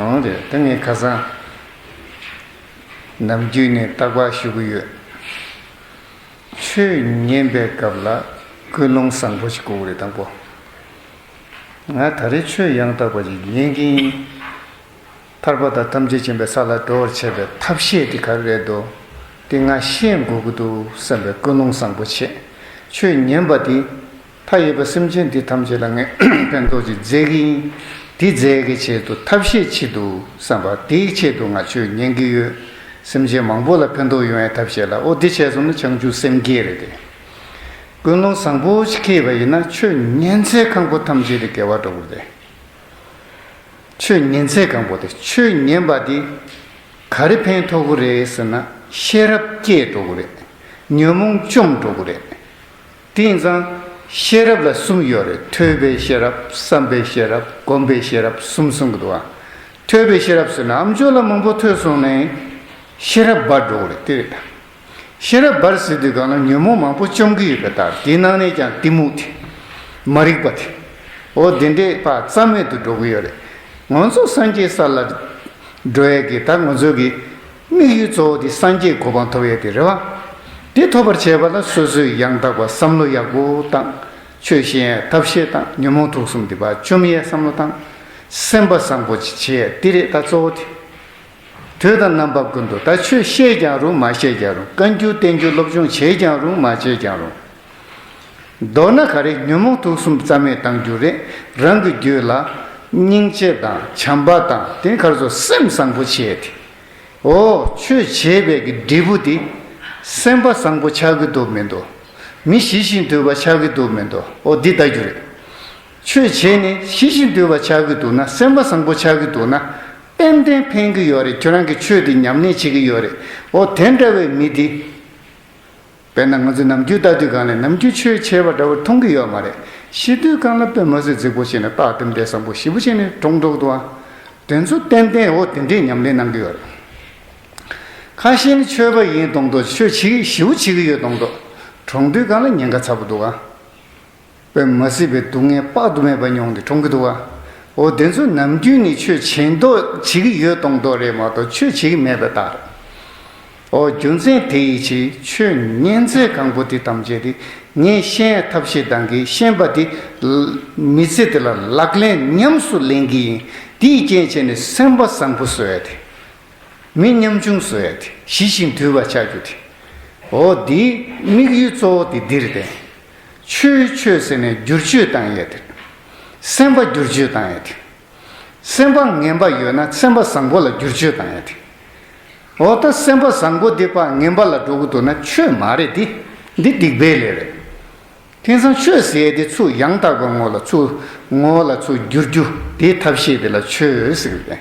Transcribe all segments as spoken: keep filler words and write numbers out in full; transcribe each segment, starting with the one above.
འོང་རེད། ད་ངས་ཁ་སང་ནམ་རྒྱུན་ནས་རྟག་པར་ཞུ་གི་ཡོད། ཆོས་ཉན་པའི་སྐབས་ལ་ཀུན་སློང་བཟང་པོ་ཞིག་དགོས་ཀྱི་རེད། དང་པོ། ང་ད་རེས་ཆོས་ཡང་དག་པ་ཞིག་ཉན་གྱི་ཡིན། ཐར་པ་དང་ཐམས་ཅད་མཁྱེན་པའི་ས་ལ་འགྲོ་བར་བྱེད་པའི་ཐབས་ཤེས་དེ་ག་རེ་རེད་འདུག་དེ་ང་ཤེས་དགོས་ཀྱི་འདུག་བསམ་པའི་ཀུན་སློང་བཟང་པོ་བྱེད། ཆོས་ཉན་པ་དེ་མཐའ་ཡས་པ་སེམས་ཅན་འདི་ཐམས་ཅད་ལ་ངས་ཕན་ཐོགས་ཅིག་མཛད་ཀྱི་ཡིན། དེ་མཛད་ཀྱི་ཆེད་དུ་ཐབས་ཤེས་བྱེད་དུ་བསམ་པ་དེའི་ཆེད་དུ་ང་ཆོས་ཉན་གྱི་ཡོད། སེམས་ཅན་མང་པོ་ལ་ཕན་ཐོགས་ཡོང་ཡའི་ཐབས་ཤེས་ལ། ཨོ་དེ་བྱས་སོང་ན་བྱང་ཆུབ་སེམས་བསྐྱེད་རེད་དེ། ཀུན་སློང་བཟང་པོ་ཞིག་འཁྱེར་བ་ཡིན་ན་ཆོས་ཉན་སའི་ཁང་པ་ཐམས་ཅད་དེ་དགེ་བ་འགྲོ་གི་རེད། ཆོས་ཉན་སའི་ཁང་པ་དེ། ཆོས་ཉན་པ་དེ་ག་རེ་ཕན་ཐོགས་ཀྱི་རེད་ཟེར་ན། ཤེས་རབ་སྐྱེ་འགྲོ་གི་རེད། ཉོན་མོངས་བཅོམ་འགྲོ་གི་རེད། དེ་ཡིན་ཙང་ཤེས་རབ་ལ་གསུམ་ཡོད་རེད། ཐོས་པའི་ཤེས་རབ། བསམ་པའི་ཤེས་རབ། སྒོམ་པའི་ཤེས་རབ་གསུམ་གསུང་གི་འདུག་ཨ། ཐོས་པའི་ཤེས་རབ་ཟེར་ན་ཨམ་ཅོག་ལ་མང་པོ་ཐོས་སོང་ནས་ཤེས་རབ་འབར་འགྲོ་གི་རེད། དེ་རེད། ཤེས་རབ་འབར་ཟེར་དུས་སྒང་ལ་ཉོན་མོངས་མང་པོ་བཅོམ་གྱི་ཡོད་པའི་རྟགས། དེའི་ནང་ནས་ཀྱང་གཏི་མུག་དེ། མ་རིག་པ་དེ། འོ་དེ་འདྲས་ཕར་རྩ་མེད་དུ་འགྲོ་གི་ཡོད་རེད། ང་ཚོ་སངས་རྒྱས་ས་ལ་འགྲོ་ཡས་ཀྱི་ད་ང་ཚོ་གི་དམིགས་ཡུལ་གཙོ་བོ་དེ་སངས་རྒྱས་གོ་འཕང་ཐོབ་ཡས་དེ་རེད་བ། དེ་ཐོབ་པར་བྱེད་པ་ལ་སོ་སོས་ཡང་དག་པ་བསམ་བློ་ཡག་པོ་བཏང་། ཆོས་ཤེས་ཡས་ཐབས་ཤེས་བཏང་། ཉོན་མོངས་དུག་གསུམ་དེ་ཕར་བཅོམ་ཡས་བསམ་བློ་བཏང་། སེམས་པ་བཟང་པོ་ཅིག་བྱེད་ཡས་དེ་རེད། ད་གཙོ་བོ་དེ། དུས་དང་རྣམ་པ་ཀུན་ཏུ་ད་ཆོས་བཤད་ཀྱང་རུང་། མ་བཤད་ཀྱང་རུང་། བཀའ་འགྱུར་བསྟན་འགྱུར་སློབ་སྦྱོང་བྱས་ཀྱང་རུང་། མ་བྱས་ཀྱང་རུང་། མདོར་ན་ག་རེ། ཉོན་མོངས་དུག་གསུམ་རྩ་མེད་གཏང་རྒྱུ་རེད། རང་གི་རྒྱུད་ལ་སྙིང་རྗེ་དང་བྱམས་པ་དང་། དེ་ག་རེ་ཟེར། སེམས་བཟང་པོ་བྱས་ཏེ། འོ་ཆོས་བྱས་པའི་གི་འབྲས་བུ་དེ་སེམས་པ་བཟང་པོ་ཆགས་ཀྱི་འདུག་མི་འདུག་མི་ཞི་ཞིང་དུལ་བ་ཆགས་ཀྱི་འདུག་མི་འདུག་འོ་འདི་ལྟ་རྒྱུ་རེད། ཆོས་བྱས་ནས་ཞི་ཞིང་དུལ་བ་ཆགས་ཀྱི་འདུག་ན། སེམས་པ་བཟང་པོ་ཆགས་ཀྱི་འདུག་ན། ཏན་ཏན་ཕན་གྱི་ཡོད་རེད། ཁྱོད་རང་གིས་ཆོས་འདི་ཉམས་ལེན་བྱེད་ཀྱི་ཡོད་རེད། འོ་དེ་འདྲ་བའི་མི་འདི། དཔེར་ན་ང་ཚོས་ནམ་རྒྱུན་ལྟ་དུས་སྒང་ལ་ནམ་རྒྱུན་ཆོས་བྱས་པ་འདྲ་བོ་མཐོང་གི་ཡོད་མ་རེད། ཤི་དུས་སྒང་ལ་དཔེ་མི་སྲིད་རྫིག་པོ་བྱས་ནས་རྟགས་དེ་འདྲ་བཟང་པོ་ཞེ་པོ་བྱས་ནས་གྲོངས་འགྲོ་གི་འདུག་ཨ། དེ་ཚོ་ཏན་ཏན་འོ་དེ་འདྲའི་ཉམས་ལེན་གནང་གི་ཡོད་རེད། ཁ་ཤས་ནི་ཆོས་པ་ཡིན་མདོག་མདོག་ཆོས་བྱེད་ཀྱི་ཞེ་པོ་བྱེད་ཀྱི་ཡོད་མདོག་མདོག་གྲོངས་དུས་སྒང་ལ་ཉེན་ཁ་ཚ་པོ་འདུག་ཨ། དཔེ་མ་སྲིད་པའི་སྡུག་བསྔལ་དཔག་ཏུ་མེད་པ་མྱོང་སྟེ་གྲོངས་ཀྱི་འདུག་བ། འོ་དེ་ཚོ་ནམ་རྒྱུན་ནས་ཆོས་བྱེད་མདོག་བྱེད་ཀྱི་ཡོད་མདོག་མདོག་རེད་མ་གཏོགས་ཆོས་བྱེད་ཀྱི་མེད་པའི་རྟགས་རེད། འོ་རྒྱུ་མཚན་དེ་ཡི་ཕྱིར་ཆོས་ཉན་ཚད་གང་པོ་དེ་ཐམས་ཅད་དེ་ངས་ཤེས་ཡས་ཐབས་ཤེས་གཏང་གི། ཤེས་པ་དེ་མི་ཚེ་དེ་ལ་ལག་ལེན་ཉམས་སུ་ལེན་གྱི་ཡིན། དེའི་རྐྱེན་བྱས་ནས་སེམས་པ་བཟང་པོ་བཟོ་ཡ་དེ། མི་ཉམ་ཆུང་བཟོ་ཡ་དེ། ཞི་ཞིང་དུལ་བ་ཆགས་རྒྱུ་དེ། འོ་དེའི་དམིགས་ཡུལ་གཙོ་བོ་དེ་འདི་རེད་དེ། ཆོས་ཆོས་ཟེར་ནས་བསྒྱུར་བཅོས་བཏང་ཡས་དེ། སེམས་པ་བསྒྱུར་བཅོས་བཏང་ཡས་དེ། སེམས་པ་ངན་པ་ཡོད་ན་སེམས་པ་བཟང་པོ་ལ་བསྒྱུར་བཅོས་བཏང་ཡས་དེ། འོ་ད་སེམས་པ་བཟང་པོ་དེ་ཕར་ངན་པ་ལ་འགྲོ་གི་འདུག་ན་ཆོས་མ་རེད་དེ། འདི་སྡིག་པའི་ལས་རེད། དེང་སང་ཆོས་ཟེར་ཡས་དེ་ཚུར་ཡང་དག་པའི་ངོ་ལ་ཚུར་ངོ་བོ་ལ་ཚུར་བསྒྱུར་རྒྱུ་དེའི་ཐབས་ཤེས་དེ་ལ་ཆོས་ཟེར་གི་རེད།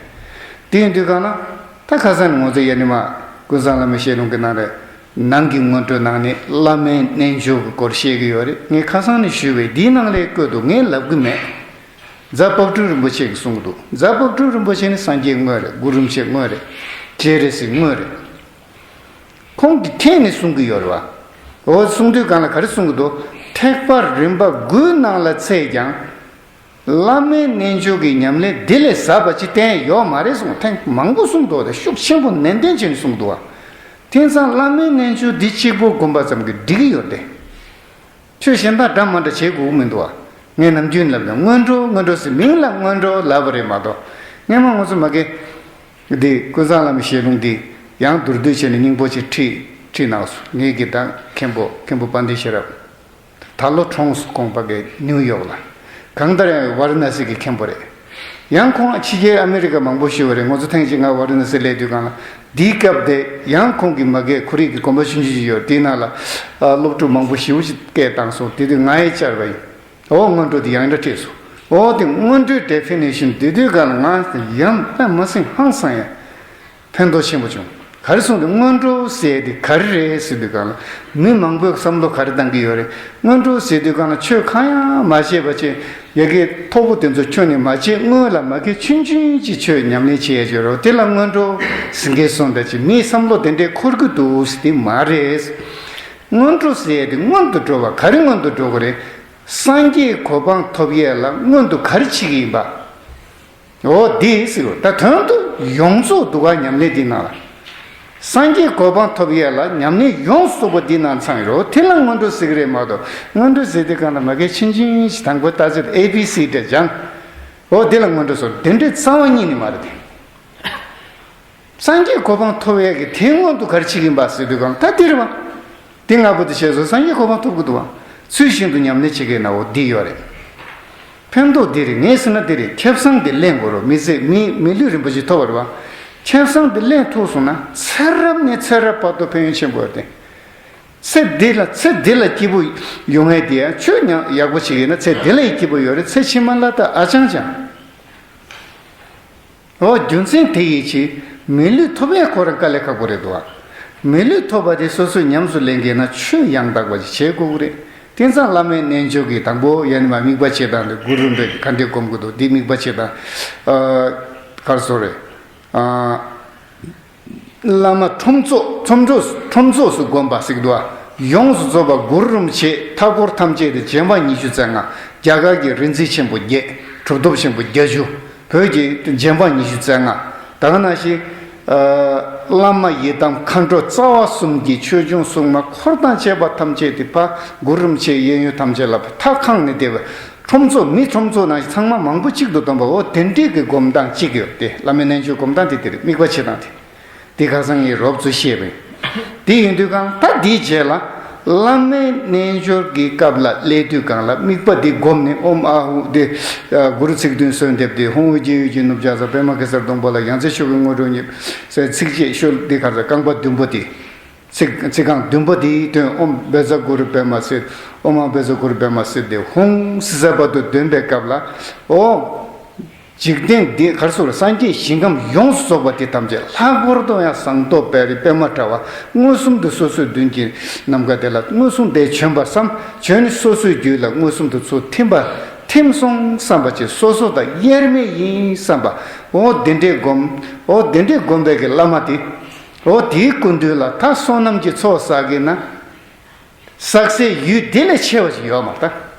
དེ་ཡིན་དུས་གང་ལ་ད་ཁ་སང་ནས་ང་ཚོ་ཡ་ནི་མ་ཀུན་བཟང་བླ་མའི་ཞལ་ལུང་གི་ནང་རེད། ནང་གི་སྔོན་འགྲོའི་ནང་ནས་བླ་མའི་རྣལ་འབྱོར་གྱི་སྐོར་བཤད་ཀྱི་ཡོད་རེད། ངས་ཁ་སང་ནས་ཞུས་པས་འདིའི་ནང་ལ་བཀོད་འདུག་ངས་ལབ་གི་མེད། རྫ་དཔལ་སྤྲུལ་རིན་པོ་ཆེ་གིས་གསུང་གི་འདུག་རྫ་དཔལ་སྤྲུལ་རིན་པོ་ཆེ་ནི་སངས་རྒྱས་དངོས་རེད། གུ་རུ་རིན་པོ་ཆེ་དངོས་རེད། སྤྱན་རས་གཟིགས་དངོས་རེད། ཁོང་གིས་ཁྱེད་ནས་གསུང་གི་ཡོད་རེད་བ། འོ་གསུང་དུས་གང་ལ་ག་རེ་གསུང་གི་འདུག་ཐེག་པ་རིམ་པ་དགུའི་ནང་ལ་ཚད་ཀྱང་། བླ་མའི་རྣལ་འབྱོར་གྱི་ཉམས་ལེན་འདི་ལས་ཟབ་པ་ཅིག་གཏན་ཡོད་མ་རེད་གསུངས། ཐེངས་མང་པོ་གསུངས་འདུག་དེ་ཤུགས་ཆེན་པོ་ནན་ཏན་བྱས་ནས་གསུངས་འདུག་བ། དེང་སང་བླ་མའི་རྣལ་འབྱོར་འདི་གཅིག་པོ་བསྒོམ་པ་ཙམ་གྱིས་འགྲིག་གི་ཡོད་དེ། ཆོས་གཞན་དག་འདྲ་མ་འདྲ་བྱེད་དགོས་ཀྱི་མི་འདུག་བ། ངས་ནམ་རྒྱུན་ལབ་ནས་སྔོན་འགྲོ་སྔོན་འགྲོ་ཟེར་མིང་ལ་སྔོན་འགྲོ་ལབ་པ་རེད་མ་གཏོགས། སྔན་མ་ང་ཚོ་མ་གི་འདི་ཀུན་བཟང་བླ་མའི་ཞལ་ལུང་འདི་ཡང་མདོར་བསྡུས་བྱས་ནས་སྙིང་པོ་ཅིག་ཁྲིད་ཁྲིད་གནང་སོང་། ངེད་ཀྱི་ད་མཁན་པོ་མཁན་པོ་དཔལ་ལྡན་ཤེས་རབ། ད་ལོ་གྲོངས་སོང་། ཁོང་ཕ་གི་ནིའུ་ཡོག་ལ། གང་ལྟར་ཡང་ཝཱ་ར་ཎ་སི་གི་མཁན་པོ་རེད། ཡང་ཁོང་ཕྱི་རྒྱལ་ཨ་མི་རི་ཀ་མང་པོ་ཞུ་བ་རེད། ང་ཚོ་ཐེངས་གཅིག་ང་ཝཱ་ར་ཎ་སི་སླེབས་དུས་སྒང་ལ་འདིའི་སྐབས་དེ་ཡང་ཁོང་གི་མ་གི་ཁོར་ཡུག་གི་དགོན་པ་ཆུང་ཆུང་ཞིག་ཡོད། དེའི་ནང་ལ་ཨ་སློབ་ཕྲུག་མང་པོ་ཞེ་པོ་ཅིག་སྐད་བཏང་སོང་། དེ་དུས་ང་ཡང་བཅར་བ་ཡིན། འོ་སྔོན་འགྲོ་དེ་ཡང་འདྲ་ཁྲིད་སོང་། འོ་དེ་སྔོན་འགྲོའི་ཌེ་ཕི་ནེ་ཤན་དེ་དུས་སྒང་ལ་ང་ཡང་དཔེ་མི་སྲིད་ཧང་སང་ཡ། ཕན་ཐོགས་ཆེན་པོ་བྱུང་ ག་རེ་གསུངས་འདུག་སྔོན་འགྲོ་ཟེར་དེ་ག་རེ་རེད་ཟེར་དུས་སྒང་ལ། མི་མང་པོས་བསམ་བློ་ག་རེ་བཏང་གི་ཡོད་རེད། སྔོན་འགྲོ་ཟེར་དུས་སྒང་ལ་ཆོས་གང་ཡང་མ་བྱས་པ་བྱས། ཡ་གི་མཐོ་པོ་དེ་ཚོ་ཁྱོན་ནས་མ་བྱས། སྔོན་ལ་མ་གི་ཆུང་ཆུང་ཅིག་ཆོས་ཉམས་ལེན་བྱེད་ཡ་ཅིག་ཡོད་རེད། དེ་ལ་སྔོན་འགྲོ་ཟེར་མཁན་སོང་ད་ཅིག་མིའི་བསམ་བློ་དེ་འདྲས་འཁོར་གི་འདུག་ཟེར་དེ་མ་རེད། སྔོན་འགྲོ་ཟེར་ཡ་དེ་སྔོན་དུ་འགྲོ་བ། ག་རེ་སྔོན་དུ་འགྲོ་དགོས་རེད། སངས་རྒྱས་གོ་འཕང་ཐོབ་ཡས་ལ་སྔོན་དུ་ག་རེ་བྱེད་ཀྱི་ཡིན་པ། འོ་འདི་ཟེར་བ་ད་དོན་དུ་ཡོངས་རྫོགས་འདུག་ག་ཉམས་ལེན་འདི་ནང་ལ། སངས་རྒྱས་གོ་འཕང་ཐོབ་ཡས་ལ་ཉམས་ལེན་ཡོངས་སུ་རྫོགས་པ་འདི་ནང་ཚང་ཡོད་རེད། དེ་ལ་སྔོན་འགྲོ་ཟེར་གི་རེད་མ་གཏོགས། སྔོན་འགྲོ་ཟེར་དུས་སྒང་ལ་མ་གི་ཆུང་ཆུང་ཞིག་དང་པོ་ལྟ་ཚུལ་ཨེ་བི་སི་འདྲ་སྦྱངས། འོ་འདི་ལ་སྔོན་འགྲོ་ཟེར། དེ་འདྲའི་རྩ་བ་ཉིད་ནས་མ་རེད་དེ། སངས་རྒྱས་གོ་འཕང་ཐོབ་ཡས་ཀྱི་དེ་སྔོན་དུ་ག་རེ་བྱེད་ཀྱི་ཡིན་པ་ཟེར་དུས་སྒང་ད་འདི་རེད་བ། འདི་ལྔ་པོ་དེ་བྱས་སོང་། སངས་རྒྱས་གོ་འཕང་ཐོབ་དགོས་འདུག་བ། ཚུལ་བཞིན་དུ་ཉམས་ལེན་བྱེད་མཁན་ན་འོ་འདི་ཡོད་རེད། ཕན་ཐོགས་འདི་རེད། ངས་ཟེར་ན་འདི་རེད། ཁེ་བཟང་འདི་ལེན་དགོས་རེད། མི་ཚེ་མི་མི་ལུས་རིན་པོ་ཆེ་ཐོབ་པ་རེད་བ། ཁེ་བཟང་འདི་ལེན་ཐུབ་སོང་ན་ཚེ་རབས་ནས་ཚེ་རབས་བར་དུ་ཕན་ཡོན་ཆེན་པོ་ཡོད་དེ། ཚེ་འདི་ལ་ཚེ་འདི་ལ་སྐྱིད་པོ་ཡོང་ཡས་དེ་ཡང་ཆོས་ཉམས་ཡག་པོ་བྱེད་ཀྱི་ཡིན་ན་ཚེ་འདི་ལ་ཡང་སྐྱིད་པོ་ཡོད་རེད། ཚེ་ཕྱི་མ་ལ་ད་ཨ་ཅང་ཅང་། འོ་རྒྱུ་མཚན་དེ་ཡིན་ཕྱིར་མི་ལུས་ཐོབ་ཡས་ཁོ་རང་དཀའ་ལས་ཁག་པོ་རེད་འདུག་བ། མི་ལུས་ཐོབ་པ་དེ་སོ་སོས་ཉམས་སུ་ལེན་མཁན་ན་ཆོས་ཡང་དག་པ་ཞིག་བྱེད་དགོས་ཀྱི་རེད། དེང་སང་བླ་མའི་རྣལ་འབྱོར་གྱི་དང་པོ་ཡ་ནི་མ་དམིགས་པ་བྱེད་སྟངས་དེ་གུ་རུ་རིན་པོ་ཆེ་ག་འདྲས་སྒོམ་དགོས་འདུག་འདི་དམིགས་པ་བྱེད་སྟངས། ཨ། ག་རེ་ཟེར་དགོས་རེད། ཨ། བླ་མ་ཁྲོམ་ཚོགས་ཁྲོམ་ཚོགས་ཁྲོམ་ཚོགས་སུ་བསྒོམ་པ་ཟེར་གྱི་འདུག་བ། ཡོངས་སུ་རྫོགས་པ་གུ་རུ་རིན་པོ་ཆེ་མཐའ་འཁོར་ཐམས་ཅད་དུ་རྗེ་འབངས་ཉི་ཤུ་རྩ་ལྔ། རྒྱ་གར་གྱི་རིག་འཛིན་ཆེན་པོ་བརྒྱད། གྲུབ་ཐོབ་ཆེན་པོ་བརྒྱད་ཅུ། བོད་ཀྱི་རྗེ་འབངས་ཉི་ཤུ་རྩ་ལྔ། ད་ག་ནང་བཞིན། ཨ། བླ་མ་ཡི་དམ་མཁའ་འགྲོ་རྩ་བ་གསུམ་གྱི་ཆོས་སྐྱོང་སྲུང་མ་འཁོར་དང་བཅས་པ་ཐམས་ཅད་དེ་ཕར་གུ་རུ་རིན་པོ་ཆེའི་གཡས་གཡོན་ཐམས་ཅད་ལ་ཕར་ཐག་ཁང་ནས་བསྡད་པའི་ཁྲོམ་ཚོགས་མི་ཁྲོམ་ཚོགས་ནང་བཞིན་ཚང་མ་མང་པོ་གཅིག་ཏུ་བསྡོམས་པ། འོ་དེ་འདྲས་ཀྱི་སྒོམ་སྟངས་གཅིག་ཡོད་དེ། བླ་མའི་རྣལ་འབྱོར་སྒོམ་སྟངས་དེ་དེ་རེད། དམིགས་པ་བྱེད་སྟངས་དེ། དེ་ཁ་སང་ངས་རོབ་ཙམ་བཤད་པ་ཡིན། དེ་ཡིན་དུས་སྒང་ད་དེའི་རྗེས་ལ་བླ་མའི་རྣལ་འབྱོར་གྱི་སྐབས་ལ་སླེབས་དུས་སྒང་ལ་དམིགས་པ་འདི་བསྒོམས་ནས་ཨོཾ་ཨཱཿཧཱུྃ་དེ། གུ་རུ་ཚིག་བདུན་གསོལ་འདེབས་དེ། ཧཱུྃ་ཧཱུྃ་ཀྱི་ཡུལ་གྱི་ནུབ་བྱང་ས། པདྨ་གེ་སར་གདོང་པ་ལ། ཡང་རྩེ་མཆོག་གི་དངོས་གྲུབ་བརྙེས། ཟེར་ཚིགས་བཅད་ཤོ་ལོ་ཀ་འདི་ག་རེ་ཟེར། རྐང་པ་བདུན་པོ་དེ། ཚིག་ཚིག་རྐང་བདུན་པོ་དེའི་དོན། ཨོཾ་བཛྲ་གུ་རུ་པདྨ་སིདྡྷི། ཨོཾ་ཨཱཿ་བཛྲ་གུ་རུ་པདྨ་སིདྡྷི་ཧཱུྃ་ཟེར་ས་བར་དུ་འདོན་པའི་སྐབས་ལ། ཨོ། འཇིག་རྟེན་འདི་ག་རེ་ཟེར། སངས་རྒྱས་ཞིང་ཁམས་ཡོངས་སུ་རྫོགས་པ་དེ་ཐམས་ཅད་ལྷག་པར་དུ་ཡང་ཟངས་མདོག་དཔལ་རི་པདྨ་དྲ་བ་མངོན་སུམ་དུ་སོ་སོའི་མདུན་གྱི་ནམ་མཁའ་དེ་ལ་མངོན་སུམ་དུ་བྱོན་པར་བསམ། བྱོན་ནས་སོ་སོའི་རྒྱུད་ལ་མངོན་སུམ་དུ་ཚུར་ཐིམ་པ། ཐིམ་སོང་བསམ་པ་ཅིག་སོ་སོ་དང་དབྱེར་མེད་ཡིན་བསམ་པ། འོ་དེ་འདྲས་བསྒོམ། འོ་དེ་འདྲས་བསྒོམ་པའི་གི་བླ་མ་དེ། འོ་དེའི་སྐུ་མདུན་ལ་ད་བསོད་ནམས་ཀྱི་ཚོགས་བསགས་ཀྱི་ན། བསགས་སའི་ཡུལ་དེ་ལས་ཆེ་བ་ཞིག་ཡོད་མ་རེད་ད།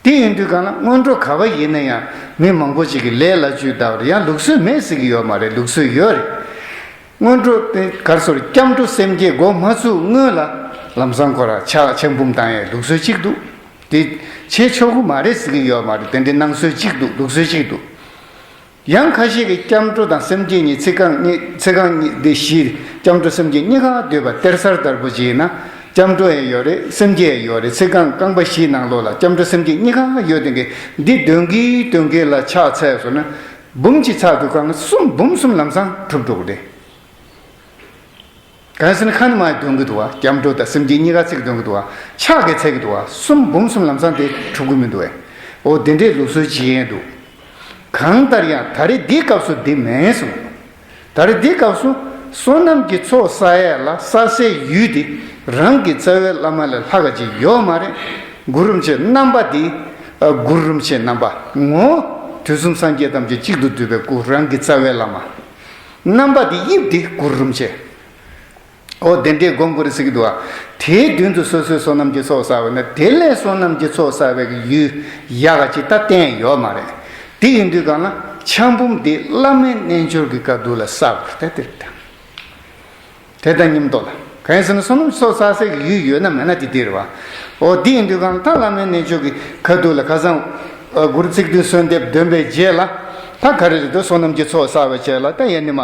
དེ་ཡིན་དུས་སྒང་ལ་སྔོན་འགྲོ་ག་པ་ཡིན་ན་ཡང་མི་མང་པོ་ཞིག་གིས་ལས་སླ་བཅོས་བཏང་བ་རེད། ཡང་ལུགས་སྲོལ་མེད་ཟེར་གྱི་ཡོད་མ་རེད། ལུགས་སྲོལ་ཡོད་རེད། སྔོན་འགྲོ་དེ་ག་རེ་ཟེར། སྐྱབས་འགྲོ་སེམས་བསྐྱེད་འགོ་མ་ཚུགས་སྔོན་ལ་ལམ་སང་ཁོ་རང་ཕྱག་ཕྱག་འབུམ་བཏང་ཡས་ལུགས་སྲོལ་གཅིག་འདུག་དེ་བྱེད་ཆོག་གི་མ་རེད་ཟེར་གྱི་ཡོད་མ་རེད། དེ་འདྲའི་སྣང་ཚུལ་གཅིག་འདུག་ལུགས་སྲོལ་གཅིག་འདུག་ཡང་ཁ་ཤས་ཀྱིས་སྐྱབས་འགྲོ་དང་སེམས་བསྐྱེད་གཉིས། ཚིག་རྐང་གཉིས། ཚིག་རྐང་གཉིས་འདི་བཞི། སྐྱབས་འགྲོ་སེམས་བསྐྱེད་གཉིས་ཀ་སྡོད་པ། གཏེར་གསར་ལྟར་པོ་ཅིག་ཡིན་ན་སྐྱབས་འགྲོ་ཡང་ཡོད་རེད། སེམས་བསྐྱེད་ཡང་ཡོད་རེད། ཚིག་རྐང་རྐང་པ་བཞིའི་ནང་ལོགས་ལ་སྐྱབས་འགྲོ་སེམས་བསྐྱེད་གཉིས་ཀ་ཡོད་དེ་གི་འདི་འདོན་གི་འདོན་གི་ལ་ཕྱག་འཚལ་སོང་ན་འབུམ་གཅིག་ཚར་དུས་སྒང་གསུམ། འབུམ་གསུམ་ལམ་སང་གྲུབ་འགྲོ་གི་རེད། གང་ཟེར་ན་ཁ་ནས་མར་འདོན་གི་འདུག་བ། སྐྱབས་འགྲོ་དང་སེམས་བསྐྱེད་གཉིས་ཀ་ཚིག་འདོན་གི་འདུག་བ། ཕྱག་གིས་འཚལ་གི་འདུག་བ། གསུམ། འབུམ་གསུམ་ལམ་སང་དེ་གྲུབ་གི་མི་འདུག་བས། འོ་དེ་འདྲའི་ལུགས་སྲོལ་ཅིག་ཡིན་འདུག་གང་ལྟར་ཡང་ད་རེས་འདིའི་སྐབས་སུ་འདི་མེད་གསུངས། ད་རེས་འདིའི་སྐབས་སུ་བསོད་ནམས་ཀྱི་ཚོགས་བསགས་ཡས་ལ་བསགས་སའི་ཡུལ་འདི་རང་གི་རྩ་བའི་བླ་མ་ལས་ལྷག་ག་ཅིག་ཡོད་མ་རེད། གུ་རུ་རིན་པོ་ཆེ་རྣམ་པ་འདི། ཨ། གུ་རུ་རིན་པོ་ཆེ་རྣམ་པ་ངོ་། དུས་གསུམ་སངས་རྒྱས་ཐམས་ཅད་གཅིག་ཏུ་བསྡུས་པའི་སྐུ། རང་གི་རྩ་བའི་བླ་མ། རྣམ་པ་འདི་དབྱིབས་འདི་གུ་རུ་རིན་པོ་ཆེ། འོ་དེ་འདྲའི་སྒོམ་དགོས་རེད་ཟེར་གྱི་འདུག་བ། དེའི་མདུན་དུ་སོ་སོའི་བསོད་ནམས་ཀྱི་ཚོགས་བསགས་པ་ན་དེ་ལས་བསོད་ནམས་ཀྱི་ཚོགས་བསགས་པའི་ཡུལ་ཡག་ག་ཅིག་ད་གཏན་ཡོད་མ་རེད། དེ་ཡིན་དུས་སྒང་ལ་ཕྱག་འབུམ་འདི་བླ་མའི་རྣལ་འབྱོར་གྱི་དཀའ་སྡུག་ལ་བསགས་དགོས་རེད་ད། དེ་རེད་ད། དེ་དང་མཉམ་དུ་ལ། གང་ཡིན་ཟེར་ན་བསོད་ནམས་ཚོགས་བསགས་སའི་ཡུལ་ཡོད་ན་མེད་ན་དེ་དེ་རེད་བ། འོ་དེ་ཡིན་དུས་སྒང་ལ་ད་བླ་མའི་རྣལ་འབྱོར་གྱི་དཀའ་སྡུག་ལ་ཁ་སང་། ཨ། གུ་རུ་ཚིག་བདུན་གསོལ་འདེབས་འདོན་པའི་རྗེས་ལ། ད་ག་རེ་རེད་འདུག་བསོད་ནམས་ཀྱི་ཚོགས་བསགས་པའི་རྗེས་ལ་ད་ཡ་ནི་མ།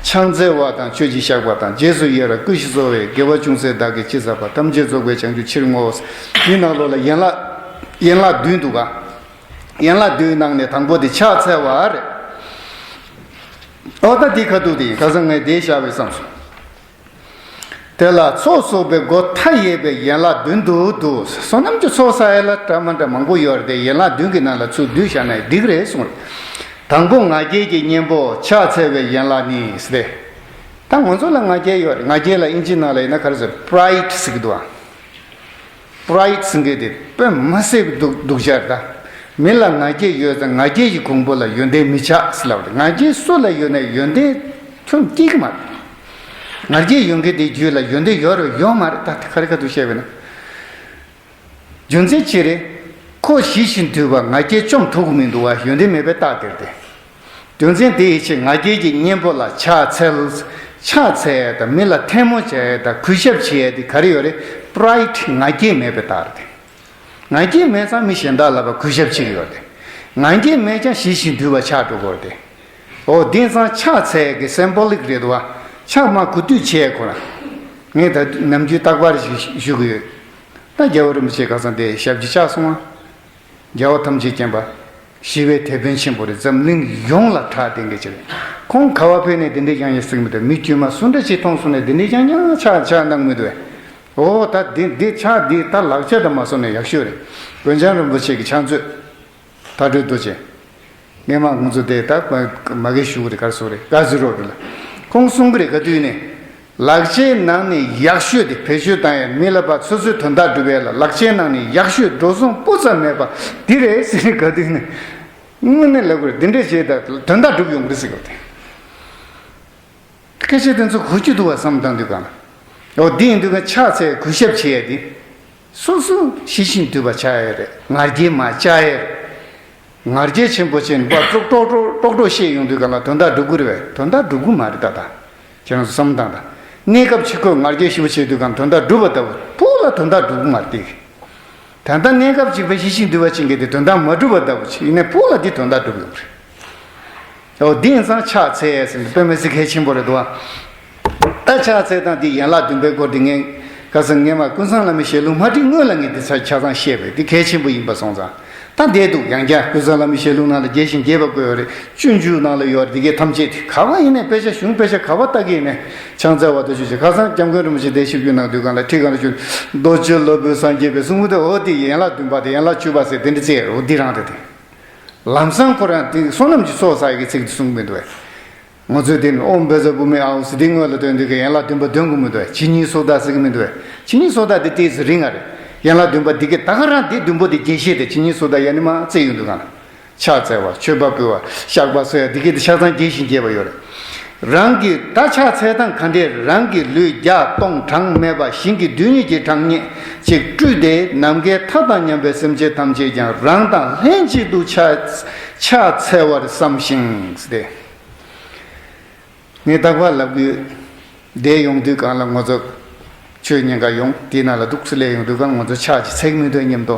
ཕྱག་འཚལ་བ་དང་མཆོད་ཅིང་བཤགས་པ་དང་། རྗེས་སུ་ཡི་རང་བསྐུལ་ཞིང་གསོལ་བའི། དགེ་བ་ཅུང་ཟད་བདག་གིས་ཅི་བསགས་པ། ཐམས་ཅད་རྫོགས་པའི་བྱང་ཆུབ་ཕྱིར་བསྔོའོ། འདི་ནང་ལོགས་ལ་ཡན་ལག་ཡན་ལག་བདུན་འདུག་ག་ཡན་ལག་བདུན་ནང་ནས་དང་པོ་དེ་ཕྱག་འཚལ་བ་རེད། ཨོ་ད་འདི་ཁ་ཐུག་དེ་ཡིན། ཁ་སང་ངས་དེ་བཞག་པའི་བསམ་སོང་། དེ་ལ་ཚོགས་གསོག་པའི་སྒོ་མཐའ་ཡས་པའི་ཡན་ལག་བདུན་དུ་འདུ། བསོད་ནམས་ཀྱི་ཚོགས་བསགས་ཡས་ལ་འདྲ་མ་འདྲ་མང་པོ་ཡོད་རེད་དེ། ཡན་ལག་བདུན་གྱི་ནང་ལ་ཚུར་བསྡུས་བཞག་ན་འགྲིག་རེད་གསུངས་རེད། དང་པོ་ང་རྒྱལ་གྱི་གཉེན་པོ་ཕྱག་འཚལ་བའི་ཡན་ལག་ནི་ཟེར་ཏེ། ད་ ད་ང་ཚོ་ལ་ང་རྒྱལ་ཡོད་རེད། ང་རྒྱལ་ལ་དབྱིན་ཇི་ནང་ལ་ཡིན་ན་ག་རེ་ཟེར། པ་རའི་ཌི་ཟེར་གི་འདུག་ཨ། པ་རའི་ཌི་ཟེར་མཁན་དེ་དཔེ་མ་སྲིད་པའི་སྡུག་སྡུག་ཅག་རེད་ད། མི་ལ་ང་རྒྱལ་ཡོད་ཙང་ང་རྒྱལ་གྱི་གོང་བུ་ལ་ཡོན་ཏན་མི་ཆགས་ཟེར་ལབ་རེད། ང་རྒྱལ་སུ་ལ་ཡོད་ན་ཡོན་ཏན་ཁྱོན་སྐྱེ་གི་མ་རེད། ང་རྒྱལ་ཡོད་མཁན་དེ་རྒྱུད་ལ་ཡོན་ཏན་ཡོད་རེད་ཡོད་མ་རེད། ད་དེ་ག་རེ་ག་དུས་བཤད་པ་ཡིན་ན། རྒྱུ་མཚན་ཅི་རེད། ཁོ་ཞི་ཞིང་དུལ་བ་ང་རྒྱལ་བཅོམ་ཐུབ་ཀྱི་མི་འདུག་བ། ཡོན་ཏན་མེད་པའི་རྟགས་དེ་རེད་དེ། རྒྱུ་མཚན་དེ་ཡི་ཕྱིར་ང་རྒྱལ་གྱི་གཉེན་པོ་ལ་ཕྱག་འཚལ། ཕྱག་འཚལ་ཡ་དང་མི་ལ་ཐལ་མོ་སྦྱར་ཡ་དང་གུས་ཞབས་བྱེད་ཡ་དེ་ག་རེ་ཡོད་རེད། པ་རའི་ཌི་ང་རྒྱལ་མེད་པའི་རྟགས་རེད་དེ། ང་རྒྱལ་མེད་ཙང་མི་གཞན་དག་ལ་ཕར་གུས་ཞབས་བྱེད་ཀྱི་ཡོད་རེད། ང་རྒྱལ་མེད་ཀྱང་ཞི་ཞིང་དུལ་བ་ཆགས་འགྲོ་གི་ཡོད་རེད་དེ། འོ་དེང་སང་ཕྱག་འཚལ་གྱི་སིམ་བོ་ལིག་རེད་འདུག་བ། ཕྱག་མ་གུས་འདུད་བྱས་ཁོ་རང་། ངས་ད་ནམ་རྒྱུན་རྟག་པར་ཞིག་ཞུ་གི་ཡོད། ད་རྒྱལ་བ་རིན་པོ་ཆེ་ཁ་སང་དེ་ཞབས་ཀྱིས་བཅགས་སོང་ང་། རྒྱལ་བ་ཐམས་ཅད་མཁྱེན་པ། ཞི་བའི་དེད་དཔོན་ཆེན་པོ་རེད། འཛམ་གླིང་ཡོངས་ལ་གྲགས་ལྡན་གྱི་ཅིག་རེད། ཁོང་ག་བ་ཕེབས་ནས་དེ་འདྲའི་ཡང་ཡང་གསུང་མི་འདུག་མི་དཀྱུས་མ་སུ་འདྲ་ཅིག་མཐོང་སོང་ནས་དེ་འདྲའི་ཡང་ཡང་ཕྱག་ཕྱག་གནང་མི་འདུག་འོ་ད་འདི་འདི་ཕྱག་འདི་ད་ལག་ཆ་དང་མ་སོང་ནས་ཡག་ཤོས་རེད། མགོན་བྱམས་རིན་པོ་ཆེ་གི་ཕྱག་མཛོད། མཐའ་གྲོལ་རྡོ་རྗེ། སྔས་མ་ང་ཚོ་དེ་ད་མ་མ་གི་ཞུ་གི་རེད། ག་རེ་ཟེར་རེད། ག་ཟེར་རོ་རེད་ལ། ཁོང་གསུང་གི་རེད། ག་དུས་ནས། ལག་ཆའི་ནང་ནས་ཡག་ཤོས་དེ་བེད་སྤྱོད་བཏང་ཡ། མི་ལ་ཕར་སོ་སོའི་དོན་དག་སྒྲུབ་ཡ་ལ་ལག་ཆའི་ནང་ནས་ཡག་ཤོས་འགྲོ་སོང་སྤུ་ཙམ་མེད་པ་འདི་རེད་ཟེར་ནས། ག་དུས་ནས། དངོས་གནས་ལབ་དགོས་རེད། འདི་འདྲས་བྱས་ད་དོན་དག་སྒྲུབ་ཡོང་གི་རེད་ཟེར་གི་རེད། སྐད་ཆ་དེ་ཚོ་གོ་རྒྱུ་འདུག་བ་བསམ་བཏང་དུས་གང་། འོ་འདི་ཡིན་དུས་གང་ཕྱག་འཚལ་གུས་ཞབས་བྱེད་ཡ་དེ། སོ་སོ་ཞི་ཞིང་དུལ་བ་ཆགས་ཡ་རེད། ང་རྒྱལ་མ་བཅག་ཡ་རེད། ང་རྒྱལ་ཆེན་པོ་ཆེ་ནས་ཕར་ཙོག་ཏོག་ཏོག་ཏོག་ཏོག་བཤད་ཡོང་དུས་གང་ལ་དོན་དག་སྒྲུབ་ཀྱི་རེད་པས། དོན་དག་སྒྲུབ་ཀྱི་མ་རེད་ད། ད་ཁྱེད་རང་ཚོ་བསམ་བཏང་ད། གནས་སྐབས་ཕྱི་ཁོས་ང་རྒྱལ་ཞེ་པོ་བྱེད་དུས་གང་དོན་དག་སྒྲུབ་པ་ལྟ་བུ་སྤུ་ལ་དོན་དག་སྒྲུབ་ཀྱི་མ་རེད་དེ། ད་ལྟ་གནས་སྐབས་གཅིག་པའི་ཞི་ཞིང་དུལ་བ་ཅན་གྱི་དེ་དོན་དག་མ་སྒྲུབ་པ་ལྟ་བུ་ཅིག་ཡིན་ནའི་སྤུ་ལ་འདི་དོན་དག་སྒྲུབ་ཡོང་གི་རེད། འོ་འདི་ཡིན་ཙང་ཕྱག་འཚལ་ཟེར་ནས་དཔེ་མི་སྲིད་གལ་ཆེན་པོ་རེད་འདུག་བ། ད་ཕྱག་འཚལ་སྟངས་འདི་ཡན་ལག་བདུན་པའི་སྐོར་འདི་ངས་ཁ་སང་སྔས་མ་ཀུན་བཟང་བླ་མའི་ཞལ་ལུང་མ་བྲིས་སྔོན་ལ་ངས་འདི་ཚར་ཆ་ཚང་བཤད་པས་འདི་གལ་ཆེན་པོ་ཡིན་པ་སོང་ཙང་། ད་བསྡད་འདུག་ཡང་བསྐྱར་ཀུན་བཟང་བླ་མའི་ཞལ་ལུང་ནང་ལ་རྒྱས་ཤིང་རྒྱས་པར་བཀོད་ཡོད་རེད། སྤྱོད་འཇུག་ནང་ལ་ཡོད་རེད། འདི་གའི་ཐམས་ཅད་དེ་ག་བ་ཡིན་ནའི་དཔེ་ཆ་གཞུང་དཔེ་ཆ་ག་བ་ལྟ་གི་ཡིན་ནའི་ཕྱག་འཚལ་བ་དང་ཆོས་ཅན། ཁ་སང་སྐྱབས་མགོན་རིན་པོ་ཆེ་དེ་ཞིབ་འཇུག་གནང་དུས་གང་ལ་ཁྲིད་གང་ལ་ཞུ། རྡོ་རྗེ་སློབ་དཔོན་སངས་རྒྱས་པའི་གསུང་དེ། འོ་དེ་ཡན་ལག་བདུན་པ་དེ་ཡན་ལག་བཅུ་པ་ཟེར་དེ་འདྲ་བྱས། འོ་འདི་རང་རེད་དེ། ལམ་སང་ཁོ་རང་དེ་བསོད་ནམས་ཀྱི་ཚོགས་བསགས་ཡི་གི་ཚིག་དེ་གསུངས་མི་འདུག་བས། ང་ཚོས་དེ་ནི་ཨོཾ་བཛྲ་བྷཱུ་མི་ཨཱཿཧཱུྃ་ཟེར་དེ་སྔོན་ལ་འདོན་དུས་ཀྱི་ཡན་ལག་བདུན་པ་འདོན་དགོས་མི་འདུག་བས། ཇི་སྙེད་སུ་དག་ཟེར་གི་མི་འདུག་བས། ཇི་སྙེད་སུ་དག་དེ་ཏོག་ཙམ་རིང་ང་རེད། ཡན་ལག་བདུན་པ་འདི་གི་ད་ག་རང་དེ་བདུན་པོ་དེ་རྒྱས་བཤད་དེ་ཇི་སྙེད་སུ་དག་ཡ་ནི་མ་བརྩི་ཡོང་དུས་གང་ལ། ཕྱག་འཚལ་བ། མཆོད་པ་ཕུལ་བ། བཤགས་པ་གསོལ་ཡ་འདི་གའི་དེ་ཆ་ཚང་རྒྱས་ཤིང་རྒྱས་པ་ཡོད་རེད། རང་གི་ད་ཕྱག་འཚལ་སྟངས་ག་འདྲས། རང་གི་ལུས་བརྒྱ་སྟོང་གྲངས་མེད་པ་ཞིང་གི་རྡུལ་སྙེད་ཀྱི་གྲངས་སྙེད་ཅིག་སྤྲུལ་ཏེ་ནམ་མཁའི་མཐའ་དང་མཉམ་པའི་སེམས་ཅན་ཐམས་ཅད་ཀྱང་རང་དང་ལྷན་ཅིག་ཏུ་ཕྱག་ཕྱག་འཚལ་བར་བསམ་ཞིང་ཟེར་ཏེ། ངས་རྟག་པར་ལབ་གི་ཡོད། འདིར་ཡོང་དུས་གང་ལ་ང་ཚོ་ཆོས་ཉན་ག་ཡོང་། དེའི་ནང་ལ་འདུག་སེ་སླེབས་ཡོང་དུས་གང་ང་ཚོ་ཕྱག་ཅིག་འཚལ་གི་མི་འདུག་སྙམ་དུ།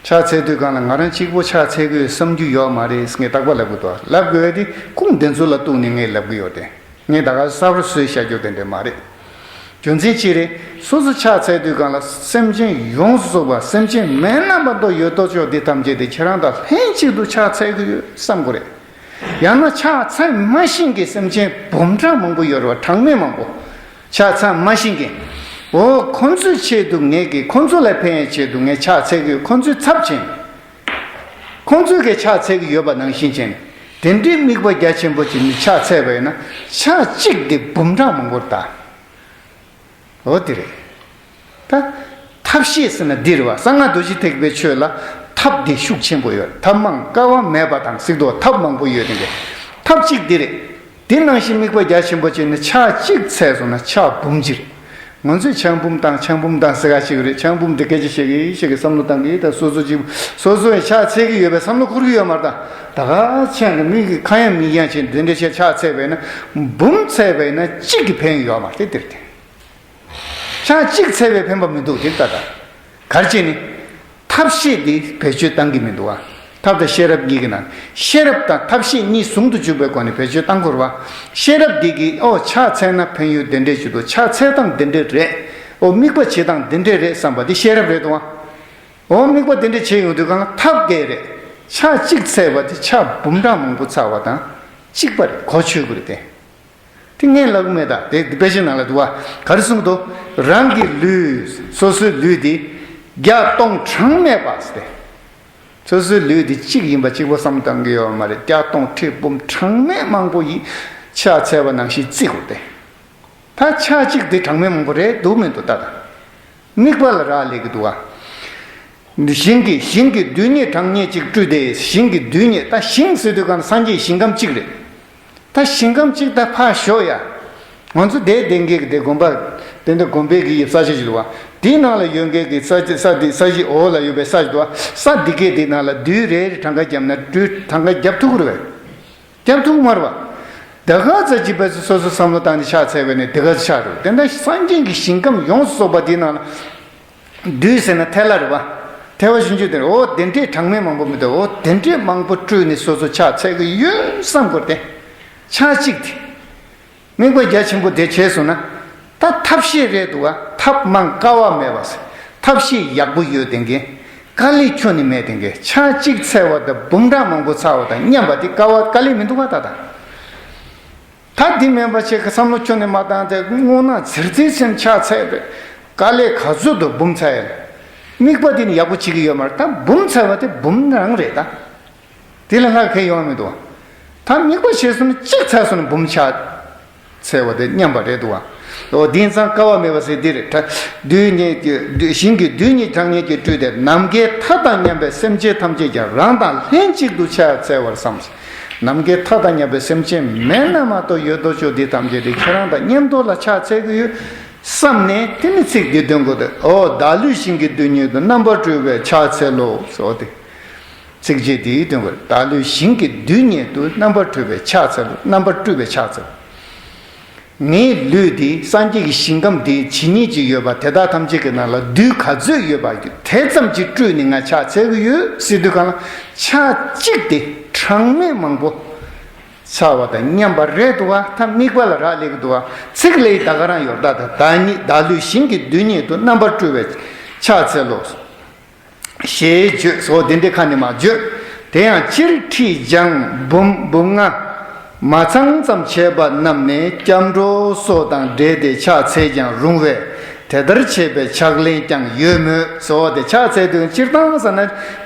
ཕྱག་འཚལ་དུས་གང་ལ་ང་རང་གཅིག་པོ་ཕྱག་འཚལ་གི་ཡོད་བསམ་རྒྱུ་ཡོད་མ་རེད། ངས་རྟག་པར་ལབ་གི་འདུག་ལབ་དགོས་དེ་ཁུངས་འདི་ཚོ་ལ་གཏུགས་ནས་ངས་ལབ་གི་ཡོད་དེ། ངས་ད་ག་གསར་པ་བཟོས་བཤད་རྒྱུ་དེ་འདྲ་མ་རེད། རྒྱུ་མཚན་ཅི་རེད། སོ་སོ་ཕྱག་འཚལ་དུས་གང་ལ་སེམས་ཅན་ཡོངས་སུ་རྫོགས་པ་སེམས་ཅན་མི་རྣམ་པ་དང་ཡོད་དོ་ཅོག་འདི་ཐམས་ཅད་དེ་ཁྱེད་རང་དང་ལྷན་ཅིག་ཏུ་ཕྱག་འཚལ་གི་ཡོད་བསམ་དགོས་རེད། ཡང་ན་ཕྱག་འཚལ་མ་ཤེས་མཁན་སེམས་ཅན་འབུམ་ཕྲག་མང་པོ་ཡོད་རེད་བ། གྲངས་མེད་མང་པོ། ཕྱག་འཚལ་མ་ཤེས་མཁན། འོ་ཁོང་ཚོའི་ཆེད་དུ་ངས་ཀྱིས་ཁོང་ཚོ་ལ་ཕན་ཡས་ཆེད་དུ་ངས་ཕྱག་འཚལ་གི་ཡོད། ཁོང་ཚོའི་ཚབ་བྱས་ནས། ཁོང་ཚོས་ཀྱིས་ཕྱག་འཚལ་གྱི་ཡོད་པ་ནང་བཞིན་བྱས་ནས། དེ་འདྲའི་དམིགས་པ་རྒྱ་ཆེན་པོ་ཅིག་ནས་ཕྱག་འཚལ་བ་ཡིན་ན་ཕྱག་གཅིག་དེ་འབུམ་ཕྲག་མང་པོར་བལྟ། འོ་དེ་རེད། ད་ཐབས་ཤེས་ཟེར་ན་འདི་རེད་བ། གསང་སྔགས་རྡོ་རྗེ་ཐེག་པའི་ཆོས་ལ་ཐབས་དེ་ཤུགས་ཆེན་པོ་ཡོད། ཐབས་མང་དཀའ་བ་མེད་པ་དང་ཟེར་དུས་ཐབས་མང་པོ་ཡོད་དེ་འདྲ། ཐབས་གཅིག་འདི་རེད། དེ་ནང་བཞིན་དམིགས་པ་རྒྱ་ཆེན་པོ་བྱས་ནས་ཕྱག་གཅིག་འཚལ་སོང་ན་ཕྱག་འབུམ་གཅིག་རེད། ང་ཚོས་ཕྱག་འབུམ་བཏང་ཕྱག་འབུམ་བཏང་ཟེར་ག་ཞིག་རེད། ཕྱག་འབུམ་དེ་སྐད་ཆ་བཤད་གི་བཤད་གི་བསམ་བློ་བཏང་གི། ད་སོ་སོ་གཅིག་སོ་སོ་ཡང་ཕྱག་འཚལ་གི་ཡོད་པའི་བསམ་བློ་འཁོར་གི་ཡོད་མ་རེད། ད་ད་ག་ཕྱག་གི་མིག་གི་ཁ་ཡང་མིག་ཡང་བྱས་འདི་འདྲ་བྱས་ཕྱག་འཚལ་བས་ན་འབུམ་འཚལ་བས་ན་གཅིག་གི་ཕན་ཡོད་མ་རེད་དེ་རེད། ཕྱག་གཅིག་འཚལ་བའི་ཕན་པ་མི་འདུག་དེ་ལྟ་ད། ག་རེ་བྱས་ནས། ཐབས་ཤེས་དེ་བེད་སྤྱོད་བཏང་གི་མི་འདུག་བ། ཐབས་དང་ཤེས་རབ་གཉིས་ཀྱི་ནང་ཤེས་རབ་དང་ཐབས་ཤེས་གཉིས་ཟུང་དུ་འཇུག་པའི་སྒོ་ནས་བེད་སྤྱོད་བཏང་དགོས་རེད་བ། ཤེས་རབ་འདི་གིས་ཨོ་ཕྱག་འཚལ་ན་ཕན་ཡོན་འདི་འདྲས་ཅིག་འདུག་ཕྱག་འཚལ་སྟངས་འདི་འདྲས་རེད། ཨོ་དམིགས་པ་བྱེད་སྟངས་འདི་འདྲས་རེད་བསམ་པ་འདི་ཤེས་རབ་རེད་འདུག་བ། ཨོ་དམིགས་པ་འདི་འདྲས་བྱེད་ཡོང་དུས་གང་ལ་ཐབས་མཁས་རེད། ཕྱག་གཅིག་འཚལ་བ་དེ་ཕྱག་འབུམ་ཕྲག་མང་པོ་འཚལ་བ་དང་གཅིག་པ་རེད། གོ་ཆོད་དགོས་རེད་དེ། དེ་ངས་ལབ་གི་མེད་ད། དེ་དཔེ་ཆའི་ནང་ལ་འདུག་བ། ག་རེ་གསུངས་འདུག་རང་གི་ལུས་སོ་སོའི་ལུས་དེ་བརྒྱ་སྟོང་གྲངས་མེད་པ་ཟེར་ཏེ། སོ་སོའི་ལུས་དེ་གཅིག་ཡིན་པ་གཅིག་པོ་བསམ་བཏང་གི་ཡོད་མ་རེད། བརྒྱ་སྟོང་ཁྲི་འབུམ་གྲངས་མེད་མང་པོ་ཡིན། ཕྱག་འཚལ་བ་ནང་བཞིན་བརྩི་དགོས་ཏེ། ད་ཕྱག་གཅིག་དེ་གྲངས་མེད་མང་པོ་རེད་འདུག་མི་འདུག་ད་ལྟ། དམིགས་པ་ལ་རག་ལས་ཀྱི་འདུག་བ། ཞིང་གི་ཞིང་གི་རྡུལ་སྙེད་གྲངས་སྙེད་ཅིག་སྤྲུལ་ཏེ། ཞིང་གི་རྡུལ་སྙེད། ད་ཞིང་ཟེར་དུས་གང་སངས་རྒྱས་ཞིང་ཁམས་གཅིག་རེད། ད་ཞིང་ཁམས་གཅིག་ད་ཕར་ཞོག་ཡ། ང་ཚོ་དེ་བསྟན་མཁན་གྱི་དེ་དགོན་པ་དེ་འདྲ་དགོན་པའི་གི་ཡིབ་ས་ཆ་ཞིག་འདུག་བ། དེའི་ནང་ལ་ཡོད་མཁན་གྱི་ས་ས་དེ་ས་གཞི་འོག་ལ་ཡོད་པའི་ས་ཞིག་འདུག་བ། ས་འདི་གའི་དེ་ནང་ལ་རྡུལ་རེ་རེ་གྲངས་ཀ་བརྒྱབ་ན་སྤྲུལ་གྲངས་ཀ་བརྒྱབ་ཐུབ་ཀྱི་རེད་པས། རྒྱབ་ཐུབ་མ་རེད་པ། དེ་ག་ཚོད་ཅིག་བས་སོ་སོ་བསམ་བློ་བཏང་ནས་ཕྱག་འཚལ་བས་ནས་དེ་ག་ཚོད་ཆགས་རེད། དེ་འདྲ་སངས་རྒྱས་ཀྱི་ཞིང་ཁམས་ཡོངས་སུ་རྫོགས་པ་དེའི་ནང་ལ་རྡུལ་ཟེར་ན་ཐལ་བ་རེད་པ། ཐལ་བ་ཞིག་འཇུག་དེ་རེད། འོ་དེ་འདྲའི་གྲངས་མེད་མང་པོ་མི་འདུག་འོ་དེ་འདྲའི་མང་པོ་སྤྲུལ་ནས་སོ་སོ་ཕྱག་འཚལ་གྱི་ཡོད་བསམ་དགོས་ཏེ། ཕྱག་གཅིག་དེ། དམིགས་པ་རྒྱ་ཆེན་པོ་དེ་བྱས་སོང་ན། ད་ཐབས་ཤེས་རེད་འདུག་བ། ཐབས་མང་དཀའ་བ་མེད་པ་ཟེར། ཐབས་ཤེས་ཡག་པོ་ཡོད་དེ་འགན། དཀའ་ལས་ཁྱོན་ནས་མེད་དེ་འགན། ཕྱག་གཅིག་འཚལ་བ་དང་འབུམ་ཕྲག་མང་པོ་འཚལ་བ་དང་མཉམ་པ་དེ་དཀའ་བ་དཀའ་ལས་མི་འདུག་བ་ད་ད། ད་འདི་མིན་པ་ཆེ་གི་བསམ་བློ་ཁྱོན་ནས་མ་བཏང་སྟེ་སྔོ་ནག་ཟིར་ཟིར་ཕྱིན་ཕྱག་འཚལ་བས། དཀའ་ལས་ག་ཚོད་འདུག་འབུམ་འཚལ་ཡ། དམིགས་པ་དེ་ནི་ཡག་པོ་བྱེད་ཀྱི་ཡོད་མ་རེད། ད་འབུམ་འཚལ་བ་དེ་འབུམ་རང་རེད་ད། དེ་ལས་ལྷག་གང་ཡོང་མི་འདུག་ད་དམིགས་པ་བྱས་སོང་ན་གཅིག་འཚལ་སོང་ན་འབུམ་ཕྱག་འཚལ་བ་དེ་མཉམ་པ་རེད་འདུག་བ། འོ་དེང་སང་དཀའ་བ་མེད་པ་ཟེར་འདི་རེད། ད་རྡུལ་སྙེད་ཀྱི་རྡུལ་ཞིང་གི་རྡུལ་སྙེད་གྲངས་སྙེད་ཀྱིས་སྤྲུལ་ཏེ། ནམ་མཁའི་མཐའ་དང་མཉམ་པའི་སེམས་ཅན་ཐམས་ཅད་ཀྱང་རང་དང་ལྷན་ཅིག་ཏུ་ཕྱག་འཚལ་བར་བསམ། ནམ་མཁའི་མཐའ་དང་མཉམ་པའི་སེམས་ཅན་མེད་ན་མ་གཏོགས་ཡོད་དོ་ཅོག་འདི་ཐམས་ཅད་དེ་ཁྱེད་རང་དང་མཉམ་དུ་ལ་ཕྱག་འཚལ་གྱི་ཡོད་བསམ་ནས། དེ་ནི་ཚིག་འདི་འདོན་དགོས་ཏེ། འོ་བདག་ལུས་ཞིང་གི་རྡུལ་སྙེད་དུ། རྣམ་པར་སྤྲུལ་པའི་ཕྱག་འཚལ་ལོ་ཟེར་བ་དེ། ཚིགས་བཅད་འདིའི་དོན་པར། བདག་ལུས་ཞིང་གི་རྡུལ་སྙེད་དུ། རྣམ་པར་སྤྲུལ་པའི་ཕྱག་འཚལ་ལོ། རྣམ་པར་སྤྲུལ་པའི་ཕྱག་འཚལ་ལོ། ངའི་ལུས་འདི་སངས་རྒྱས་ཀྱི་ཞིང་ཁམས་འདི་ཇི་སྙེད་ཅིག་ཡོད་པ་དེ་དག་ཐམས་ཅད་ཀྱི་ནང་ལ་རྡུལ་ག་ཚོད་ཡོད་པ་དེ་ཙམ་ཅིག་སྤྲུལ་ནས་ང་ཕྱག་འཚལ་གྱི་ཡོད་ཟེར་དུས་གང་ལ་ཕྱག་གཅིག་དེ་གྲངས་མེད་མང་པོ་འཚལ་བ་དང་མཉམ་པ་རེད་འདུག་བ། ད་དམིགས་པ་ལ་རག་ལས་ཀྱི་འདུག་བ། ཚིག་ལས་ད་ག་རང་ཡོད་ད། ད་བདག་ཉིད་བདག་ལུས་ཞིང་གི་རྡུལ་སྙེད་དུ། རྣམ་པར་སྤྲུལ་པའི་ཕྱག་འཚལ་ལོ། ཞེས་བརྗོད་སོགས་དེ་འདྲའི་ཁ་ནས་མ་བརྗོད། དེ་ཡང་སྤྱིར་ཁྲིད་སྦྱང་འབུམ་འབུམ་ལྔ་མ་ཚང་ཙམ་བྱས་པ་རྣམས་ནི་སྐྱབས་འགྲོ་སོགས་དང་འབྲེལ་ཏེ་ཕྱག་འཚལ་ཀྱང་རུང་བས། དེ་ལྟར་བྱས་པའི་ཕྱག་ལེན་ཀྱང་ཡོད་མོད་ཟེར་བ་དེ། ཕྱག་འཚལ་དུས་སྤྱིར་བཏང་ཟེར་ན་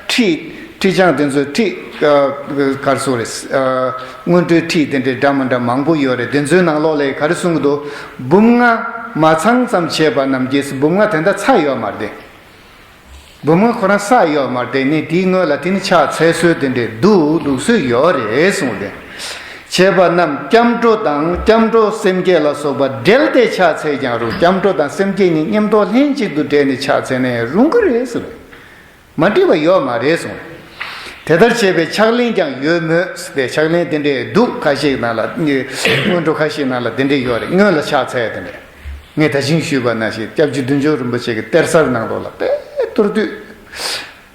ཁྲིད་ཁྲིད་སྦྱང་དེ་ཚོ་ཁྲིད་ག་རེ་ཟེར་རེད། སྔོན་འགྲོའི་ཁྲིད་དེ་འདྲའི་འདྲ་མི་འདྲ་མང་པོ་ཡོད་རེད། དེ་ཚོའི་ནང་ལོགས་ལ་ག་རེ་གསུང་གི་འདུག་འབུམ་ལྔ་མ་ཚང་ཙམ་བྱས་པ་རྣམས་ཀྱིས། འབུམ་ལྔ་དེ་འདྲ་ཚར་ཡོད་མ་རེད་དེ། འབུམ་ལྔ་ཁོ་རང་བསགས་ཡོད་མ་རེད་དེ། ནི་དེའི་སྔོན་ལ་དེ་ནི་ཕྱག་འཚལ་སྲོལ་དེ་འདྲའི་འདུག་ལུགས་སྲོལ་ཡོད་རེད་གསུངས་ཏེ། བྱས་པ་རྣམས་སྐྱབས་འགྲོ་དང་སྐྱབས་འགྲོ་སེམས་བསྐྱེད་ལ་སོགས་པ་འབྲེལ་ཏེ་ཕྱག་འཚལ་ཀྱང་རུང་། སྐྱབས་འགྲོ་དང་སེམས་བསྐྱེད་གཉིས་མཉམ་དུ་ལྷན་ཅིག་ཏུ་འབྲེལ་ནས་ཕྱག་འཚལ་ནས་རུང་གི་རེད་གསུངས། མ་འགྲིག་པ་ཡོད་མ་རེད་གསུངས། དེ་ལྟར་བྱས་པའི་ཕྱག་ལེན་ཀྱང་ཡོད་མོད་ཟེར་ཏེ། ཕྱག་ལེན་དེ་འདྲའི་འདུག་ཁ་ཤས་ནང་ལ། སྔོན་འགྲོ་ཁ་ཤས་ནང་ལ་དེ་འདྲའི་ཡོད་རེད། སྔོན་ལ་ཕྱག་འཚལ་དེ་འདྲ། ངས་ད་གིན་ཞུས་པ་ནང་བཞིན་སྐྱབས་རྗེ་བདུད་འཇོམས་རིན་པོ་ཆེ་གི་གཏེར་གསར་ནང་ལོགས་ལ་དཔེ་མདོར་བསྡུས་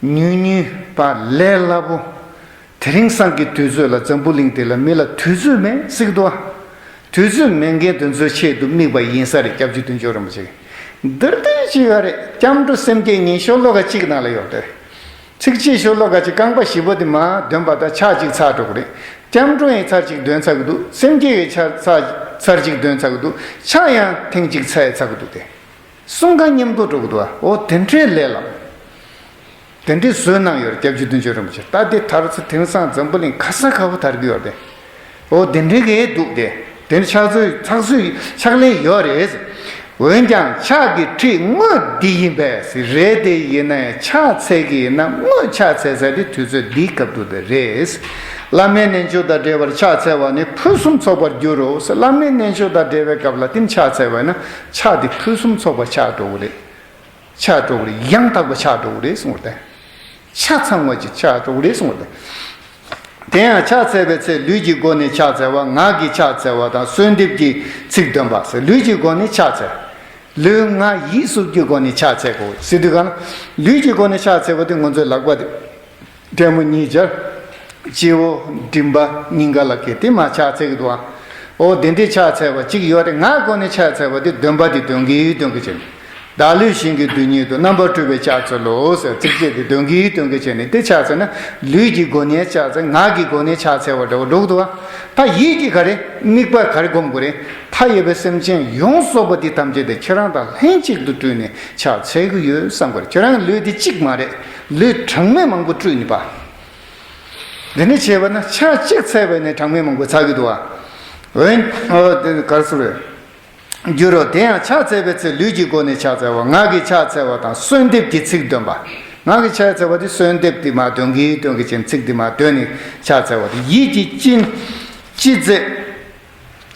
ཉུང་ཉུང་བ་ལས་སླ་པོ། དེ་རིང་སང་གི་དུས་ཚོད་ལ་འཛམ་བུ་གླིང་འདི་ལ་མི་ལ་དུས་ཚོད་མེད་ཟེར་གི་འདུག་ཨ། དུས་ཚོད་མེད་མཁན་དེ་ཚོའི་ཆེད་དུ་དམིགས་པ་ཡིན་ས་རེད། སྐྱབས་རྗེ་བདུད་འཇོམས་རིན་པོ་ཆེ་གིས། འདིར་དེ་གཅིག་ག་རེད། སྐྱབས་འགྲོ་སེམས་བསྐྱེད་གཉིས་ཤོ་ལོ་ཀ་གཅིག་ནང་ལ་ཡོད་རེད། ཚིགས་བཅད་ཤོ་ལོ་ཀ་གཅིག་རྐང་པ་བཞི་པོ་དེ་མར་འདོན་པ་དང་ཕྱག་གཅིག་ཚར་འགྲོ་གི་རེད། སྐྱབས་འགྲོ་ཡི་ཚར་གཅིག་འདོན་ཚར་གི་འདུག་སེམས་བསྐྱེད་ཀྱི་ཕྱག་ཚར་ཚར་གཅིག་འདོན་ཚར་གི་འདུག་ཕྱག་ཡང་ཐེངས་གཅིག་འཚལ་ཚར་གི་འདུག་སྟེ། གསུམ་ཀ་མཉམ་དུ་འགྲོ་གི་འདུག་ཨ། འོ་དེ་འདྲའི་ལས་སླ་པོ། དེ་འདྲའི་བཟོས་གནང་ཡོད་རེད། སྐྱབས་རྗེ་བདུད་འཇོམས་རིན་པོ་ཆེ། ད་དེ་དར་ཚེ་དེང་སང་འཛམ་བུ་གླིང་ག་ས་ག་པོ་དར་གི་ཡོད་རེད། འོ་དེ་འདྲའི་གི་འདུག་སྟེ། དེ་འདྲ་ཕྱག་ཚོད་ཚགས་ཚུད་ཕྱག་ལེན་ཡོད་རེད། འོན་ཀྱང་ཕྱག་གི་ཁྲིད་དངོས་འདི་ཡིན་པས་རེད། དེ་ཡིན་ན་ཡང་ཕྱག་འཚལ་གི་ཡིན་ན་དངོས་ཕྱག་འཚལ་ས་དེ་དུས་ཚོད་འདིའི་སྐབས་དུ་དེ་རེད། བླ་མའི་རྣལ་འབྱོར་དང་འབྲེལ་བར་ཕྱག་འཚལ་བ་ནི་ཕུན་སུམ་ཚོགས་པར་འགྱུར་རོ་ཟེར། བླ་མའི་རྣལ་འབྱོར་དང་འབྲེལ་བའི་སྐབས་ལ་དེ་ཕྱག་འཚལ་བ་ཡིན་ན་ཕྱག་དེ་ཕུན་སུམ་ཚོགས་པ་ཆགས་འགྲོ་གི་རེད། ཆགས་འགྲོ་གི་རེད། ཡང་དག་པ་ཆགས་འགྲོ་གི་རེད་གསུངས་པ་རེད། ཆ་ཚང་བ་ཅིག་ཆགས་འགྲོ་གི་རེད་གསུངས་པ་རེད། དེ་ཡང་ཕྱག་འཚལ་བའི་ཚེ་ལུས་ཀྱི་སྒོ་ནས་ཕྱག་འཚལ་བ། ངག་གིས་ཕྱག་འཚལ་བ་དང་གསོལ་འདེབས་ཀྱི་ཚིག་འདོན་པ་ཟེར། ལུས་ཀྱི་སྒོ་ནས་ཕྱག་འཚལ། ལུས་ངག་ཡིད་གསུམ་གྱི་སྒོ་ནས་ཕྱག་འཚལ་དགོས་ཟེར་དུས་གང་ལ། ལུས་ཀྱི་སྒོ་ནས་ཕྱག་འཚལ་བ་དེ་ང་ཚོའི་ལག་པ་དེ། ཐལ་མོ་གཉིས་སྦྱར། སྤྱི་བོ་མགྲིན་པ་སྙིང་ག་ལ་གི་དེ་མར་ཕྱག་འཚལ་གི་འདུག་ཨ། འོ་དེ་འདྲའི་ཕྱག་འཚལ་བ་གཅིག་ཡོད་རེད། ངག་སྒོ་ནས་ཕྱག་འཚལ་བ་དེ་འདོན་པ་དེ་འདོན་གི་འདོན་གི་བྱས་ནས། བདག་ལུས་ཞིང་གི་རྡུལ་སྙེད་དུ། རྣམ་པར་སྤྲུལ་པའི་ཕྱག་འཚལ་ལོ་ཟེར་ཚིགས་བཅད་དེ་འདོན་གི་འདོན་གི་བྱས་ནས་དེ་ཕྱག་འཚལ་ན་ལུས་ཀྱི་སྒོ་ནས་ཕྱག་འཚལ། ངག་གི་སྒོ་ནས་ཕྱག་འཚལ་བ་འདྲ་བོ་འགྲོ་གི་འདུག་ཨ། ད་ཡིད་ཀྱི་ག་རེ་དམིགས་པ་ག་རེ་སྒོམ་དགོས་རེད། མཐའ་ཡས་པའི་སེམས་ཅན་ཡོངས་རྫོགས་པ་འདི་ཐམས་ཅད་དེ་ཁྱེད་རང་དང་ལྷན་ཅིག་ཏུ་སྤྲུལ་ནས་ཕྱག་འཚལ་གྱི་ཡོད་བསམ་དགོས་རེད། ཁྱེད་རང་ལུས་འདི་གཅིག་མ་རེད། ལུས་གྲངས་མེད་མང་པོ་སྤྲུལ་ནས་པ། འདི་འདྲ་བྱས་པ་ན་ཕྱག་གཅིག་འཚལ་བས་ནི་གྲངས་མེད་མང་པོ་འཚལ་གྱི་འདུག་བ། འོན། ཨོ་དེ་གར་སོང་རེད། འགྱུར་རོ། དེ་ཡང་ཕྱག་འཚལ་བའི་ཚེ་ལུས་ཀྱི་སྒོ་ནས་ཕྱག་འཚལ་བ། ངག་གིས་ཕྱག་འཚལ་བ་དང་གསོལ་འདེབས་ཀྱི་ཚིག་འདོན་པ། ངག་གིས་ཕྱག་འཚལ་བ་དེ་གསོལ་འདེབས་དེ་མ་འདོན་གྱི་འདོན་གྱི་ཅན་ཚིག་དེ་མ་འདོན་ནས་ཕྱག་འཚལ་བ་དེ། ཡིད་ཀྱིས་ཅི་ཅི་མཛད།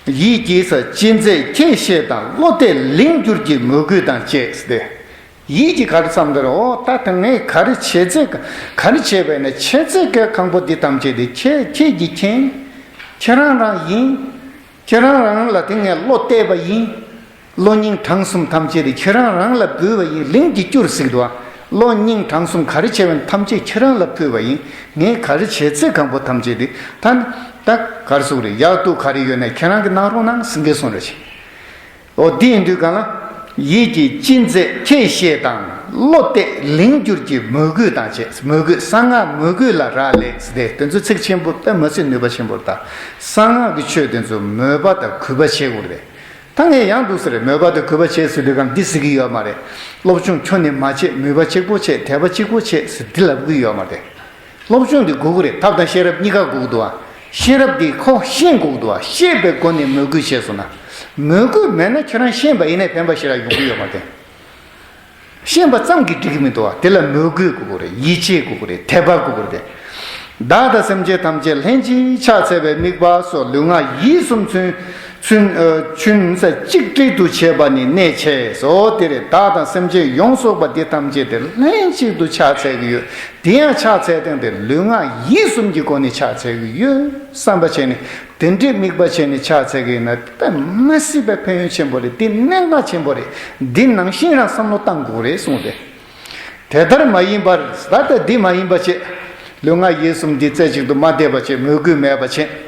ཡིད་ཀྱིས་ཅི་མཛད་ཁྱེད་ཤེས་དང་། བློ་གཏད་ལིང་བསྒྱུར་གྱི་མོས་གུས་དང་བཅས་ཏེ། ཡིད་ཀྱིས་ག་རེ་བསམ་འདིར། འོ་ད་ད་ངས་ག་རེ་བྱེད་ཚེ་ག་རེ་བྱས་པས་ན་བྱེད་ཚེ་ག་གང་པོ་འདི་ཐམས་ཅད་དེ་ཁྱེད་ཁྱེད་ཀྱིས་མཁྱེན། ཁྱེད་རང་རང་ཡིན། ཁྱེད་རང་རང་ལ་དེ་ངས་བློ་གཏད་པ་ཡིན། བློ་སྙིང་བྲང་གསུམ་ཐམས་ཅད་དེ་ཁྱེད་རང་རང་ལ་འབུལ་བ་ཡིན། ལིང་གིས་བསྒྱུར་ཟེར་གྱི་འདུག་བ། བློ་སྙིང་བྲང་གསུམ་ག་རེ་བྱས་པ་ཐམས་ཅད་ཁྱེད་རང་ལ་ཕུལ་བ་ཡིན། ངས་ག་རེ་བྱེད་ཚེ་གང་པོ་ཐམས་ཅད་དེ་ད་ད་གར་སོང་རེད། ཡག་སྡུག་ག་རེ་ཡོད་ན་ཁྱེད་རང་གིས་གནང་རོགས་གནང་ཟེར་གྱི་སོང་རེད། འོ་འདི་ཡིན་དུས་གང་ལ། ཡིད་ཀྱིས་ཅི་མཛད་ཁྱེད་ཤེས་དང་། བློ་གཏད་ལིང་བསྒྱུར་གྱི་མོས་གུས་དང་བཅས། མོས་གུས། གསང་སྔགས་མོས་གུས་ལ་རག་ལས་ཟེར་ཏེ་དེ་ཚོ་ཚིག་ཆེན་པོ་དཔེ་མི་སྲིད་ནུས་པ་ཆེན་པོ་རེད་ད། གསང་སྔགས་ཀྱི་ཆོས་དེ་ཚོ་མོས་པ་དང་གུས་པ་བྱེད་དགོས་རེད། ད་ངས་ཡང་འདུག་ཟེར་རེད། མོས་པ་དང་གུས་པ་བྱེད་ཟེར་དུས་གང་འདི་ཟེར་གྱི་ཡོད་མ་རེད། སློབ་སྦྱོང་ཁྱོན་ནས་མ་བྱེད། མོས་པ་གཅིག་པོ་བྱེད། དད་པ་གཅིག་པོ་བྱེད་ཟེར་འདི་ལབ་གི་ཡོད་མ་རེད། སློབ་སྦྱོང་འདི་དགོས་ཀྱི་རེད། ཐབས་དང་ཤེས་རབ་གཉིས་ཀ་དགོས་ཀྱི་འདུག་བ། ཤེས་རབ་འདི་ཁོ་ཤེས་དགོས་ཀྱི་འདུག་བ། ཤེས་པའི་སྒོ་ནས་མོས་གུས་བྱས་སོང་ན། མོས་གུས་མེད་ན་ཁྱོད་རང་ཤེས་པ་ཡིན་ནའི་ཕན་པ་ཞེ་དྲག་ཡོང་གི་ཡོད་མ་རེད། ཤེས་པ་ཙམ་གྱིས་འགྲིག་གི་མི་འདུག་བ། དེ་ལ་མོས་གུས་དགོས་ཀྱི་རེད། ཡིད་ཆེས་དགོས་ཀྱི་རེད། དད་པ་དགོས་ཀྱི་རེད། བདག་དང་སེམས་ཅན་ཐམས་ཅད་ལྷན་ཅིག་ཕྱག་འཚལ་བའི་དམིགས་པ་སོགས་ལུས་ངག་ཡིད་གསུམ་ཚུན་ཚུན་ཨ་ཚུན་ས་གཅིག་སྒྲིལ་དུ་བྱེད་པ་ནི་གནད་ཆེ་སོ། དེ་རེད། བདག་དང་སེམས་ཅན་ཡོངས་རྫོགས་པ་འདི་ཐམས་ཅད་དེ་ལྷན་ཅིག་ཏུ་ཕྱག་འཚལ་གྱི་ཡོད། དེ་ཡང་ཕྱག་འཚལ་སྟངས་དེ་ལུས་ངག་ཡིད་གསུམ་གྱི་སྒོ་ནས་ཕྱག་འཚལ་གྱི་ཡོད་བསམ་པ་བྱས་ནས་དེ་འདྲའི་དམིགས་པ་བྱས་ནས་ཕྱག་འཚལ་གྱི་ཡོད་ན་དཔེ་མི་སྲིད་པའི་ཕན་ཡོན་ཆེན་པོ་རེད། འདི་གནད་འགག་ཆེན་པོ་རེད། འདི་ནང་བཞིན་རང་བསམ་བློ་བཏང་དགོས་རེད་གསུངས་ཏེ། དེ་ལྟར་མ་ཡིན་པར། ད་ལྟ་འདི་མ་ཡིན་པ་བྱས། ལུས་ངག་ཡིད་གསུམ་འདི་རྩེ་གཅིག་ཏུ་མ་བསྡད་པ་བྱས། མོས་གུས་མེད་པ་བྱས།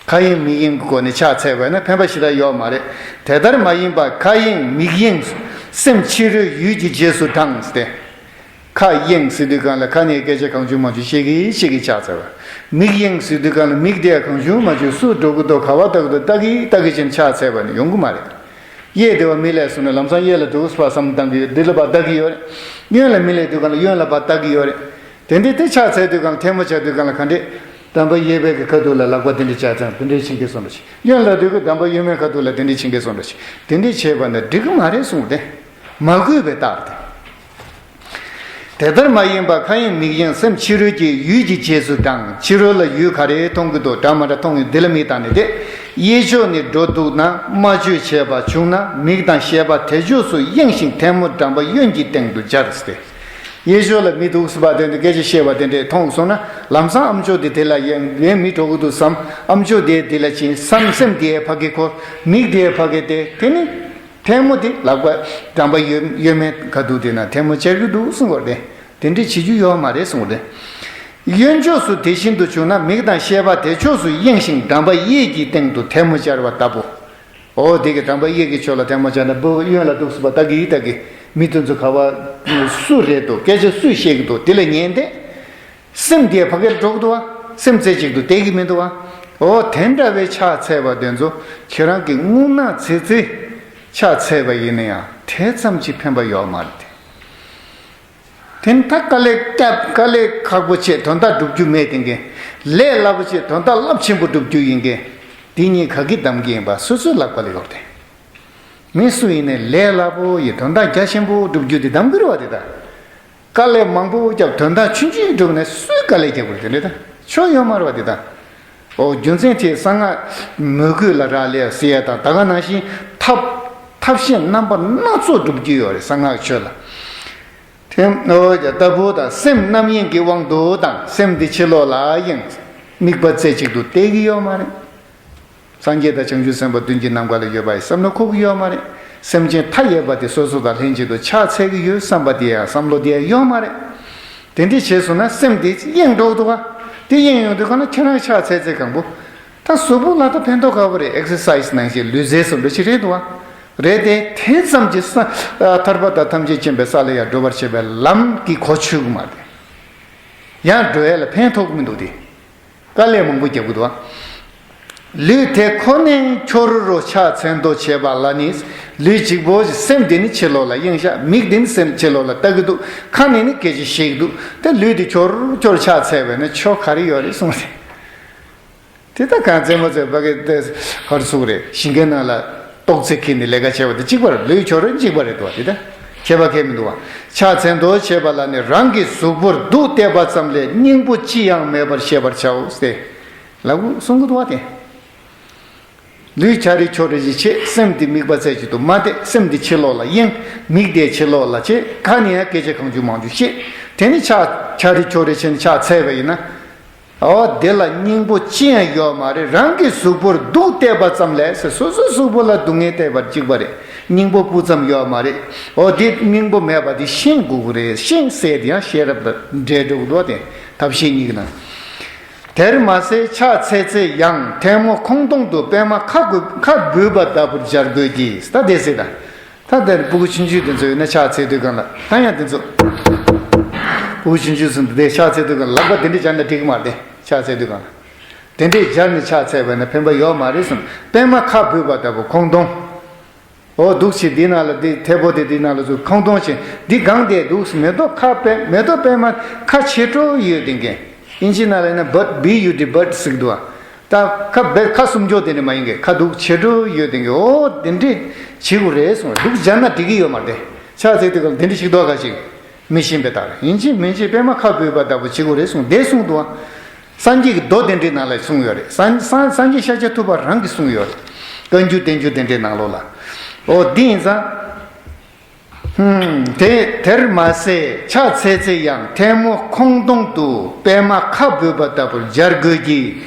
མཁའ་དབྱིངས་མིག་དབྱིངས་ཀྱི་སྒོ་ནས་ཕྱག་འཚལ་བས་ན་ཕན་པ་ཞེ་དྲག་ཡོད་མ་རེད། དེ་ལྟར་མ་ཡིན་པར་མཁའ་དབྱིངས་མིག་དབྱིངས་སེམས་ཕྱི་རོལ་ཡུལ་གྱི་རྗེས་སུ་འབྲངས་ཏེ། མཁའ་དབྱིངས་ཟེར་དུས་གང་ལ་ཁ་ནས་སྐད་ཆ་གང་བྱུང་མང་བྱུང་བཤད་ཀྱི་བཤད་ཀྱི་ཕྱག་འཚལ་བ། མིག་དབྱིངས་ཟེར་དུས་གང་ལ་མིག་དེ་གང་བྱུང་མང་བྱུང་སུ་འགྲོ་གི་འདུག་ག་བ་ལྟ་གི་འདུག་ལྟ་གི་ལྟ་གི་བྱས་ནས་ཕྱག་འཚལ་བ་ནི་ཡོང་གི་མ་རེད། གཡས་དེ་བ་མིག་ལ་སོང་ནས་ལམ་སང་གཡོན་ལ་འགྲོ་གི་སོང་བསམ་བཏང་གི་ཡོད། འདི་ལ་བ་ལྟ་གི་ཡོད་རེད། གཡོན་ལ་མིག་ལ་དུས་གང་ལ་གཡོན་ལ་བ་ལྟ་གི་ཡོད་རེད། དེ་འདྲའི་དེ་ཕྱག་འཚལ་དུས་གང་ལ་ཐལ་མོ་སྦྱར་དུས་གང་ལ་ག་འདྲས། དམ་པ་གཡས་པའི་གི་ཁ་ཐུག་ལ་ལག་པ་དེ་འདྲས་བྱས་ཙང་དེ་འདྲས་བྱེད་ཀྱི་སོང་འགྲོ་ཞིག་གཡོན་ལ་དུས་གི་དམ་པ་གཡོན་མའི་ཁ་ཐུག་ལ་དེ་འདྲས་བྱེད་ཀྱི་སོང་འགྲོ་ཞིག་དེ་འདྲས་བྱས་པ་ན་འགྲིག་གི་མ་རེད་གསུངས་ཏེ། མ་གུས་པའི་རྟགས་དེ། དེ་ལྟར་མ་ཡིན་པ་མཁའ་དབྱིངས་མིག་དབྱིངས་སེམས་ཕྱི་རོལ་གྱི་ཡུལ་གྱི་རྗེས་སུ་འབྲངས། ཕྱི་རོལ་ལ་ཡུལ་ག་རེ་མཐོང་གི་འདུག་འདྲ་མ་འདྲ་མཐོང་ཡོད། འདི་ལ་མིག་བཏང་ནས་དེ། གཡས་ཕྱོགས་ནས་འགྲོ་འདུག་ན་སྨྲ་བརྗོད་བྱས་པ་བྱུང་ན་མིག་དང་ཤེས་པ་དེ་ཕྱོགས་སུ་གཡེང་ཞིང་ཐལ་མོ་འགྲམ་པ་གཡོན་གྱི་སྟེང་དུ་སྦྱར་ཏེ། གཡས་ཕྱོགས་ལ་མི་འདུག་ཟེར་བ་དེ་འདྲ་སྐད་ཆ་བཤད་པ་དེ་འདྲས་མཐོང་སོང་ན་ལམ་སང་ཨ་མཆོག་དེ་དེ་ལ་གཡེང་ངའི་མི་འགྲོ་གི་འདུག་བསམ། ཨ་མཆོག་དེ་དེ་ལ་ཕྱིན་བསམ། སེམས་དེའི་ཕ་གི་འཁོར། མིག་དེའི་ཕ་གི་དེ་དེ་ནི། ཐལ་མོ་དེ་ལག་པ་འགྲམ་པ་གཡོན་གཡོན་མའི་ཁ་ཐུག་དེ་ན་ཐལ་མོ་སྦྱར་གྱི་འདུག་གསུང་བར་ཏེ། དེ་འདྲ་བྱེད་རྒྱུ་ཡོད་མ་རེད་གསུང་བར་ཏེ། གཡོན་ཕྱོགས་སུ་དེ་བཞིན་དུ་བྱུང་ན་མིག་དང་ཤེས་པ་དེ་ཕྱོགས་སུ་གཡེང་ཞིང་འགྲམ་པ་གཡས་ཀྱི་སྟེང་དུ་ཐལ་མོ་སྦྱར་བ་ལྟ་བུ། འོ་དེ་གི་འགྲམ་པ་གཡས་ཀྱི་ཕྱོགས་ལ་ཐལ་མོ་སྦྱར་ན་བུ་གཡོན་ལ་འདུག་ཟེར་བ་ལྟ་གི་ལྟ་གི་མི་དེ་ཚོ་ག་བ་སུ་རེད་འདུག་སྐད་ཆ་སུས་བཤད་ཀྱི་འདུག་དེ་ལ་ཉན་ཏེ། སེམས་དེ་ཕ་གིར་འགྲོ་གི་འདུག་བ། སེམས་རྩེ་གཅིག་ཏུ་གཏད་ཀྱི་མི་འདུག་བ། འོ་དེ་འདྲ་བའི་ཕྱག་འཚལ་བ་དེ་ཚོ་ཁྱེད་རང་གིས་རྔུལ་ནག་ཚིག་ཚིག་ཕྱག་འཚལ་བ་ཡིན་ན་ཡང་དེ་ཙམ་གྱིས་ཕན་པ་ཡོད་མ་རེད་དེ། དེ་ནི་ད་དཀའ་ལས་བརྒྱབ་དཀའ་ལས་ཁག་པོ་བྱས་དོན་དག་སྒྲུབ་རྒྱུ་མེད་དེ་མཁན། ལས་སླ་པོ་བྱས་དོན་དག་རླབས་ཆེན་པོ་སྒྲུབ་རྒྱུ་ཡིན་མཁན། དེ་གཉིས་ག་གིས་གདམ་གྱི་ཡིན་པ་སོ་སོའི་ལག་པ་ལ་ཡོད་དེ། མི་སུ་ཡིན་ནའི་ལས་སླ་པོ་ཡིས་དོན་དག་རྒྱ་ཆེན་པོ་སྒྲུབ་རྒྱུ་དེ་གདམ་གྱི་རེད་བ་དེ་ད། དཀའ་ལས་མང་པོ་བརྒྱབ་དོན་དག་ཆུང་ཆུང་སྒྲུབ་ནས་སུས་དཀའ་ལས་རྒྱག་དགོས་དེ་འདྲ་ད་ཆོ་ཡོད་མ་རེད་བ་དེ་ད། ཨོ་རྒྱུ་མཚན་དེ་གསང་སྔགས་མོས་གུས་ལ་རག་ལས་ཟེར་ཡ་དང་ད་ག་ནང་བཞིན་ཐབས་ཐབས་ཤེས་རྣམ་པ་སྣ་ཚོགས་སྒྲུབ་རྒྱུ་ཡོད་རེད་གསང་སྔགས་ཆོས་ལ། དེ་ཨོ་ལྟ་བུ་དང་སེམས་རྣམ་གཡེང་གི་དབང་དུ་དང་སེམས་དེ་ཕྱི་ལོགས་ལ་གཡེང་དམིགས་པ་རྩེ་གཅིག་ཏུ་གཏད་ཀྱི་ཡོད་མ་རེད། སངས་རྒྱས་དང་བྱང་ཆུབ་སེམས་དཔའ་མདུན་གྱི་ནམ་མཁའ་ལ་ཡོད་པ་ཡི་བསམ་བློ་འཁོར་གྱི་ཡོད་མ་རེད། སེམས་ཅན་མཐའ་ཡས་པ་དེ་སོ་སོ་དང་ལྷན་ཅིག་ཏུ་ཕྱག་འཚལ་གྱི་ཡོད་བསམ་པ་དེ་ཡང་བསམ་བློ་དེ་ཡང་ཡོད་མ་རེད། དེ་འདྲ་བྱས་སོང་ན་སེམས་དེ་གཡེང་འགྲོ་འདུག་ག་དེ་གཡེང་ཡོང་དུས་གང་ན་ཁྱེད་རང་ཕྱག་འཚལ་ཚེ་གང་པོ། ད་གཟུགས་པོ་ལ་ད་ཕན་ཐོགས་དཀའ་བོ་རེད། ཨེག་སར་སའི་སི་ནང་བཞིན་ལུས་རྩལ་སོགས་འདྲ་ཞིག་རེད་འདུག་ག་རེད་དེ་དེ་ཙམ་གྱིས་ས་ཐར་པ་དང་ཐམས་ཅད་མཁྱེན་པའི་ས་ལ་ཡང་འགྲོ་བར་བྱེད་པའི་ལམ་གྱི་གོ་ཆོད་ཀྱི་མ་རེད། ཡང་འགྲོ་ཡ་ལ་ཕན་ཐོགས་ཀྱི་མི་འདུག་སྟེ། དཀའ་ལས་མང་པོ་རྒྱག་དགོས་འདུག་བ། ལུས་དེ་ཁོ་ནས་འཁྱོར་རོ་ཕྱག་འཚལ་མདོ་བྱེད་པ་ལ་ནི། ལུས་གཅིག་པོ་སེམས་དེ་ནི་ཕྱི་ལོགས་ལ་གཡེང་བཞག་མིག་དེ་ནི་སེམས་ཕྱི་ལོགས་ལ་ལྟ་གི་འདུག་ཁ་ནས་ནི་སྐད་ཆ་བཤད་གི་འདུག་དེ་ལུས་དེ་འཁྱོར་འཁྱོར་ཕྱག་འཚལ་བས་ན་ཆོ་ག་རེ་ཡོད་རེད་གསུངས་ཏེ། དེ་ད་གང་རྩེད་མོ་རྩེ་བ་གི་དེ་ཧར་ཚུགས་རེད། ཞིང་ཁའི་ནང་ལ་ཏོག་ཙེ་ཁྱེར་ནས་ལས་ཀ་བྱས་པ་དེ་གཅིག་པ་རེད། ལུས་ཁྱོར་རེ་གཅིག་པ་རེད་འདུག་བ། དེ་ད་ཁྱད་པར་ཁྱད་མི་འདུག་བ། ཕྱག་འཚལ་མདོ་བྱས་པ་ལ་ནི་རང་གི་གཟུགས་པོར་གདུགས་གཏད་པ་ཙམ་ལས་སྙིང་པོ་ཅི་ཡང་མེད་པར་ཤེས་པར་བྱའོ་ཟེར་ལབ་གསུང་གི་འདུག་བ། དེ་ལུས་ཁྱར་རེ་ཁྱོར་རེ་ཞིག་བྱེད། སེམས་དེ་དམིགས་པ་རྩེ་གཅིག་ཏུ་མ་གཏད། སེམས་དེ་ཕྱི་ལོགས་ལ་གཡེང་། མིག་དེ་ཕྱི་ལོགས་ལ་བྱེད། ཁ་ནས་ཡང་སྐད་ཆ་གང་བྱུང་མང་བྱུང་བཤད། དེ་ནི་ཕྱག་ཁྱར་རེ་ཁྱོར་རེ་བྱས་ནས་ཕྱག་འཚལ་བ་ཡིན་ན། འོ་དེ་ལ་སྙིང་པོ་ཅི་ཡང་ཡོད་མ་རེད། རང་གི་གཟུགས་པོར་གདུགས་གཏད་པ་ཙམ་ལས་ཟེར། སོ་སོའི་གཟུགས་པོ་ལ་སྡུག་བསྔལ་གཏད་པར་གཅིག་པ་རེད། སྙིང་པོ་སྤུ་ཙམ་ཡོད་མ་རེད། འོ་དེ་སྙིང་པོ་མེད་པ་དེ་ཤེས་དགོས་ཀྱི་རེད། ཤེས་ཟེར་དེ་ཡང་ཤེས་རབ་དང་འབྲེལ་འགྲོ་གི་འདུག་བ། དེ་ཐབས་ཤེས་གཉིས་ཀྱི་ནང་། དེར་མ་ཟད་ཕྱག་འཚལ་ཚེ་ཡང་ཐལ་མོ་ཁོང་སྟོང་དུ་པད་མ་ཁ་འབུ་ཁ་འབུས་པ་ལྟ་བུར་སྦྱར་དགོས་ཀྱི། ད་དེ་ཟེར་ད། ད་དེར་སྤུ་གུ་ཆུང་ཆུང་དེ་ཚོ་ཡོད་ན་ཕྱག་འཚལ་དུས་སྒང་ལ། ད་ཡང་དེ་ཚོ་སྤུ་གུ་ཆུང་ཆུང་ཚོ་འདི་ཕྱག་འཚལ་དུས་སྒང་ལ་ལག་པ་དེ་འདྲས་སྦྱར་ན་འགྲིག་གི་མ་རེད། ཕྱག་འཚལ་དུས་སྒང་ལ་དེ་འདྲས་སྦྱར་ནས་ཕྱག་འཚལ་བས་ན་ཕན་པ་ཡོད་མ་རེད་གསུངས། པད་མ་ཁ་འབུས་པ་ལྟ་བུ་ཁོང་སྟོང་། འོ་འདུག་བྱས་འདི་ནང་ལ་འདི་ཐལ་པོ་དེ་འདི་ནང་ལ་ཚུར་ཁོང་སྟོང་བྱས་འདི་གང་དེ་འདུག་མེ་ཏོག་ཁ་པད་མེ་ཏོག་པད་མ་ཁ་ཕྱེད་དྲོ་ཡོད་དེ་གན། ཨིན་ཇི་ནང་ལ་ཡིན་ན་བྷར་ཌི་བྷི་ཡུ་ཌི་བྷར་ཌི་ཟེར་གི་འདུག་བ། ད་ཁ་བེ་ཁ་སུམ་ཅུ་དེ་འདྲས་མ་ཡིན་གི། ཁ་འདུག་ཕྱེད་དྲོ་ཡོད་དེ་གན། འོ་དེ་འདྲས་བྱེད་དགོས་རེད་གསུངས། འདུག་སྦྱར་ན་འགྲིག་གི་ཡོད་མ་རེད། ཕྱག་འཚལ་དུས་སྐབས་ལ་དེ་འདྲས་ཞིག་འདུག་ག་ཞིག་མི་ཤེས་པའི་རྟགས་རེད། ཡིན་གཅིག་མིན་གཅིག་པད་མ་ཁ་འབུས་པ་ལྟ་བུ་བྱེད་དགོས་རེད་གསུངས། དེ་གསུངས་འདུག་བ། སངས་རྒྱས་ཀྱི་མདོ་དེ་འདྲའི་ནང་ལ་གསུངས་ཡོད་རེད། སངས་སངས་སངས་རྒྱས་ཤཱཀྱ་ཐུབ་པ་རང་གིས་གསུངས་ཡོད་རེད། བཀའ་འགྱུར་བསྟན་འགྱུར་དེ་འདྲའི་ནང་ལོགས་ལ། འོ་འདི་ཡིན་ཙང་། ཧུམ། དེ་དེར་མ་ཟད་ཕྱག་འཚལ་ཚེ་ཡང་ཐལ་མོ་ཁོང་སྟོང་དུ་པད་མ་ཁ་འབུས་པ་ལྟ་བུར་སྦྱར་དགོས་ཀྱི།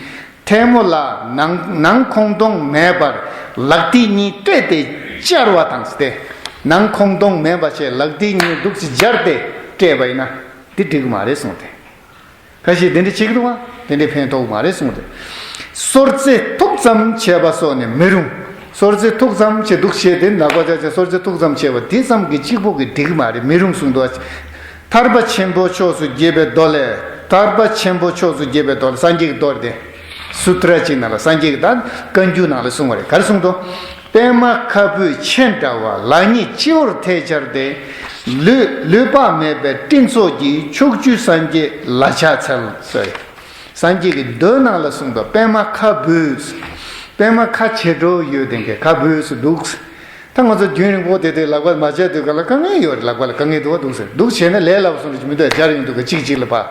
ཐལ་མོ་ལ་ནང་ནང་ཁོང་སྟོང་མེད་པར་ལག་མཐིལ་གཉིས་སྤྲད་དེ་སྦྱར་བ་དང་སྟེ། ནང་ཁོང་སྟོང་མེད་པ་བྱས་ལག་མཐིལ་གཉིས་འདུག་སེ་སྦྱར་ཏེ་སྤྲད་པ་ཡིན་ན་འདི་འགྲིག་གི་མ་རེད་གསུངས་ཏེ། ཁ་ཤས་དེ་འདྲ་བྱེད་ཀྱི་འདུག་བ། དེ་འདྲའི་ཕན་ཐོགས་མ་རེད་གསུངས་ཏེ། སོར་རྩེ་ཐུག་ཙམ་བྱས་པ་སོགས་ནི་མི་རུང་། སོར་རྩེ་ཐུག་ཙམ་བྱས་འདུག་བྱས་ཏེ་ནག་པ་ཆ་ཆ་སོར་རྩེ་ཐུག་ཙམ་བྱས་པ་དེ་ཙམ་གྱིས་གཅིག་པོ་གིས་འགྲིག་གི་མ་རེད། མི་རུང་གསུངས་འདུག་བ། ཐར་པ་ཆེན་པོ་ཕྱོགས་སུ་རྒྱས་པའི་མདོ་ལས། ཐར་པ་ཆེན་པོ་ཕྱོགས་སུ་རྒྱས་པའི་མདོ་ལས། སངས་རྒྱས་ཀྱི་མདོ་རེད་དེ། སུ་ཏྲ་གཅིག་ནང་ལ་སངས་རྒྱས་ཀྱི་ད་བཀའ་འགྱུར་ནང་ལ་གསུངས་པ་རེད། ག་རེ་གསུངས་འདུག་པད་མ་ཁ་འབུས་ཆེ་འདྲ་བ། ལག་གཉིས་སྤྱི་བོར་ཐལ་སྦྱར་ཏེ། ལུས་ལུས་དཔག་མེད་པའི་སྤྲིན་ཚོགས་ཀྱིས། ཕྱོགས་བཅུའི་སངས་རྒྱས་ལ་ཕྱག་འཚལ་ཟེར། སངས་རྒྱས་ཀྱི་མདོའི་ནང་ལ་གསུངས་པ་པད་མ་ཁ་འབུས། པད་མ་ཁ་ཕྱེད་དྲོ་ཡོད་དེ་གན་ཁ་འབུས་སུ་འདུག་ད་ང་ཚོ་རྒྱུན་རིང་པོ་དེ་དེ་ལག་པ་མ་བྱས་དུས་ག་ལ་དཀའ་ངལ་ཡོད་རེད། ལག་པ་ལ་དཀའ་ངལ་འདུག་བ། འདུག་ཟེར་འདུག་བྱས་ན་ལས་སླ་པོ་སོང་རེད་མི་འདུག་སྦྱར་ཡོང་དུས་ག་གཅིག་གཅིག་ལ་ཕ།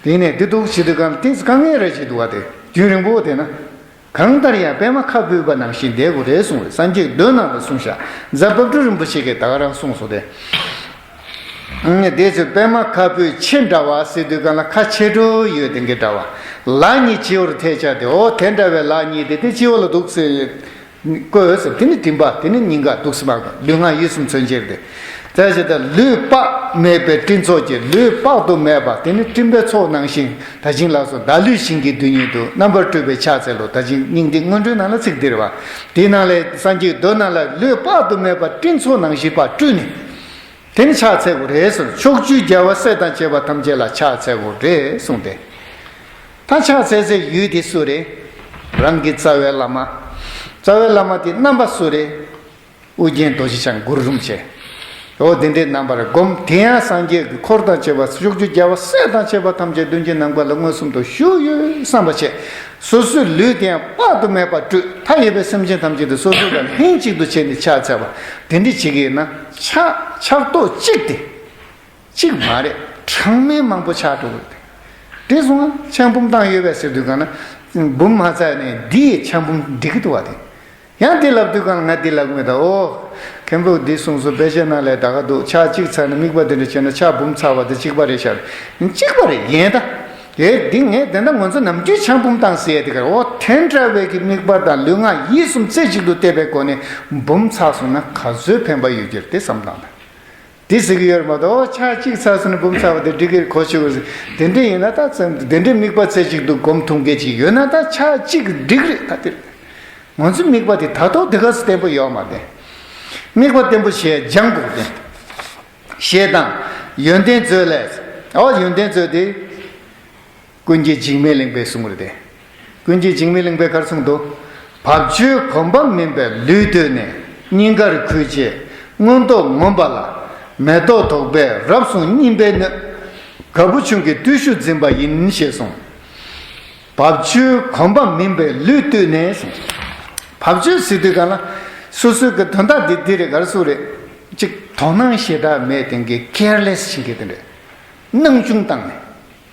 དེ་ནས་འདི་འདུག་བྱེད་དུས་ག་ལ་ཏིས་དཀའ་ངལ་རེ་ཞིག་འདུག་བ། དེ་རྒྱུན་རིང་པོ་དེ་ན། གང་ལྟར་ཡང་པད་མ་ཁ་འབུས་པ་ནང་བཞིན་བསྡད་དགོས་རེད་གསུངས་རེད། སངས་རྒྱས་མདོའི་ནང་ལ་གསུངས་ཤག་རྫ་བབ་ཀྲུ་རིན་པོ་ཆེ་གིས་ད་ག་རང་གསུངས་སོང་དེ། ཨང་། དེ་ཚོས་པད་མ་ཁ་འབུས་ཆེ་འདྲ་བ་ཟེར་དུས་ག་ལ་ཁ་ཕྱེད་དྲོ་ཡོད་དེ་གན་འདྲ་བ། ལག་གཉིས་སྤྱི་བོར་ཐལ་སྦྱར་ཏེ། འོ་དེ་འདྲ་བའི་ལག་གཉིས་དེ་དེ་སྤྱི་བོ་ལ་འདུག་སེ་བཀོད་ཟེར། དེ་ནི་མགྲིན་པ། དེ་ནི་སྙིང་ག་འདུག་སེ་མར་བཀོད། ལུས་ངག་ཡིད་གསུམ་མཚོན་བྱེད་དེ། དེ་བྱས་ད་ལུས་དཔག་མེད་པའི་སྤྲིན་ཚོགས་ཀྱིས། ལུས་དཔག་ཏུ་མེད་པ་དེ་ནི་སྤྲིན་པའི་ཚོགས་ནང་བཞིན། ད་ཅིང་ལགས་སོ། བདག་ལུས་ཞིང་གི་རྡུལ་སྙེད་དུ། རྣམ་པར་སྤྲུལ་པའི་ཕྱག་འཚལ་ལོ། ད་ཅིང་སྙིང་འདི་སྔོན་འགྲོའི་ནང་ལ་ཚིག་འདིར་བ། དེའི་ནང་ལས་སངས་རྒྱས་མདོ་ནང་ལ་ལུས་དཔག་ཏུ་མེད་པ་སྤྲིན་ཚོགས་ནང་བཞིན་པ་སྤྲུལ་ནས། དེ་ནི་ཕྱག་འཚལ་དགོས་རེད་གསུངས། ཕྱོགས་བཅུའི་རྒྱལ་བ་སྲས་དང་བཅས་པ་ཐམས་ཅད་ལ་ཕྱག་འཚལ་དགོས་རེད་གསུངས་ཏེ། ད་ཕྱག་འཚལ་སའི་ཡུལ་དེ་སུ་རེད། རང་གི་རྩ་བའི་བླ་མ། རྩ་བའི་བླ་མ་དེ་རྣམ་པ་སུ་རེད། ཨོ་རྒྱན་རྡོ་རྗེ་འཆང་གུ་རུ་རིན་པོ་ཆེ། འོ་དེ་འདྲའི་རྣམ་པར་བསྒོམ། དེ་ཡང་སངས་རྒྱས་ཀྱི་འཁོར་དང་བཅས་པ་ཕྱོགས་བཅུའི་རྒྱལ་བ་སྲས་དང་བཅས་པ་ཐམས་ཅད་མདུན་གྱི་ནམ་མཁའ་ལ་མངོན་སུམ་དུ་བཞུགས་ཡོད་བསམ་པ་བྱས། སོ་སོའི་ལུས་དེ་ཡང་དཔག་ཏུ་མེད་པར་སྤྲུལ། མཐའ་ཡས་པའི་སེམས་ཅན་ཐམས་ཅད་དེ་སོ་སོ་དང་ལྷན་ཅིག་ཏུ་བྱས་ནས་ཕྱག་འཚལ་བ་དེ་འདྲ་བྱེད་ཀྱི་ཡོད་ན་ཕྱག་ཕྱག་རྡོག་གཅིག་དེ། གཅིག་མ་རེད། གྲངས་མེད་མང་པོ་ཕྱག་འགྲོ་གི་རེད་དེ། དེ་སོང་ང་ཕྱག་འབུམ་བཏང་ཡོད་པས་ཟེར་དུས་ག་ན། འབུམ་མ་ཚར་ནས་འདི་ཡི་ཕྱག་འབུམ་འགྲིག་གི་འདུག་བ་དེ། ཡང་དེ་ལབ་དུས་གང་ང་དེ་ལབ་མེད་ད། ཨོ། མཁན་པོས་འདི་གསུངས་སོ། དཔེ་ཆ་ནང་ལས་ད་ག་འདུག་ཕྱག་གཅིག་ཚར་ན་དམིགས་པ་དེ་འདྲ་བྱས་ན་ཕྱག་འབུམ་ཚར་བ་དེ་གཅིག་པ་རེད་ཤག་གཅིག་པ་རེད་ཡིན་ད། ཡེ་འདི་ངས་དེ་འདྲ་ང་ཚོ་ནམ་རྒྱུན་ཕྱག་འབུམ་བཏང་ཟེར་ཡ་དེ་ག་རེད། ཨོ་དེ་འདྲ་བའི་གི་དམིགས་པ་དང་ལུས་ངག་ཡིད་གསུམ་རྩེ་གཅིག་ཏུ་གཏད་པའི་སྒོ་ནས་འབུམ་ཚར་སོང་ན་ག་ཚོད་ཕན་པ་ཡོད་ཀྱི་རེད་དེ་བསམ་བཏང་ད། དེ་ཟེར་གྱི་ཡོད་རེད་མ་གཏོགས་ཕྱག་གཅིག་ཚར་སོང་ན་འབུམ་ཚར་བ་དེ་འགྲིག་གི་རེད་གོ་ཆོད་གི་རེད། དེ་འདྲ་ཡིན་ན་ད་ཙམ་དེ་འདྲའི་དམིགས་པ་རྩེ་གཅིག་ཏུ་སྒོམ་ཐུབ་མཁན་ཅིག་ཡོད་ན་ད་ཕྱག་གཅིག་འགྲིག་རེད་ད་དེ། ང་ཚོའི་དམིགས་པ་དེ་ད་དུང་དེ་ག་ཚོད་བརྟན་པོ་ཡོད་མ་རེད། དམིགས་པ་བརྟན་པོ་ཞེས་སྦྱང་དགོས་ཏེ། ཞེས་དང་། ཡོན་ཏན་མཛོད་ལས། ཨོ་ཡོན་ཏན་མཛོད་དེ། ཀུན་མཁྱེན་འཇིགས་མེད་གླིང་པས་གསུངས་རེད་དེ། ཀུན་མཁྱེན་འཇིགས་མེད་གླིང་པས་ག་རེ་གསུངས་འདུག་བབ་ཅོལ་གོམ་པ་མིན་པའི་ལུས་གཏོད་ནས། སྙིང་གར་ཁུར་བྱས་མངོན་རྟོགས་ངོམས་པ་ལ། མེ་ཏོག་དོག་པས་རབ་བཟུང་སྙིམ་པའི་སྣོད། ག་བུ་ཆུང་གིས་བརྟུལ་ཞུགས་འཛིན་པ་ཡིན། ཞེས་གསུངས། བབ་ཅོལ་གོམས་པ་མིན་པའི་ལུས་བཏུད་ནས། བབ་ཅོལ་ཟེར་དུས་གང་ལ། སོ་སོའི་གི་དོན་དག་འདི་འདི་རེད་ག་རེ་ཟེར་རེད། ཅིག་དོ་སྣང་ཞེ་དྲག་མེད་དེང་གི་ཀེར་ལེ་སི་བྱེད་མཁན་དེ་འདྲས། སྣང་ཆུང་བཏང་ནས།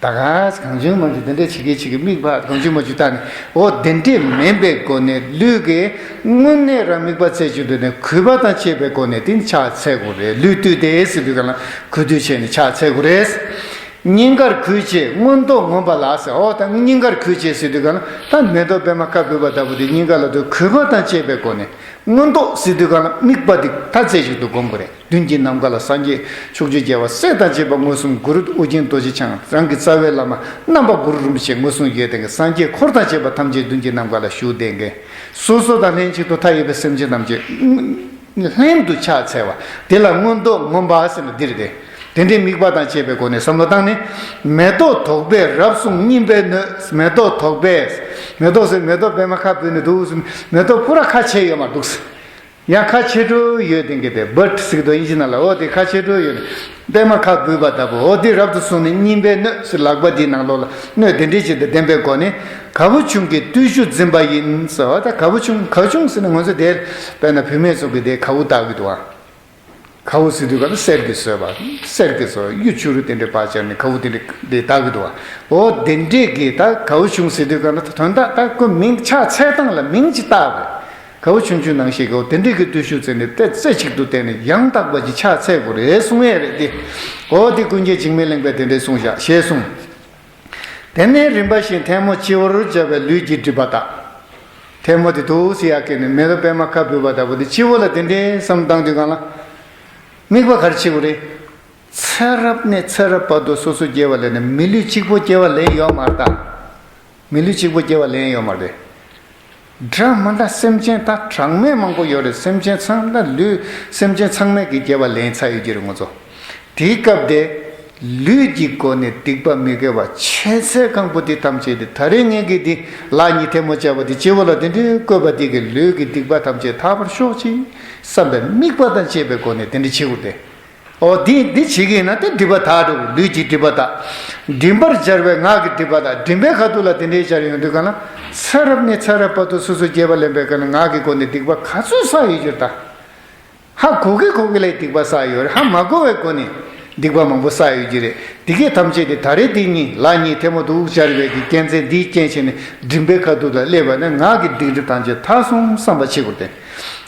ད་ག་གང་བྱུང་མང་བྱུང་དེ་འདྲས་བྱེད་ཀྱི་བྱེད་ཀྱི་དམིགས་པ་གང་བྱུང་མང་བྱུང་བཏང་ནས། འོ་དེ་འདྲས་མིན་པའི་སྒོ་ནས་ལུས་ཀྱིས་དངོས་གནས་རང་དམིགས་པ་རྩེ་གཅིག་ཏུ་ནས་གུས་པ་དང་བཅས་པའི་སྒོ་ནས་དེ་ནི་ཕྱག་འཚལ་དགོས་རེད། ལུས་བཏུད་དེ་ཟེར་དུས་གང་ལ་གུས་བཏུད་བྱས་ནས་ཕྱག་འཚལ་དགོས་རེད། སྙིང་གར་གུས་བྱས་མངོན་རྟོགས་ངོམས་པ་ལ་ཟེར། འོ་ད་སྙིང་གར་གུས་བྱས་ཟེར་དུས་གང་ལ་ད་མེ་ཏོག་པད་མ་ཁ་འབུས་པ་ལྟ་བུ་དེ་སྙིང་ག་ལ་དུ་གུས་པ་དང་བཅས་པའི་སྒོ་ནས། མངོན་རྟོགས་ཟེར་དུས་གང་ལ་དམིགས་པ་འདི་ད་རྩེ་གཅིག་ཏུ་སྒོམ་དགོས་རེད། མདུན་གྱི་ནམ་མཁའ་ལ་སངས་རྒྱས་ཕྱོགས་བཅུའི་རྒྱལ་བ་སྲས་དང་བཅས་པ་མངོན་སུམ་གུ་རུ་ཨོ་རྒྱན་རྡོ་རྗེ་འཆང་རང་གི་རྩ་བའི་བླ་མ་རྣམ་པ་གུ་རུ་རིན་པོ་ཆེ་མངོན་སུམ་ཡོད་དེ་གི་སངས་རྒྱས་འཁོར་དང་བཅས་པ་ཐམས་ཅད་མདུན་གྱི་ནམ་མཁའ་ལ་བཞུགས་བསྡད་མཁན། སོ་སོ་དང་ལྷན་ཅིག་ཏུ་མཐའ་ཡས་པའི་སེམས་ཅན་ཐམས་ཅད་ལྷན་དུ་ཕྱག་འཚལ་བ་དེ་ལ་མངོན་རྟོགས་ངོམས་པ་ཟེར་ན་འདིར་དེ། དེ་འདྲའི་དམིགས་པ་དང་བཅས་པའི་སྒོ་ནས་བསམ་བློ་བཏང་ནས། མེ་ཏོག་དོག་པས་རབ་གསུངས་སྙིམ་པའི་སྣོད། མེ་ཏོག་དོག་པས། མེ་ཏོག་ཟེར་མེ་ཏོག་པད་མ་ཁ་འབུས་ནས་འདུག་ཟེར། མེ་ཏོག་པུ་ར་ཁ་ཕྱེ་ཡོད་མ་འདུག་ཟེར། ཡང་ཁ་ཕྱེ་འགྲོ་ཡོད་དེ་གི་དེ་བར་ཟེར་གི་འདུག་ཨིན་ཇི་ནང་ལ། འོ་དེ་ཁ་ཕྱེ་འགྲོ་ཡོད་ནས་པད་མ་ཁ་འབུས་པ་ལྟ་བུ། འོ་དེ་རབ་ཏུ་བཟུང་ནས་སྙིམ་པའི་སྣོད་ཟེར། ལག་པ་འདིའི་ནང་ལོགས་ལ་སྣོད་དེ་འདྲའི་ཅིག་དང་ལྡན་པའི་སྒོ་ནས། ག་བུ་ཆུང་གི་བརྟུལ་ཞུགས་འཛིན་པ་ཡིན་ཟེར་བ། ད་ག་བུ་ཆུང་ག་བུ་ཆུང་ཟེར་ན་ང་ཚོ་དེ་དཔེར་ན་བུད་མེད་ཚོ་གི་དེ་ག་བུ་བཏགས་གི་འདུག་ཨ། ག་བུ་ཟེར་དུས་ག་ལ་གསེར་གྱིས་བཟོས་པ། གསེར་གྱིས་བཟོས་གཡུ་བྱུ་རུ་དེ་འདྲའི་ཕར་སྦྱར་ནས་ག་བུ་དེ་འདྲའི་དེ་བཏགས་ཀྱི་འདུག་བ། འོ་དེ་འདྲས་ཀྱི་ད་ག་བུ་ཆུང་ཟེར་དུས་ག་ལ་དོན་དག་ད་ཁོ་མིང་ཕྱག་འཚལ་སྟངས་ལ་མིང་ཅིག་བཏགས་པས། ག་བུ་ཆུང་ཆུང་ནང་བཞིན་གྱི་འོ་དེ་འདྲས་ཀྱི་བརྟུལ་ཞུགས་བཙལ་ནས་དེ་རྩེ་གཅིག་ཏུ་བསྟེན་ནས་ཡང་དག་པ་ཅིག་ཕྱག་འཚལ་དགོས་རེད་གསུང་ཡས་རེད་དེ། འོ་དེ་ཀུན་མཁྱེན་འཇིགས་མེད་གླིང་པས་དེ་འདྲས་གསུངས་བཞག་ཞེས་གསུངས། དེ་ནས་རིམ་པ་བཞིན་ཐལ་མོ་སྤྱི་བོར་སྦྱར་བས་ལུས་ཀྱི་སྒྲིབ་པ་དག། ཐལ་མོ་དེ་འདུག་སེ་ཡར་བཀལ་ནས་མེ་ཏོག་པད་མ་ཁ་འབུས་པ་ལྟ་བུ་དེ་སྤྱི་བོ་ལ་དེ་འདྲའི་བསམ་བཏང་དུས་གང་ལ། དམིགས་པ་ག་རེ་བྱེད་དགོས་རེད། ཚེ་རབས་ནས་ཚེ་རབས་བར་དུ་སོ་སོ་སྐྱེ་བ་ལེན་ནས་མི་ལུས་གཅིག་པོ་སྐྱེ་བ་ལེན་ཡོད་མ་རེད་ད། མི་ལུས་གཅིག་པོ་སྐྱེ་བ་ལེན་ཡོད་མ་རེད། འདྲ་མི་འདྲ་སེམས་ཅན་ད་གྲངས་མེད་མང་པོ་ཡོད་རེད། སེམས་ཅན་ཚང་མ་ལུས་སེམས་ཅན་ཚང་མས་ཀྱི་སྐྱེ་བ་ལེན་ཚར་ཡོད་ཀྱི་རེད་ང་ཚོ། དེའི་སྐབས་དེ། ལུས་ཀྱི་སྒོ་ནས་སྡིག་པ་མི་དགེ་བ་ཆེས་ཚད་ཁང་པོ་དེ་ཐམས་ཅད་དེ་ད་རེས་ངས་ཀྱི་འདི་ལག་གཉིས་ཐལ་མོ་སྦྱར་བ་དེ་སྤྱི་བོ་ལ་དེ་འདྲའི་བཀོད་པ་དེ་གི་ལུས་ཀྱི་སྡིག་པ་ཐམས་ཅད་དག་པར་ཤོག་ཅིག་བསམ་པའི་དམིགས་པ་དང་བཅས་པའི་སྒོ་ནས་དེ་འདྲ་བྱེད་དགོས་ཏེ། འོ་འདི་འདི་བྱེད་ཀྱི་ཡིན་ན་དེ་སྒྲིབ་པ་དག་འགྲོ་གི། ལུས་ཀྱི་སྒྲིབ་པ་དག། མགྲིན་པར་སྦྱར་བའི་ངག་གི་སྒྲིབ་པ་དག། མགྲིན་པའི་ཁ་ཐུག་ལ་དེ་འདྲའི་སྦྱར་ཡོང་དུས་གང་ལ། ཚེ་རབས་ནས་ཚེ་རབས་བར་དུ་སོ་སོ་སྐྱེ་བ་ལེན་པའི་སྐབས་ལ་ངག་གི་སྒོ་ནས་སྡིག་པ་ག་ཚོད་བསགས་ཡོད་ཀྱི་རེད་ད། ཧ་གོ་གི་གོ་གི་ལས་སྡིག་པ་བསགས་ཡོད་རེད། ཧ་མ་གོ་བའི་སྒོ་ནས་སྡིག་པ་མང་པོ་བསགས་ཡོད་ཀྱི་རེད། དེ་གས་ཐམས་ཅད་དེ་ད་རེས་དེ་གཉིས་ལག་གཉིས་ཐལ་མོ་འདུག་སྦྱར་བའི་གི་རྐྱེན་ཚད་འདིའི་རྐྱེན་བྱས་ནས་མགྲིན་པའི་ཁ་ཐུག་ལ་སླེབས་པ་ན་ངག་གི་སྡིག་སྒྲིབ་ཐམས་ཅད་དག་སོང་བསམ་པ་བྱེད་དགོས་ཏེ།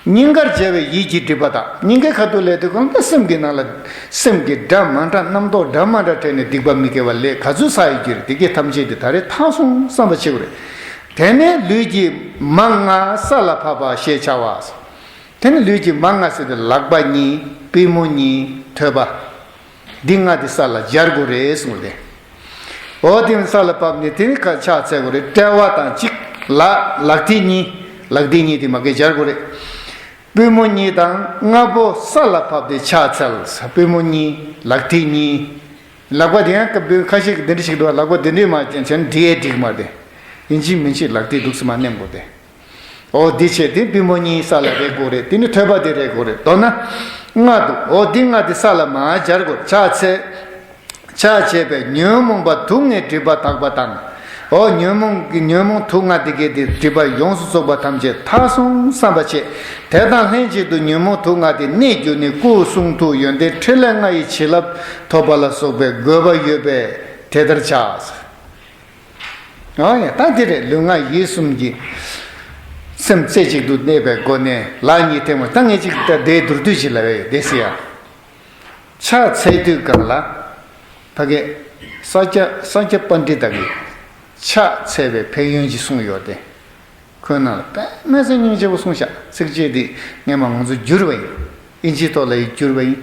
སྙིང་གར་སྦྱར་བའི་ཡིད་ཀྱི་སྒྲིབ་པ་དག། སྙིང་གའི་ཁ་ཐུག་ལས་དེ་གང་ལྟར་སེམས་ཀྱི་ནང་ལ་སེམས་ཀྱི་འདྲ་མ་འདྲ་རྣམ་རྟོག་འདྲ་མ་འདྲ་འཕྲད་ནས་སྡིག་པ་མི་དགེ་བ་ལས་ག་ཚོད་བསགས་ཡོད་ཀྱི་རེད། དེ་གས་ཐམས་ཅད་དེ་ད་རེས་དག་སོང་བསམ་པ་བྱེད་དགོས་རེད། དེ་ནས་ལུས་ཀྱི་མ་ལྔ་ས་ལ་ཕབ་པ་ཞེས་བྱ་བ། དེ་ནི་ལུས་ཀྱི་མ་ལྔ་ཟེར་ཏེ་ལག་པ་གཉིས། པུས་མོ་གཉིས། ཐོད་པ། འདི་ལྔ་དེ་ས་ལ་སྦྱར་དགོས་རེད་གསུངས་ཏེ། འོ་དེ་ནི་ས་ལ་ཕབ་ནས་དེ་ནི་ཁ་ཕྱག་འཚལ་དགོས་རེད། དཔྲལ་བ་དང་གཅིག། ལག་ལག་མཐིལ་གཉིས། ལག་མཐིལ་གཉིས་དེ་མ་གི་སྦྱར་དགོས་རེད། པུས་མོ་གཉིས་དང་ལྔ་པོ་ས་ལ་ཕབ་སྟེ་ཕྱག་འཚལ། པུས་མོ་གཉིས། ལག་མཐིལ་གཉིས། ལག་པ་དེ་ཡང་ཁ་ཤས་ཀྱི་འདི་འདྲ་ཞིག་འདུག་ལག་པ་འདི་འདྲས་མ་བྱས་ན་འབྲི་ཡས་འགྲིག་མ་རེད། ཡིན་གཅིག་མིན་གཅིག་ལག་མཐིལ་འདུག་སེ་མར་མནན་དགོས་ཏེ། འོ་འདི་བྱས་ཏེ་པུས་མོ་གཉིས་ས་ལ་རེག་དགོས་རེད། དེ་ནི་ཐོད་པ་དེ་རེག་དགོས་རེད། མདོར་ན། ལྔ་འདུག་འོ་འདི་ལྔ་དེ་ས་ལ་མར་སྦྱར་དགོས། ཕྱག་འཚལ། ཕྱག་བྱས་པས་ཉོན་མོངས་པ་དུག་ལྔའི་སྒྲིབ་པ་དག་པ་དང་། འོ་ཉོན་མོངས་ཀྱི་ཉོན་མོངས་དུག་ལྔ་དེ་གའི་དེ་སྒྲིབ་པ་ཡོངས་སུ་རྫོགས་པ་ཐམས་ཅད་དག་སོང་བསམ་པ་བྱས། དེ་དང་ལྷན་ཅིག་ཏུ་ཉོན་མོངས་དུག་ལྔ་དེ་གནས་གྱུར་ནས་སྐུ་གསུང་ཐུགས་ཡོན་ཏན་ཕྲིན་ལས་ལྔ་ཡི་བྱིན་རླབས་ཐོབ་པ་ལ་སོགས་པའི་དགོས་པ་ཡོད་པས་དེ་ལྟར་བྱ། ཨ་ཡ་ད་འདི་རེད། ལུས་ངག་ཡིད་གསུམ་གྱི་སེམས་རྩེ་གཅིག་ཏུ་གནས་པའི་སྒོ་ནས་ལག་གཉིས་ཐལ་མོ། ད་ངས་ཅིག་ད་དེའི་མདོར་བསྡུས་ཅིག་ལབ་ཡས་ཡོད་དེ་ཟེར་ཡ། ཕྱག་འཚལ་དུས་གང་ལ། ཕ་གི་ས་སྐྱ་ས་སྐྱ་པཎྜི་ཏ་གིས་ཕྱག་འཚལ་བའི་ཕན་ཡོན་ཅིག་གསུངས་ཡོད་དེ། ཁོའི་ནང་ལ་དཔེ་མི་སྲིད་སྙིང་རྗེ་པོ་གསུངས་ཤག་ཚིགས་བཅད་འདི་སྔས་མ་ང་ཚོ་བསྒྱུར་བ་ཡིན། ཨིན་ཇིའི་ཐོག་ལ་ཡི་བསྒྱུར་བ་ཡིན།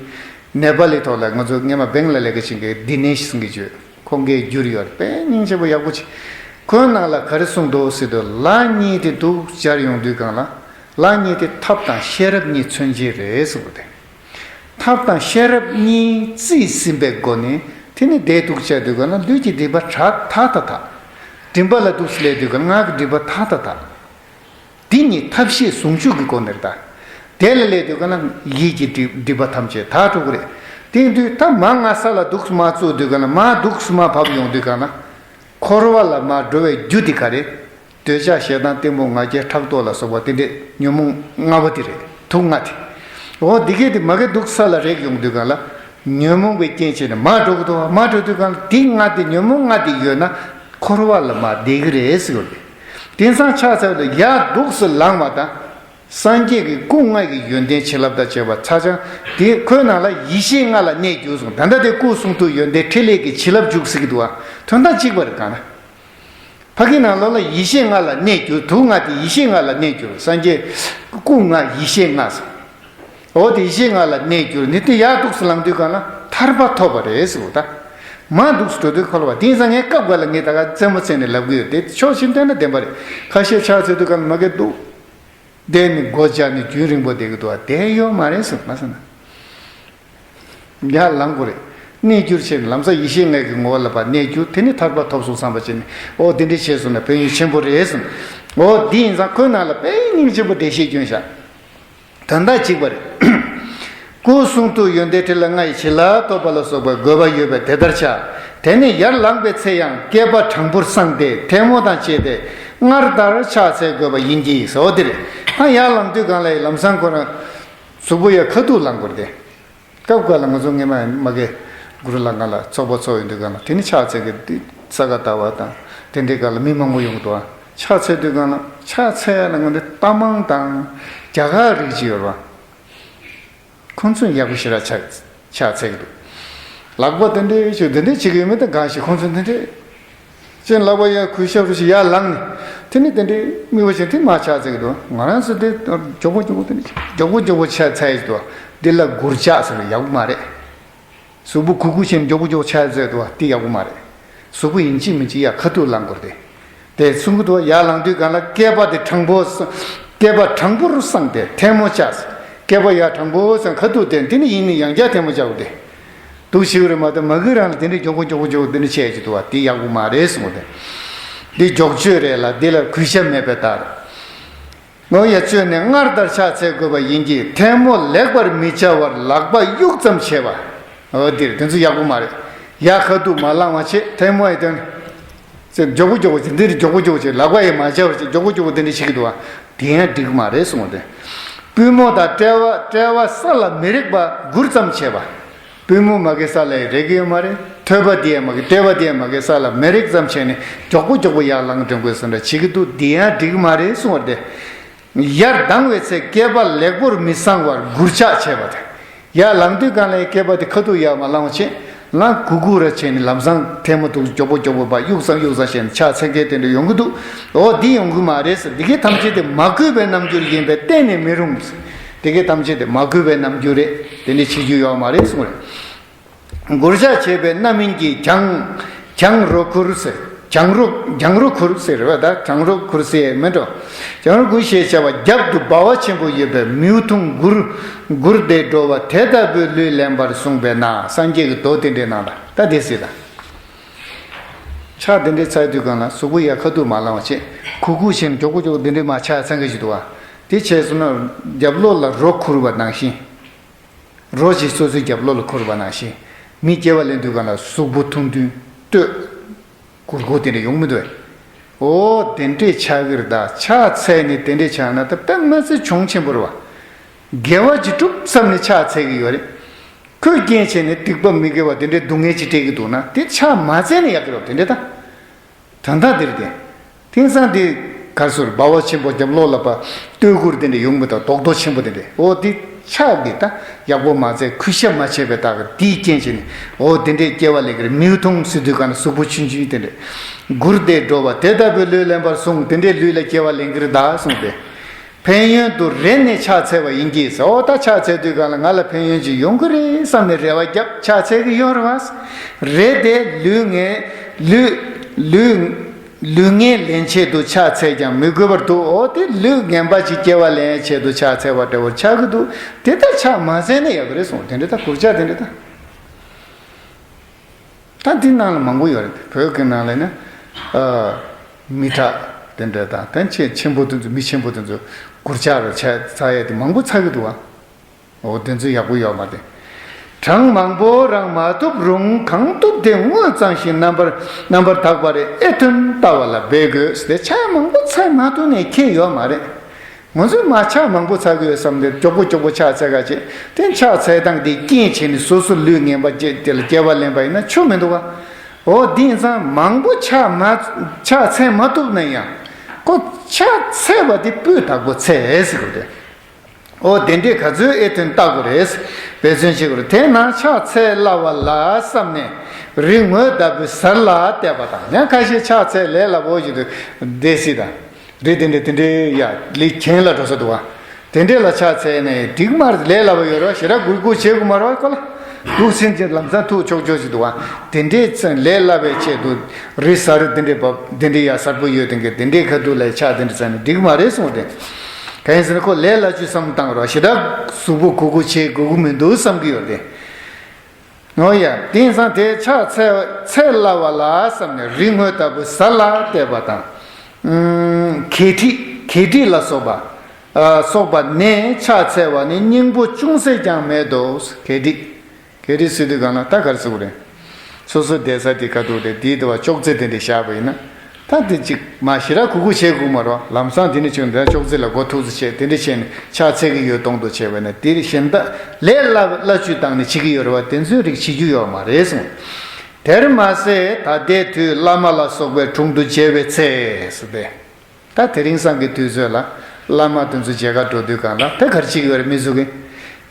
ནེ་པ་ལི་ཐོག་ལ་ང་ཚོ་སྔས་མ་བེང་ལ་ལས་ཀ་བྱེད་མཁན་དི་ནེ་ཤི་ཟེར་མཁན་བརྗོད། ཁོང་གིས་བསྒྱུར་ཡོད། དཔེ་སྙིང་རྗེ་པོ་ཡག་པོ་བྱེད། ཁོའི་ནང་ལ་ག་རེ་གསུངས་འདུག་ཟེར་དུས་ལག་གཉིས་དེ་འདུག་སྦྱར་ཡོང་དུས་གང་ལ། ལག་གཉིས་དེ་ཐབས་དང་ཤེས་རབ་གཉིས་མཚོན་བྱེད་རེད་ཟེར་གོ་དེ། ཐབས་དང་ཤེས་རབ་གཉིས་རྩིས་ཟིན་པའི་སྒོ་ནས་དེ་ནི་བསྡད་འདུག་བྱས་དུས་གང་ལ་ལུས་ཀྱི་སྒྲིབ་པ་དག་ད་དག་དག་མགྲིན་པ་ལ་འདུག་སེ་སླེབས་དུས་གང་ལ་ངག་གི་སྒྲིབ་པ་དག་ད་དག་དེ་ཉིད་ཐབས་ཤེས་ཟུང་འཇུག་གི་སྒོ་ནས་རེད་ད། དེ་ལ་སླེབས་དུས་གང་ལ་ཡིད་ཀྱི་སྒྲིབ་སྒྲིབ་པ་ཐམས་ཅད་དག་འགྲོ་གི་རེད། དེ་དུས་ད་མ་ང་ས་ལ་འདུག་སེ་མ་བཙུགས་དུས་གང་ལ་མ་འདུག་སེ་མ་བབས་ཡོང་དུས་གང་ལ། འཁོར་བ་ལ་མར་འགྲོ་བའི་རྒྱུ་དེ་ག་རེད། འདོད་ཆགས་ཞེ་སྡང་གཏི་མུག་ང་རྒྱལ་ཕྲག་དོག་ལ་སོགས་པ་དེ་འདྲས་ཉོན་མོངས་ལྔ་པོ་དེ་རེད། དུག་ལྔ་དེ། འོ་འདི་གས་དེ་མ་གི་འདུག་ས་ལ་རེག་ཡོང་དུས་གང་ལ། ཉོན་མོངས་པའི་རྐྱེན་བྱས་ནས་མར་འགྲོ་གི་འདུག་མར་འགྲོ་དུས་གང་ལ་དེ་ལྔ་དེ་ཉོན་མོངས་ལྔ་དེ་ཡོད་ན་འཁོར་བ་ལ་མར་བསྡད་གི་རེད་ཟེར་གི་རེད། དེང་སང་ཕྱག་འཚལ་དུས་ཡར་འདུག་སེ་ལངས་པ་དང་། སངས་རྒྱས་ཀྱི་སྐུ་ལྔ་ཡི་ཡོན་ཏན་བྱིན་རླབས་དང་བཅས་པ་ཚ་ཆང་དེ་ཁོའི་ནང་ལ་ཡེ་ཤེས་ལྔ་ལ་གནས་གྱུར་སོང་། ད་ལྟ་དེ་སྐུ་གསུང་ཐུགས་ཡོན་ཏན་ཕྲིན་ལས་ཀྱི་བྱིན་རླབས་འཇུག་སྲིད་ཀྱི་འདུག་བ། དོན་དག་གཅིག་པ་རེད་གང་ན། ཕ་གི་ནང་ལོགས་ལ་ཡེ་ཤེས་ལྔ་ལ་གནས་གྱུར། དུག་ལྔ་དེ་ཡེ་ཤེས་ལྔ་ལ་གནས་གྱུར། སངས་རྒྱས་སྐུ་ལྔ་ཡེ་ཤེས་ལྔ་སོང་། འོ་དེ་ཡེ་ཤེས་ལྔ་ལ་གནས་གྱུར་ནི་དེ་ཡར་འདུག་སེ་ལངས་དུས་གང་ལ་ཐར་པ་ཐོབ་པ་རེད་ཟེར་བ་ད། མར་འདུག་སེ་འགྲོ་དུས་འཁོར་བ་དེང་སང་ངས་སྐབས་འགའ་ལ་ངས་ད་ག་རྩེད་མོ་རྩེ་ནས་ལབ་གི་ཡོད་དེ་ཕྱོགས་ཕྱིན་བལྟས་ན་བདེན་པ་རེད། ཁ་ཤས་ཕྱག་འཚལ་དུས་གང་ལ་མ་གི་འདུག་བསྡད་ནས་སྒོ་བཅག་ནས་རྒྱུན་རིང་པོ་བསྡད་ཀྱི་འདུག་བ་དེ་ཡོད་མ་རེད་ཟེར་མ་ཟེར་ན། ཡར་ལངས་དགོས་རེད། གནས་གྱུར་བྱས་ནས་ལམ་སང་ཡེ་ཤེས་ལྔ་གི་ངོ་བོ་ལ་ཕར་གནས་གྱུར་དེ་ནི་ཐར་པ་ཐོབ་སོང་བསམ་པ་བྱས་ནས་འོ་དེ་འདྲས་བྱས་སོང་ན་ཕན་ཡོན་ཆེན་པོ་རེད་ཟེར། འོ་འདི་ཡིན་ཙང་ཁོའི་ནང་ལ་དཔེ་སྙིང་རྗེ་པོ་འགྲེལ་བཤད་བསྐྱོན་བཞག་དོན་དག་གཅིག་པ་རེད། སྐུ་གསུང་ཐུགས་ཡོན་ཏན་ཕྲིན་ལས་ལྔ་ཡི་བྱིན་རླབས་ཐོབ་པ་ལ་སོགས་པའི་དགོས་པ་ཡོད་པས་དེ་ལྟར་བྱ། དེ་ནས་ཡར་ལངས་པའི་ཚེ་ཡང་བསྐལ་པ་གྲངས་འབོར་བསྲངས་ཏེ་ཐལ་མོ་དང་བཅས་ཏེ་སྔར་ལྟར་ཕྱག་འཚལ་དགོས་པ་ཡིན་གྱི་ཟེར་བ་འདི་རེད། ད་ཡར་ལངས་དུས་གང་ལ་ཡི་ལམ་སང་ཁོ་རང་གཟུགས་པོ་ཡར་ཁ་ཐུག་ལངས་དགོས་རེད། སྐབས་འགའ་ལ་ང་ཚོ་སྔས་མ་མ་གི་གུ་རུ་ལྷ་ཁང་ལ་ཚོགས་པ་ཚོགས་ཡོང་དུས་གང་ལ་དེ་ནི་ཕྱག་འཚལ་གི་འདི་ས་ག་ཟླ་བ་དང་དེ་འདྲའི་སྒང་ལ་མི་མང་པོ་ཡོང་གི་འདུག་ཨ། ཕྱག་འཚལ་དུས་གང་ལ་ཕྱག་འཚལ་ཡ་ལ་ང་འདི་རྟ་མང་དང་རྒྱ་གར་རིགས་ཅིག་ཡོད་རེད་བ། ཁོང་ཚོས་ཡག་པོ་ཞེ་དྲག་ཕྱག་ཕྱག་འཚལ་གི་འདུག་ལག་པ་དེ་འདྲའི་ཞུ་དེ་འདྲའི་བྱེད་ཀྱི་ཡོད་མེད་དང་གང་ཞིག་ཁོང་ཚོས་དེ་འདྲའི་ཅན་ལག་པ་ཡར་གུས་ཞབས་རུ་ཞིག་ཡར་ལངས་ནས་དེ་ནི་དེ་འདྲའི་དམིགས་པ་ཅན་དེ་མ་ཕྱག་འཚལ་གི་འདུག་ང་རང་ཚོ་དེ་མགྱོགས་པོ་མགྱོགས་པོ་དེ་ནི་མགྱོགས་པོ་མགྱོགས་པོ་ཕྱག་འཚལ་གི་འདུག་འདི་ལ་གུར་ལྕགས་ཟེར་བ་ཡག་པོ་མ་རེད། གཟུགས་པོ་གུག་གུག་བྱས་ནས་མགྱོགས་པོ་མགྱོགས་པོ་ཕྱག་འཚལ་འདུག་བ་དེ་ཡག་པོ་མ་རེད། གཟུགས་པོ་ཡིན་གཅིག་མིན་གཅིག་ཡར་ཁ་ཐུག་ལངས་དགོས་རེད། དེ་གསུང་གི་འདུག་བ་ཡར་ལངས་དུས་གང་ལ་བསྐལ་པ་དེ་དྲང་པོ་ས་བསྐལ་པ་དྲང་པོ་རུ་བསྲངས་ཏེ་ཐལ་མོ་སྦྱར། བསྐལ་པ་ཡར་དྲང་པོ་སྦྱར་ཁ་ཐུག་དེ་འདི་ནི་ཡིན་ནི་ཡང་བསྐྱར་ཐལ་མོ་སྦྱར་དགོས་ཏེ། འདུག་ཞིག་རེད་མ་གཏོགས་མ་གི་རང་ལ་དེ་འདྲའི་མགྱོགས་པོ་མགྱོགས་པོ་མགྱོགས་པོ་དེ་འདྲ་བྱས་ཀྱི་འདུག་བ་དེ་ཡག་པོ་མ་རེད་གསུངས་པ་དེ། འདི་མགྱོགས་བྱོས་རེད་ལ་འདི་ལ་གུས་ཞབས་མེད་པའི་རྟགས་རེད། ངོ་ཡ་བཅོས་ནས་སྔར་ལྟར་ཕྱག་འཚལ་དགོས་པ་ཡིན་གྱི་ཐལ་མོ་ལེགས་པར་མི་སྦྱར་བར་ལག་པ་གཡུག་ཙམ་བྱས་པ། འོ་འདིར་དེ་ཚོ་ཡག་པོ་མ་རེད། ཡ་ཁ་ཐུག་མ་ལངས་པ་བྱེད་ཐལ་མོ་ཡི་དོན། ཚེ་མགྱོགས་པོ་མགྱོགས་པོ་བྱེད་འདིར་མགྱོགས་པོ་མགྱོགས་པོ་བྱེད་ལག་པ་ཡི་མ་སྦྱར་བ་བྱེད་མགྱོགས་པོ་མགྱོགས་པོ་དེ་འདྲ་བྱེད་ཀྱི་འདུག་བ། དེ་ཡང་འགྲིག་མ་རེད་གསུངས་ཏེ། པུས་མོ་དང་དཔྲལ་བ་དཔྲལ་བ་ས་ལ་མི་རེག་པ་མགུར་ཙམ་བྱས་པ། པུས་མོ་མ་གི་ས་ལ་ཡི་རེག་གི་ཡོད་མ་རེད། ཐོད་པ་དེ་ཡང་མ་གི་ལྟེ་བ་དེ་ཡང་མ་གི་ས་ལ་མི་རེག་ཙམ་བྱས་ནས་མགྱོགས་པོ་མགྱོགས་པོ་ཡར་ལངས་འགྲོ་དགོས་སོང་འདྲ་བྱེད་ཀྱི་འདུག་འདི་ཡང་འགྲིག་མ་རེད་གསུངས་པ་རེད། ཡར་ལྡང་བའི་ཚེ་སྐེད་པ་ལེགས་པོར་མི་བསྲང་བར་མགུར་ལྕགས་བྱས་པ་དང་། ཡར་ལངས་དུས་གང་ལ་སྐེད་པ་དེ་ཁ་ཐུག་ཡར་མ་ལངས་བ་བྱས། ལངས་གུག་གུག་ར་བྱས་ནས་ལམ་སང་ཐལ་མོ་འདུག་མགྱོགས་པོ་མགྱོགས་པོ་པ་གཡུག་ཙམ་གཡུག་ཙམ་བྱས་ནས་ཕྱག་འཚལ་མཁན་དེ་འདྲ་ཡོང་གི་འདུག་འོ་འདི་ཡོང་གི་མ་རེད་ཟེར། འདི་གའི་ཐམས་ཅད་དེ་མ་གུས་པའི་རྣམ་འགྱུར་ཡིན་པས་གཏན་ནས་མི་རུང་ཟེར། འདི་གའི་ཐམས་ཅད་དེ་མ་གུས་པའི་རྣམ་འགྱུར་རེད། དེ་འདྲ་བྱེད་རྒྱུ་ཡོད་མ་རེད་གསུངས་རེད། མགུར་ལྕགས་བྱས་པའི་རྣམ་སྨིན་གྱིས་གྱང་། གྱང་རོ་ཁུར་ཟེར། གྱང་རོ་གྱང་རོ་ཁུར་ཟེར་བ་ད་གྱང་རོ་ཁུར་ཟེར་མེད་འགྲོ། གྱང་རོ་ཁུར་ཞེས་བྱ་བ་རྒྱབ་ཏུ་སྦ་བ་ཆེན་པོ་ཡོད་པས་མིའུ་ཐུང་མགུར་མགུར་དེ་འགྲོ་བ་དེ་ལྟ་བུའི་ལུས་ལེན་པར་གསུངས་པས་ན། སངས་རྒྱས་ཀྱི་མདོ་དེ་འདྲའི་ནང་ལ་ད་དེ་ཟེར་ད། ཕྱག་དེ་འདྲའི་འཚལ་དུས་གང་ལ་གཟུགས་པོ་ཡར་ཁ་ཐུག་མ་ལངས་པ་བྱས་གུག་གུག་བྱས་ནས་མགྱོགས་པོ་མགྱོགས་པོ་དེ་འདྲའི་མ་ཕྱག་འཚལ་མཁན་ཞིག་འདུག་བ། དེ་བྱས་སོང་ན་རྒྱབ་ལོགས་ལ་རོ་ཁུར་བ་ནང་བཞིན། རོ་ཞིག་སོ་སོའི་རྒྱབ་ལོགས་ལ་འཁུར་བ་ནང་བཞིན། མི་སྐྱེ་བ་ལེན་དུས་གང་ལ་གཟུགས་པོ་ཐུང་ཐུང་སྟོད། གུར་གུར་དེ་འདྲ་ཡོང་མི་འདུག་བས། འོ་དེ་འདྲས་ཆགས་ཀྱི་རེད་ད། ཕྱག་འཚལ་ནས་དེ་འདྲས་ཆགས་ན་ད་དཔེ་མི་སྲིད་གྱོང་ཆེན་པོ་རེད་བ། དགེ་བ་ཅིག་སྒྲུབ་བསམ་ནས་ཕྱག་འཚལ་གྱི་ཡོད་རེད། ཁོས་རྐྱེན་བྱས་ནས་སྡིག་པ་མི་དགེ་བ་དེ་འདྲའི་སྡུག་བསྔལ་ཅིག་སྤྲད་ཀྱི་འདུག་ན་དེ་ཕྱག་མ་འཚལ་ན་ཡག་གི་རེད་བ་དེ་འདྲས་ད། དོན་དག་འདིར་བརྟེན། དེང་སང་འདི་གར་སོར་སྦ་བ་ཆེན་པོ་རྒྱབ་ལོགས་ལ་པ་སྟོད་གུར་དེ་འདྲ་ཡོང་མི་དང་རྡོག་རྡོག་ཆེན་པོ་དེ་འདྲ་འོ་འདི་ཕྱག་འདི་ད་ཡག་པོ་མ་མཛད་གུས་ཞབས་མ་བྱས་པའི་རྟགས་འདིའི་རྐྱེན་བྱས་ནས་འོ་དེ་འདྲའི་སྐྱེ་བ་ལེན་གི་རེད། མིའུ་ཐུང་ཟེར་དུས་ག་ན་གཟུགས་པོ་ཆུང་ཆུང་དེ་འདྲ་གུར་དེ་འགྲོ་བ་དེ་ལྟ་བུའི་ལུས་ལེན་པར་གསུངས། དེ་འདྲའི་ལུས་ལ་སྐྱེ་བ་ལེན་གི་རེད་ད་གསུངས་ཏེ། ཕན་ཡོན་དུ་རེ་ནས་ཕྱག་འཚལ་བ་ཡིན་གྱི་ཟེར། འོ་ད་ཕྱག་འཚལ་དུས་གང་ལ་ང་ལ་ཕན་ཡོན་ཅིག་ཡོང་གི་རེད་བསམ་ནས་རེ་བ་བརྒྱབ་ཕྱག་འཚལ་གི་ཡོད་རེད་བ། རེད་དེ་ལུས་ངན་ལུས་ལུས་ལུས་ངན་ལེན་ཆེད་དུ་ཕྱག་འཚལ་ཀྱང་མི་དགོས་པར་འདུག་འོ་དེ་ལུས་ངན་པ་ཅིག་སྐྱེ་བ་ལེན་ཆེད་དུ་ཕྱག་འཚལ་བ་འདྲ་བོར་ཆགས་ཀྱི་འདུག་དེ་ལྟར་ཕྱག་མ་འཚལ་ན་ཡག་གི་རེད་གསུངས། དེ་འདྲ་ད་གུར་ལྕགས་དེ་འདྲ་ད། ད་འདི་ནང་ལ་མང་པོ་ཡོད་རེད། བོད་ཀྱི་ནང་ལ་ནི་ཨ་མི་དྲག་དེ་འདྲ་དང་དོན་ཆེན་ཆེན་པོ་དེ་ཚོ་མི་ཆེན་པོ་དེ་ཚོ་གུར་ལྕགས་རུ་ཆགས་ཚར་ཡས་དེ་མང་པོ་ཚར་གི་འདུག་བ། འོ་དེ་ཚོ་ཡག་པོ་ཡོད་མ་རེད། གྲངས་མང་པོ་རང་མ་ཐུབ་རུང་གང་ཐུབ་དེ་དངོས་གཙང་ཞིང་རྣམ་པར་རྣམ་པར་དག་པ་རེ་ཨེ་ཐོན་ལྟ་བ་ལ་འབད་དགོས་ཟེར་ཏེ། ཆ་མང་པོ་འཚལ་མ་ཐུབ་ནས་ཁྱད་ཡོད་མ་རེད། ང་ཚོས་མ་ཆ་མང་པོ་འཚལ་གི་ཡོད་བསམ་སྟེ་མགྱོགས་པོ་མགྱོགས་པོ་ཕྱག་འཚལ་ག་བྱེད་དེ། ཕྱག་འཚལ་སྟངས་དེ་རྐྱེན་བྱས་ནས་སོ་སོ་ལུས་ངན་པ་བཅས་དེ་ལ་སྐྱེ་བ་ལེན་པ་ཡིན་ན་ཆོ་མི་འདུག་ག་འོ་དེ་ཡིན་ཙང་མང་པོ་ཕྱག་མ་ཕྱག་འཚལ་མ་ཐུབ་ན་ཡང་ཁོ་ཕྱག་འཚལ་བ་དེ་སྤུས་དག་པོ་འཚལ་ཟེར་དགོས་ཏེ། ཨོ་དེ་འདྲས་ག་ཚོད་ཨེ་ཐོན་ལྟ་དགོས་རེད། འབད་བརྩོན་བྱེད་དགོས་རེད། དེས་ན་ཕྱག་འཚལ་སླ་བ་ལ་བསམས་ནས་རི་ངོས་ལྟ་བུའི་ཟར་ལ་བལྟས་པ་དང་། ཡང་ཁ་ཤས་ཕྱག་འཚལ་ལས་སླ་པོ་ཞིག་ཏུ་བསྡད་སྲིད་དང་། རི་དེ་འདྲས་དེ་འདྲས་ཡ་ལི་གྱེན་ལ་འགྲོ་ས་འདུག་བ། དེ་འདྲས་ལ་ཕྱག་འཚལ་ནས་འགྲིག་མ་རེད། ལས་སླ་པོ་ཡོད་རེད་བ། ཞེ་དྲག་སྒུར་སྒུར་བྱེད་དགོས་མ་རེད་བ། ཁོ་ལ་འདུག་སེ་ལམ་སང་ཐུག་ཆོག་ཆོག་ཞིག་འདུག་བ། དེ་འདྲས་ལས་སླ་བའི་ཆེད་དུ་རི་ཟར་དེ་འདྲས་བབས་དེ་འདྲས་ཡ་ཟར་པོ་ཡོད་དེ་འདྲས་ཁ་ཐུག་ལ་ཕྱག་དེ་འདྲས་འཚལ་ནས་འགྲིག་མ་རེད་གསུངས་ཏེ། གང་ཡིན་ཟེར་ན་ཁོ་ལས་སླ་བཅུ་བསམ་བཏང་རོགས། ཞེ་དྲག་གཟུགས་པོ་གུག་གུག་བྱེད་དགོས་ཀྱི་མི་འདུག་བསམ་གྱི་ཡོད་དེ། འོ་ཡ། དེང་སང་དེ་ཕྱག་འཚལ་འཚལ་སླ་བ་ལ་བསམ་ནས་རི་ངོས་ལྟ་བུ་ཟར་ལ་བལྟས་པ་དང་། ཨུམ། གད་ཁྲི་གད་ཁྲི་ལ་སོགས་པ། ཨ་སོགས་པ་ནས་ཕྱག་འཚལ་བ་ནི་སྙིང་པོ་ཅུང་ཟད་ཀྱང་མེད་དོ། གད་ཁྲི། གལ་ཏེ་སྲིད་དུས་གང་ལ་ད་གར་ཟེར་བ་རེད། སོ་སོ་བསྡད་ས་དེ་ཁ་ཐུག་རེད། དེའི་དུ་བ་ཅོག་ཙེ་དེ་འདྲ་བཞག་པ་ཡིན་ན། ད་དེ་གཅིག་མ་ཞེ་དྲག་གུག་གུག་བྱེད་དགོས་མ་རོ། ལམ་སང་དེ་ནས་ཆུང་འདྲ་ཅོག་ཙེ་ལ་མགོ་ཐུག་ཙམ་བྱས་དེ་འདྲ་བྱས་ནས་ཕྱག་འཚལ་གི་ཡོད་མདོག་མདོག་བྱས་པ་ན་དེ་གཞན་དག་ལས་སླ་སླ་བཅུ་བཏང་ནས་བྱེད་ཀྱི་ཡོད་རེད་བ། དེ་ཚོའི་རིགས་བྱེད་རྒྱུ་ཡོད་མ་རེད་གསུངས། དེར་མ་ཟད་ད་ལྟའི་དུས་བླ་མ་ལ་སོགས་པའི་དྲུང་དུ་མཇལ་བའི་ཚེ་ཟེར་ཏེ། ད་དེ་རིང་སང་གི་དུས་ཚོད་ལ་བླ་མ་དེ་ཚོ་མཇལ་ཁ་འགྲོ་དུས་གང་ལ་དེ་གར་ཅིག་ཡོད་རེད། མི་ཚོ་གི་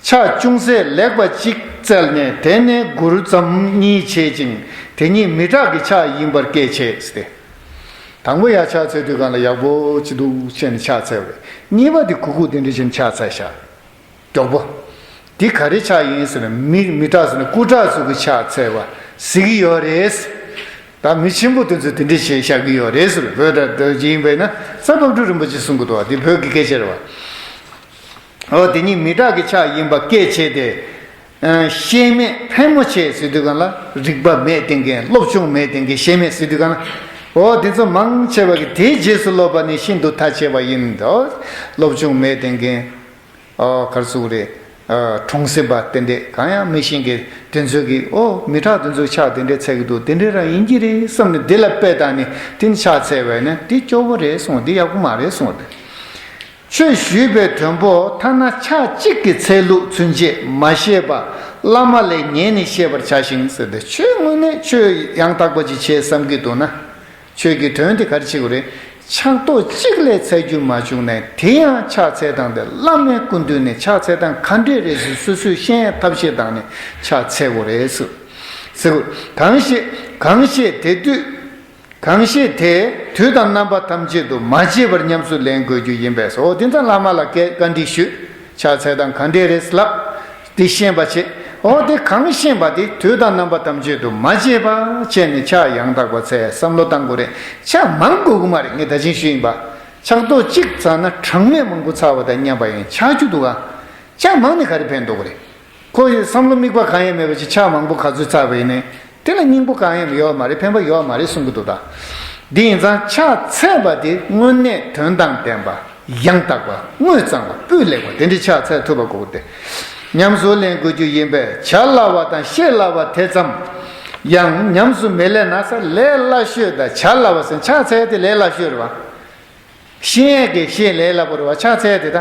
ཕྱག་ཅུང་ཟད་ལེགས་པ་ཅིག་བཙལ་ནས་དེ་ནས་མགུར་ཙམ་གཉིས་བྱེད་ཅིང་། དེ་ཉིད་མི་དྲག་གི་ཕྱག་ཡིན་པར་སྐད་ཆེ་ཟེར་ཏེ། དང་པོ་ཡར་ཕྱག་འཚལ་དུས་གང་ལ་ཡག་པོ་ཅིག་འདུག་བྱས་ནས་ཕྱག་འཚལ་བས། གཉིས་པ་དེ་གུག་གུག་དེ་འདྲ་བྱས་ནས་ཕྱག་འཚལ་ཤག་མགྱོགས་པོ། འདི་ག་རེ་ཕྱག་ཡིན་ཟེར་ན་མི་མི་དྲག་ཟེར་ན་སྐུ་དྲག་ཚོ་གི་ཕྱག་འཚལ་བ་ཟེར་གི་ཡོད་རེད། ད་མི་ཆེན་པོ་དེ་ཚོས་དེ་འདྲ་བྱས་བཞག་གི་ཡོད་རེད་ཟེར། བོད་དང་བོད་ཀྱི་ཡིན་པས་ན་རྩ་བབ་འབྲུ་རིན་པོ་ཆེ་གསུང་གི་འདུག་བ། འདི་བོད་ཀྱི་སྐད་ཆ་རེད་བ། འོ་དེ་ཉིད་མི་དྲག་གི་ཕྱག་ཡིན་པ་སྐད་ཆེ་སྟེ། ཨ་ཤེས་མེད་ཕལ་མོ་ཆེ་ཟེར་དུས་གང་ལ་རིག་པ་མེད་དེ་འགན། སློབ་སྦྱོང་མེད་དེ་འགན། ཤེས་མེད་ཟེར་དུས་གང་ལ། འོ་དེ་ཚོ་མང་ཆེ་བ་གི་དེའི་རྗེས་སུ་སློབ་པ་ནི་ཤིན་ཏུ་ཐ་ཆད་པ་ཡིན་ཏོ། སློབ་སྦྱོང་མེད་དེ་འགན། ཨ་གར་ཟུག་རེད། ཨ་གྲོང་གསེབ་པ་དེ་འདྲས་གང་ཡང་མི་ཤེས་མཁན་དེ་ཚོས་ཀྱིས་ཨོ་མི་དྲག་དེ་ཚོས་ཕྱག་དེ་འདྲས་འཚལ་གི་འདུག་དེ་འདྲས་རང་ཡིན་གྱི་རེད་བསམ་ནས་དེ་ལ་དཔེ་བལྟས་ནས་དེ་ནི་ཕྱག་འཚལ་བས་ན་དེ་སྐྱོ་བོ་རེད་གསུངས། དེ་ཡག་པོ་མ་རེད་གསུངས་ཏེ། ཆོས་ཞུས་པའི་དོན་པོ་ཐ་ན་ཕྱག་གཅིག་གི་འཚལ་ལུགས་ཚུན་ཆད་མ་ཤེས་པ་བླ་མ་ལས་ཉན་ནས་ཤེས་པར་བྱ་ཞིང་ཟེར་ཏེ། ཆོས་དངོས་གནས་ཆོས་ཡང་དག་པ་ཅིག་བྱེད་བསམ་གྱི་འདུག་ན། ཆོས་ཀྱི་དོན་དེ་ག་རེ་བྱེད་དགོས་རེད། ཕྱག་རྡོག་གཅིག་ལས་འཚལ་རྒྱུ་མ་བྱུང་ན་དེ་ཡང་ཕྱག་འཚལ་སྟངས་དེ་བླ་མའི་སྐུ་མདུན་ནས་ཕྱག་འཚལ་སྟངས་ག་འདྲས་རེད་ཟེར་སོ་སོས་ཤེས་ཡ་ཐབས་ཤེས་བཏང་ནས་ཕྱག་འཚལ་དགོས་རེད་ཟེར། ཟེར་དགོས། གང་ཞིག་གང་ཞིག་དེ་དུས་གང་ཞིག་དེ་དུས་དང་རྣམ་པ་ཐམས་ཅད་དུ་མ་བརྗེད་པར་ཉམས་སུ་ལེན་དགོས་རྒྱུ་ཡིན་པས་སོ། དེ་ཚོ་བླ་མ་ལ་བཀའ་བཀའ་འདྲི་ཞུས། ཕྱག་འཚལ་སྟངས་ག་འདྲས་རེད་ལབ། དེ་ཤེས་པ་བྱེད། འོ་དེ་གང་ཤེས་པ་དེ་དུས་དང་རྣམ་པ་ཐམས་ཅད་དུ་མ་བརྗེད་པ་བྱས་ནས་ཕྱག་ཡང་དག་པ་འཚལ་བསམ་བློ་བཏང་དགོས་རེད། ཕྱག་མང་དགོས་ཀྱི་མ་རེད། ངས་ད་ཅིང་ཞུས་ཡིན་པ། ཕྱག་རྡོག་གཅིག་འཚལ་ན་གྲངས་མེད་མང་པོ་འཚལ་བ་དང་མཉམ་པ་ཡང་ཆགས་རྒྱུ་འདུག་ག་ཕྱག་མང་ནས་ག་རེ་ཕན་ཐོགས་ཀྱི་རེད། ཁོ་ཡི་བསམ་བློ་དམིགས་པ་གང་ཡང་མེད་པ་ཅིག་ཕྱག་མང་པོ་ག་ཚོད་འཚལ་བ་ཡིན་ནའི་དེ་ལ་སྙིང་པོ་གང་ཡང་ཡོད་མ་རེད། ཕན་པ་ཡོད་མ་རེད་གསུང་གི་འདུག་ད། འདི་ཡིན་ཙང་ཕྱག་འཚལ་བ་དེ་དངོས་གནས་དོན་དང་ལྡན་པ། ཡང་དག་པ། དངོས་གཙང་བ། སྤུས་ལེགས་པ་དེ་འདྲའི་ཕྱག་འཚལ་ཐུབ་པ་དགོས་ཏེ། ཉམས་སུ་ལེན་དགོས་རྒྱུ་ཡིན་པས་བྱ་སླ་བ་དང་ཤེས་སླ་བ་དེ་ཙམ་ཡང་ཉམས་སུ་མི་ལེན་ན་ས་ལས་སླ་ཤོས་དང་བྱ་སླ་བ་ཟེར་ཕྱག་འཚལ་དེ་ལས་སླ་ཤོས་རེད་བ། ཤེས་ཡས་ཀྱི་ཤེས་ལས་སླ་པོ་རེད་བ། ཕྱག་འཚལ་དེ་ད།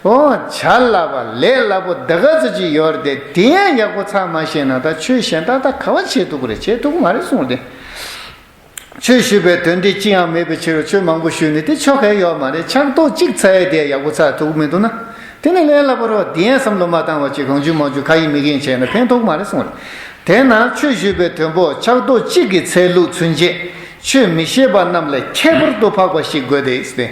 འོ་བྱ་སླ་བ་ལས་སླ་པོ་འདི་ག་ཚོད་ཅིག་ཡོད་རེད་དེ། དེ་ཡང་ཡག་པོ་ཚར་མ་ཤེས་ན་ད་ཆོས་གཞན་དག་ད་ག་བ་བྱེད་ཐུབ་ཀྱི་རེད། བྱེད་ཐུབ་ཀྱི་མ་རེད་གསུངས་ཏེ། ཆོས་ཞུས་པའི་དོན་འདི་ཅི་ཡང་མེད་པའི་ཕྱིར་རོ། ཆོས་མང་པོ་ཞུས་ནས་དེ་ཆོ་ག་ཡོད་མ་རེད། ཕྱག་རྡོག་གཅིག་འཚལ་ཡས་དེ་ཡག་པོ་ཚར་ཐུབ་ཀྱི་མི་འདུག་ན། དེ་ནི་ལས་སླ་པོ་རེད་བ། དེ་ཡང་བསམ་བློ་མ་བཏང་བ་ཅིག་གང་བྱུང་མང་བྱུང་ཁ་ཡིན་མིག་ཡིན་བྱས་ན་ཕན་ཐོགས་མ་རེད་གསུངས་རེད། དེས་ན་ཆོས་ཞུས་པའི་དོན་པོ་ཕྱག་རྡོག་གཅིག་གི་འཚལ་ལུགས་ཚུན་ཆད་ཆོས་མི་ཤེས་པ་རྣམས་ལས་ཁྱད་པར་དུ་འཕགས་པ་ཞིག་དགོས་ཏེ།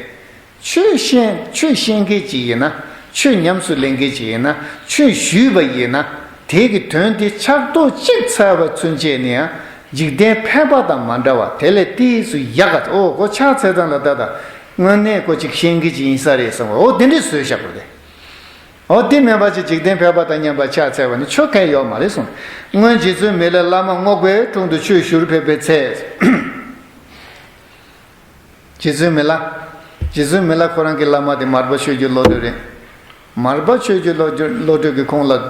ཆོས་ཤེས་ཆོས་ཤེས་མཁན་ཅིག་ཡིན་ན། ཆོས་ཉམས་སུ་ལེན་མཁན་ཅིག་ཡིན་ན། ཆོས་ཞུས་པ་ཡིན་ན། དེ་གི་དོན་དེ་ཕྱག་རྡོག་གཅིག་འཚལ་བ་ཚུན་ཆད་ནས་ཡང་འཇིག་རྟེན་ཕལ་པ་དང་མ་འདྲ་བ། དེ་ལས་ཏོག་ཙམ་ཡག་ག་འོ་ཁོ་ཕྱག་འཚལ་སྟངས་ལ་ད་ད་དངོས་གནས་ཁོ་ཅིག་ཤེས་མཁན་ཅིག་ཡིན་ས་རེད་བསམ་པ་འོ་དེ་འདྲས་བཟོས་བཞག་པ་རེད། འོ་དེ་མིན་པ་ཅིག་འཇིག་རྟེན་ཕལ་པ་དང་མཉམ་པ་ཕྱག་འཚལ་བ་ནི་ཆོ་ག་ཡོད་མ་རེད་གསུངས། སྔོན་རྗེ་བཙུན་མི་ལས་བླ་མ་རྔོག་པའི་དྲུང་དུ་ཆོས་ཞུར་ཕེབས་པའི་ཚེ། རྗེ་བཙུན་མི་ལ། རྗེ་བཙུན་མི་ལ་ཁོ་རང་གི་བླ་མ་དེ་མར་པ་ཆོས་རྒྱལ་བློ་གྲོས་རེད། མར་པ་ཆོས་རྒྱལ་བློ་གྲོས་བློ་གྲོས་ཀྱིས་ཁོང་ལ།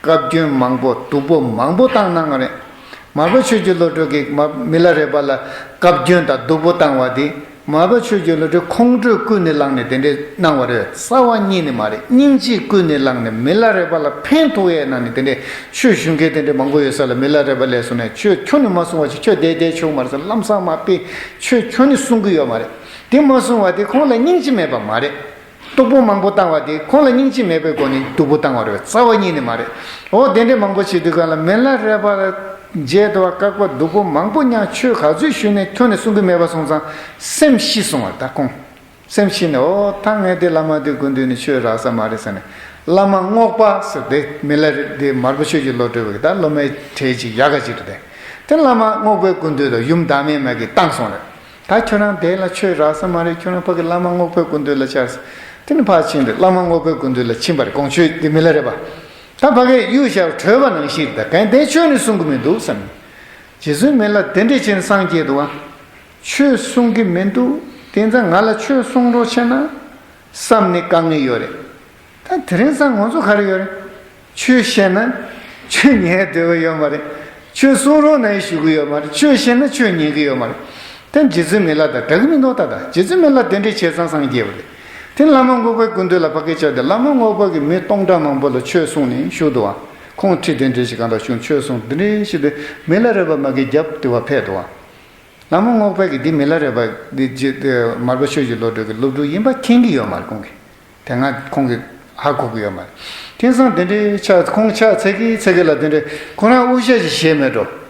བཀའ་བཀྱོན་མང་པོ་སྡུག་པོ་མང་པོ་བཏང་གནང་བ་རེད། མར་པ་ཆོས་ཀྱི་བློ་གྲོས་ཀྱིས་མ་མི་ལ་རས་པ་ལ་བཀའ་བཀྱོན་དང་སྡུག་པོ་བཏང་བ་དེ། མར་པ་ཆོས་ཀྱི་བློ་གྲོས་ཁོང་ཁྲོས་ཀུན་ནས་བསླངས་ནས་དེ་འདྲས་གནང་བ་རེད། རྩ་བ་ཉིད་ནས་མ་རེད། སྙིང་རྗེ་ཀུན་ནས་བསླངས་ནས་མི་ལ་རས་པ་ལ་ཕན་ཐོགས་ཡས་གནང་ནས་དེ་འདྲས་ཆོས་ཞུ་མཁན་དེ་འདྲས་མང་པོ་ཡོད་ས་ལ། མི་ལ་རས་པ་ལ་སོང་ནས་ཁྱོད་ཁྱོད་ནི་མ་གསུང་བ་ཅིག་ཁྱོད་བསྡད་བསྡད་ཆོག་མ་རེད་ཟེར། ལམ་སང་མ་དཔེ་ཁྱོད་ཁྱོད་ནི་གསུང་གི་ཡོད་མ་རེད། དེ་མ་གསུང་བ་དེ་ཁོང་ལ་སྙིང་རྗེ་མེད་པ་མ་རེད། སྡུག་པོ་མང་པོ་བཏང་བ་དེ་ཁོང་ལ་སྙིང་རྗེ་མེད་པའི་སྒོ་ནས་སྡུག་པོ་བཏང་བ་རེད། རྩ་བ་ཉིད་ནས་མ་རེད། འོ་དེ་འདྲས་མང་པོ་བྱེད་དུས་གང་ལ་མི་ལ་རས་པ་ལ་མཇལ་དུ་བ་བཀག་པ་སྡུག་པོ་མང་པོ་མྱངས། ཆོས་ག་ཚོད་ཞུས་ནས་ཁྱོན་ནས་གསུང་གི་མེད་པ་སོང་ཙང་སེམས་ཤི་སོང་བ་ད་ཁོང་། སེམས་ཤི་ནས་འོ་ད་ངས་དེ་བླ་མ་དེ་སྐུ་མདུན་ནས་ཆོས་རག་ས་མ་རེད་ཟེར་ནས། བླ་མ་རྔོག་པ་ཟེར་དེ་མི་ལ་རས་དེ་མར་པ་ཆོས་ཀྱི་བློ་གྲོས་པའི་ད་སློབ་མའི་གྲས་ཅིག་ཡག་ག་ཅིག་རེད་དེ། དེ་བླ་མ་རྔོག་པའི་སྐུ་མདུན་དུ་ཡུམ་བདག་མེད་མ་གིས་བཏང་སོང་རེད། ད་ཁྱོད་རང་དེ་ལ་ཆོས་རག་ས་མ་རེད། ཁྱོད་རང་ཕ་གི་བླ་མ་རྔོག་པའི་སྐུ་མདུན་ལ་བཅར་ཟེར། དེ་ནི་ཕར་ཕྱིན་ཏེ་བླ་མ་རྔོག་པའི་སྐུ་མདུན་ལ་ཕྱིན་པ་རེད། དགོངས་ཆོས་དེ་མི་ལ་རས་པ། ད་ཕ་གིར་གཡུག་བཞག་བྲོས་པ་ནང་བཞིན་རེད། ད་གན་དེ་ཆོས་ནི་གསུང་གི་མི་འདུག་བསམ། རྗེ་བཙུན་མི་ལ་དེ་འདྲས་བྱས་ནས་སངས་རྒྱས་འདུག་ཨ། ཆོས་གསུང་གི་མི་འདུག་དེ་ཙང་ང་ལ་ཆོས་གསུང་རོགས་བྱས་ན་བསམ་ནས་དཀའ་ངལ་ཡོད་རེད། ད་དེ་རིང་སང་ང་ཚོ་ག་རེ་ཡོད་རེད། ཆོས་བཤད་ན་ཆོས་ཉན་འདོད་པ་ཡོད་མ་རེད། ཆོས་གསུང་རོགས་གནང་ཞུ་གི་ཡོད་མ་རེད། ཆོས་བཤད་ན་ཆོས་ཉན་གི་ཡོད་མ་རེད། དེ་རྗེ་བཙུན་མི་ལ་དང་འདྲ་གི་མི་འདུག་ད་ད་རྗེ་བཙུན་མི་ལ་དེ་འདྲས་བྱས་ཙང་སངས་རྒྱས་པ་རེད། དེ་བླ་མ་རྔོག་པའི་སྐུ་མདུན་ལ་ཕ་གི་བཅར་ཏེ་བླ་མ་རྔོག་པ་གིས་མི་སྟོང་ཕྲག་མང་པོ་ལ་ཆོས་གསུངས་ནས་བཞུགས་འདུག་བ། ཁོང་ཁྲི་དེ་འདྲས་ཞིག་གང་དུ་བཞུགས་ཆོས་གསུངས་དེ་འདྲས་ཞིག་དེ་མི་ལ་རས་པ་མ་གི་རྒྱབ་དེ་བ་ཕེབས་འདུག་བ། བླ་མ་རྔོག་པ་གིས་འདི་མི་ལ་རས་པ་འདི་རྗེ་མར་པ་ཆོས་ཀྱི་བློ་གྲོས་ཀྱི་སློབ་ཕྲུག་ཡིན་པ་མཁྱེན་གྱི་ཡོད་མ་རེད་ཁོང་གིས། དེ་སྔ་ཁོང་གིས་ཧ་གོ་གི་ཡོད་མ་རེད། དེང་སང་དེ་འདྲའི་ཕྱག་ཁོང་ཕྱག་འཚལ་གི་འཚལ་གི་ལ་དེ་འདྲའི་ཁོ་རང་དབུ་ཞྭ་ཞིག་བཞེས་མེད་འགྲོ།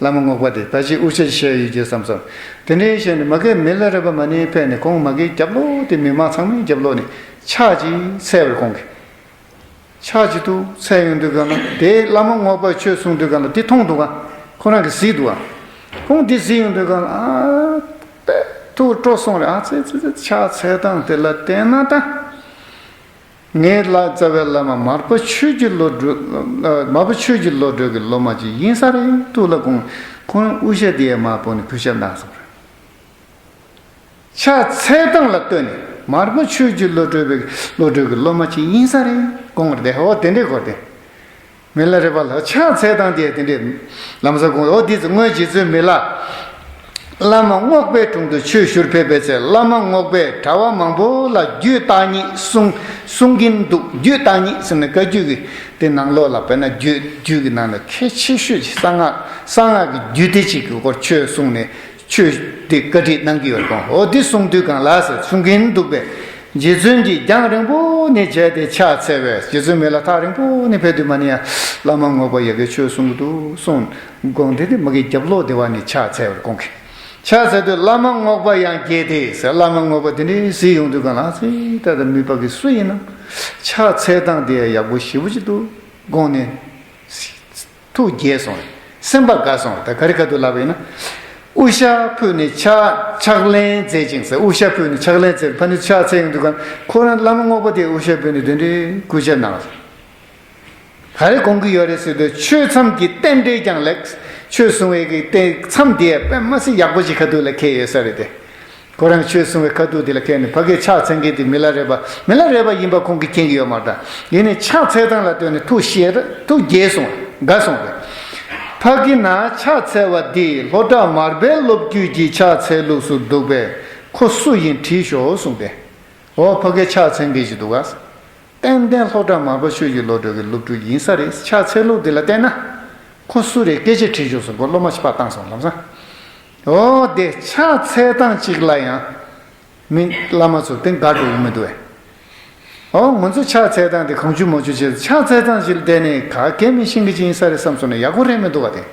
བླ་མ་རྔོག་པ་དེ་ད་ཅི་དབུ་ཞྭ་ཞིག་བཞེས་ཡོད་ཀྱི་བསམ་སོང་། དེ་འདྲའི་བཞེས་ནས་མ་གི་མི་ལ་རས་པ་མ་ནི་ཕེབས་ནས་ཁོང་མ་གི་རྒྱབ་ལོགས་དེ་མི་མང་ཚང་མའི་རྒྱབ་ལོགས་ནས་ཕྱག་ཅིག་འཚལ་བར་ཁོང་གིས། ཕྱག་ཅིག་ཏུ་འཚལ་ཡོང་དུས་གང་ལ་དེ་བླ་མ་རྔོག་པས་ཆོས་གསུང་དུས་གང་ལ་དེ་མཐོང་འདུག་ག་ཁོ་རང་གིས་གཟིགས་འདུག་ག་ཁོང་དེ་གཟིགས་ཡོང་དུས་གང་ལ་ཨ་དཔེ་ཐུགས་སྤྲོ་སོང་རེད། ཨ་ཙི་ཙི་ཙི་ཕྱག་འཚལ་སྟངས་དེ་ལ་བལྟས་ན་ད། ངའི་བླ་རྩ་བའི་བླ་མ་མར་པ་ཆོས་ཀྱི་བློ་གྲོས། མར་པ་ཆོས་ཀྱི་བློ་གྲོས་ཀྱི་སློབ་མ་ཅིག་ཡིན་ས་རེད་འདུག་ལ་ཁོང་ཁོང་དབུ་ཞྭ་དེ་ཡ་མར་ཕུད་ནས་གུས་ཞབས་གནང་སོང་རེད། ཕྱག་འཚལ་སྟངས་ལ་ལྟོས་ནས་མར་པ་ཆོས་ཀྱི་བློ་གྲོས་པའི་བློ་གྲོས་ཀྱི་སློབ་མ་ཅིག་ཡིན་ས་རེད་དགོངས་རེད་དེ། འོ་དེ་འདྲའི་སྐོར་དེ། མི་ལ་རས་པ་ལ་ཕྱག་འཚལ་སྟངས་དེ་དེ་འདྲའི་ལམ་སང་དགོངས། འོ་དེ་ཚོ་སྔོན་རྗེ་བཙུན་མི་ལ་བླ་མ་རྔོག་པའི་དྲུང་དུ་ཆོས་ཞུར་ཕེབས་པའི་ཚེ་བླ་མ་རྔོག་པས་གྲྭ་པ་མང་པོ་ལ་རྒྱུད་བརྟག་གཉིས་གསུང་གསུང་གིན་འདུག་རྒྱུད་བརྟག་གཉིས་ཟེར་ན་བཀའ་བརྒྱུད་ཀྱི་དེ་ནང་ལོགས་ལ་དཔེར་ན་རྒྱུད་རྒྱུད་ཀྱི་ནང་ལ་གལ་ཆེ་ཤོས་ཀྱི་གསང་སྔགས་གསང་སྔགས་ཀྱི་རྒྱུད་སྡེ་གཅིག་གི་སྐོར་ཆོས་གསུངས་ནས། ཆོས་དེ་བཀའ་ཁྲིད་གནང་གི་ཡོད་རེད་ཁོང་། འོ་འདི་གསུང་དུས་གང་ལ་ཟེར་གསུང་གིན་འདུག་པས། རྗེ་བཙུན་གྱིས་རྒྱང་རིང་པོ་ནས་མཇལ་ཏེ་ཕྱག་འཚལ་བས། རྗེ་བཙུན་མི་ལ་ཐག་རིང་པོ་ནས་ཕེབས་དུས་མ་ནི་ཡ་བླ་མ་རྔོག་པ་ཡ་གིར་ཆོས་གསུང་གི་འདུག་གསུངས། དགོངས་ཏེ་དེ་མ་གི་རྒྱབ་ལོགས་དེ་བ་ནས་ཕྱག་འཚལ་བར་དགོངས་ཀྱི། ཕྱག་འཚལ་དུས་བླ་མ་རྔོག་པ་ཡང་དགྱེས་ཏེ་ཟེར། བླ་མ་རྔོག་པ་དེ་འདྲའི་གཟིགས་ཡོང་དུས་གང་ལ་ཨ་ཙི་ད་ལྟ་མི་ཕ་གི་སུ་ཡིན་ནམ། ཕྱག་འཚལ་སྟངས་དེ་ཡ་ཡག་པོ་ཞེ་པོ་ཅིག་འདུག་དགོངས་ནས། ཐུགས་དགྱེས་སོང་། སེམས་པ་དགའ་སོང་། ད་ག་རེ་ག་དུས་ལབ་པ་ཡིན་ན། དབུ་ཞྭ་ཕུད་ནས་ཕྱག་ཕྱག་ལེན་མཛད་ཅིང་ཟེར། དབུ་ཞྭ་ཕུད་ནས་ཕྱག་ལེན་མཛད། ཕ་ནི་ཕྱག་འཚལ་ཡོང་དུས་གང་ཁོ་རང་བླ་མ་རྔོག་པ་དེས་དབུ་ཞྭ་ཕུད་ནས་དེ་འདྲའི་གུས་ཞབས་གནང་སོང་། ག་རེ་དགོངས་ཀྱི་ཡོད་རེད་ཟེར་དུས་ཆོས་མཚམས་ཀྱི་རྟེན་འབྲེལ་ཀྱང་ལེགས། ཆོས་གསུང་བའི་གི་རྟེན་མཚམས་དེ་དཔེ་མ་སྲིད་ཡག་པོ་ཅིག་ག་དུས་ལ་འཁེལ་ཡོད་ས་རེད་དེ། ཁོ་རང་ཆོས་གསུང་བའི་ཁ་ཐུག་དེ་ལ་ཁེལ་ནས་ཕ་གིར་ཕྱག་འཚལ་མཁན་དེ་མི་ལ་རས་པ་མི་ལ་རས་པ་ཡིན་པ་ཁོང་གིས་མཁྱེན་གྱི་ཡོད་མ་རེད། ད་ཡིན་ནའི་ཕྱག་འཚལ་སྟངས་ལ་ལྟོས་ནས་ཐུགས་ཞེ་ཐུགས་དགྱེས་སོང་། དགའ་སོང་བས། ཕ་གི་ན་ཕྱག་འཚལ་བ་འདིས་ལྷོ་བྲག་མར་པའི་སློབ་བརྒྱུད་ཀྱི་ཕྱག་འཚལ་ལུགས་སུ་འདུག་པས་ཁོ་སུ་ཡིན་དྲིས་ཤོག་གསུངས་ཏེ། འོ་ཕ་གིར་ཕྱག་འཚལ་མཁན་ཞིག་འདུག་ག་ཏན་ཏན་ལྷོ་བྲག་མར་པ་ཆོས་ཀྱི་བློ་གྲོས་ཀྱི་སློབ་ཕྲུག་ཡིན་ས་རེད། ཕྱག་འཚལ་ལུགས་འདི་ལ་བལྟས་ན། ཁོ་སུ་རེད་སྐད་ཆ་དྲིས་ཤོག་གསུངས། ཁོ་སློབ་མ་ཞིག་ཕར་བཏང་སོང་ལམ་སང་། འོ་དེ་ཕྱག་འཚལ་སྟངས་གཅིག་ལ་ཡང་། མི་བླ་མ་ཚོ་དེ་དགའ་འགྲོ་གི་མི་འདུག་བས། འོ་ང་ཚོ་ཕྱག་འཚལ་སྟངས་དེ་གང་བྱུང་མང་བྱུང་བྱས་ཕྱག་འཚལ་སྟངས་ཅིག་ལ་བལྟས་ནས་ག་གེ་མི་ཤེས་གི་ཅིག་ཡིན་ས་རེད་བསམ་སོང་ན་ཡག་པོ་རེད་མི་འདུག་བ་དེ།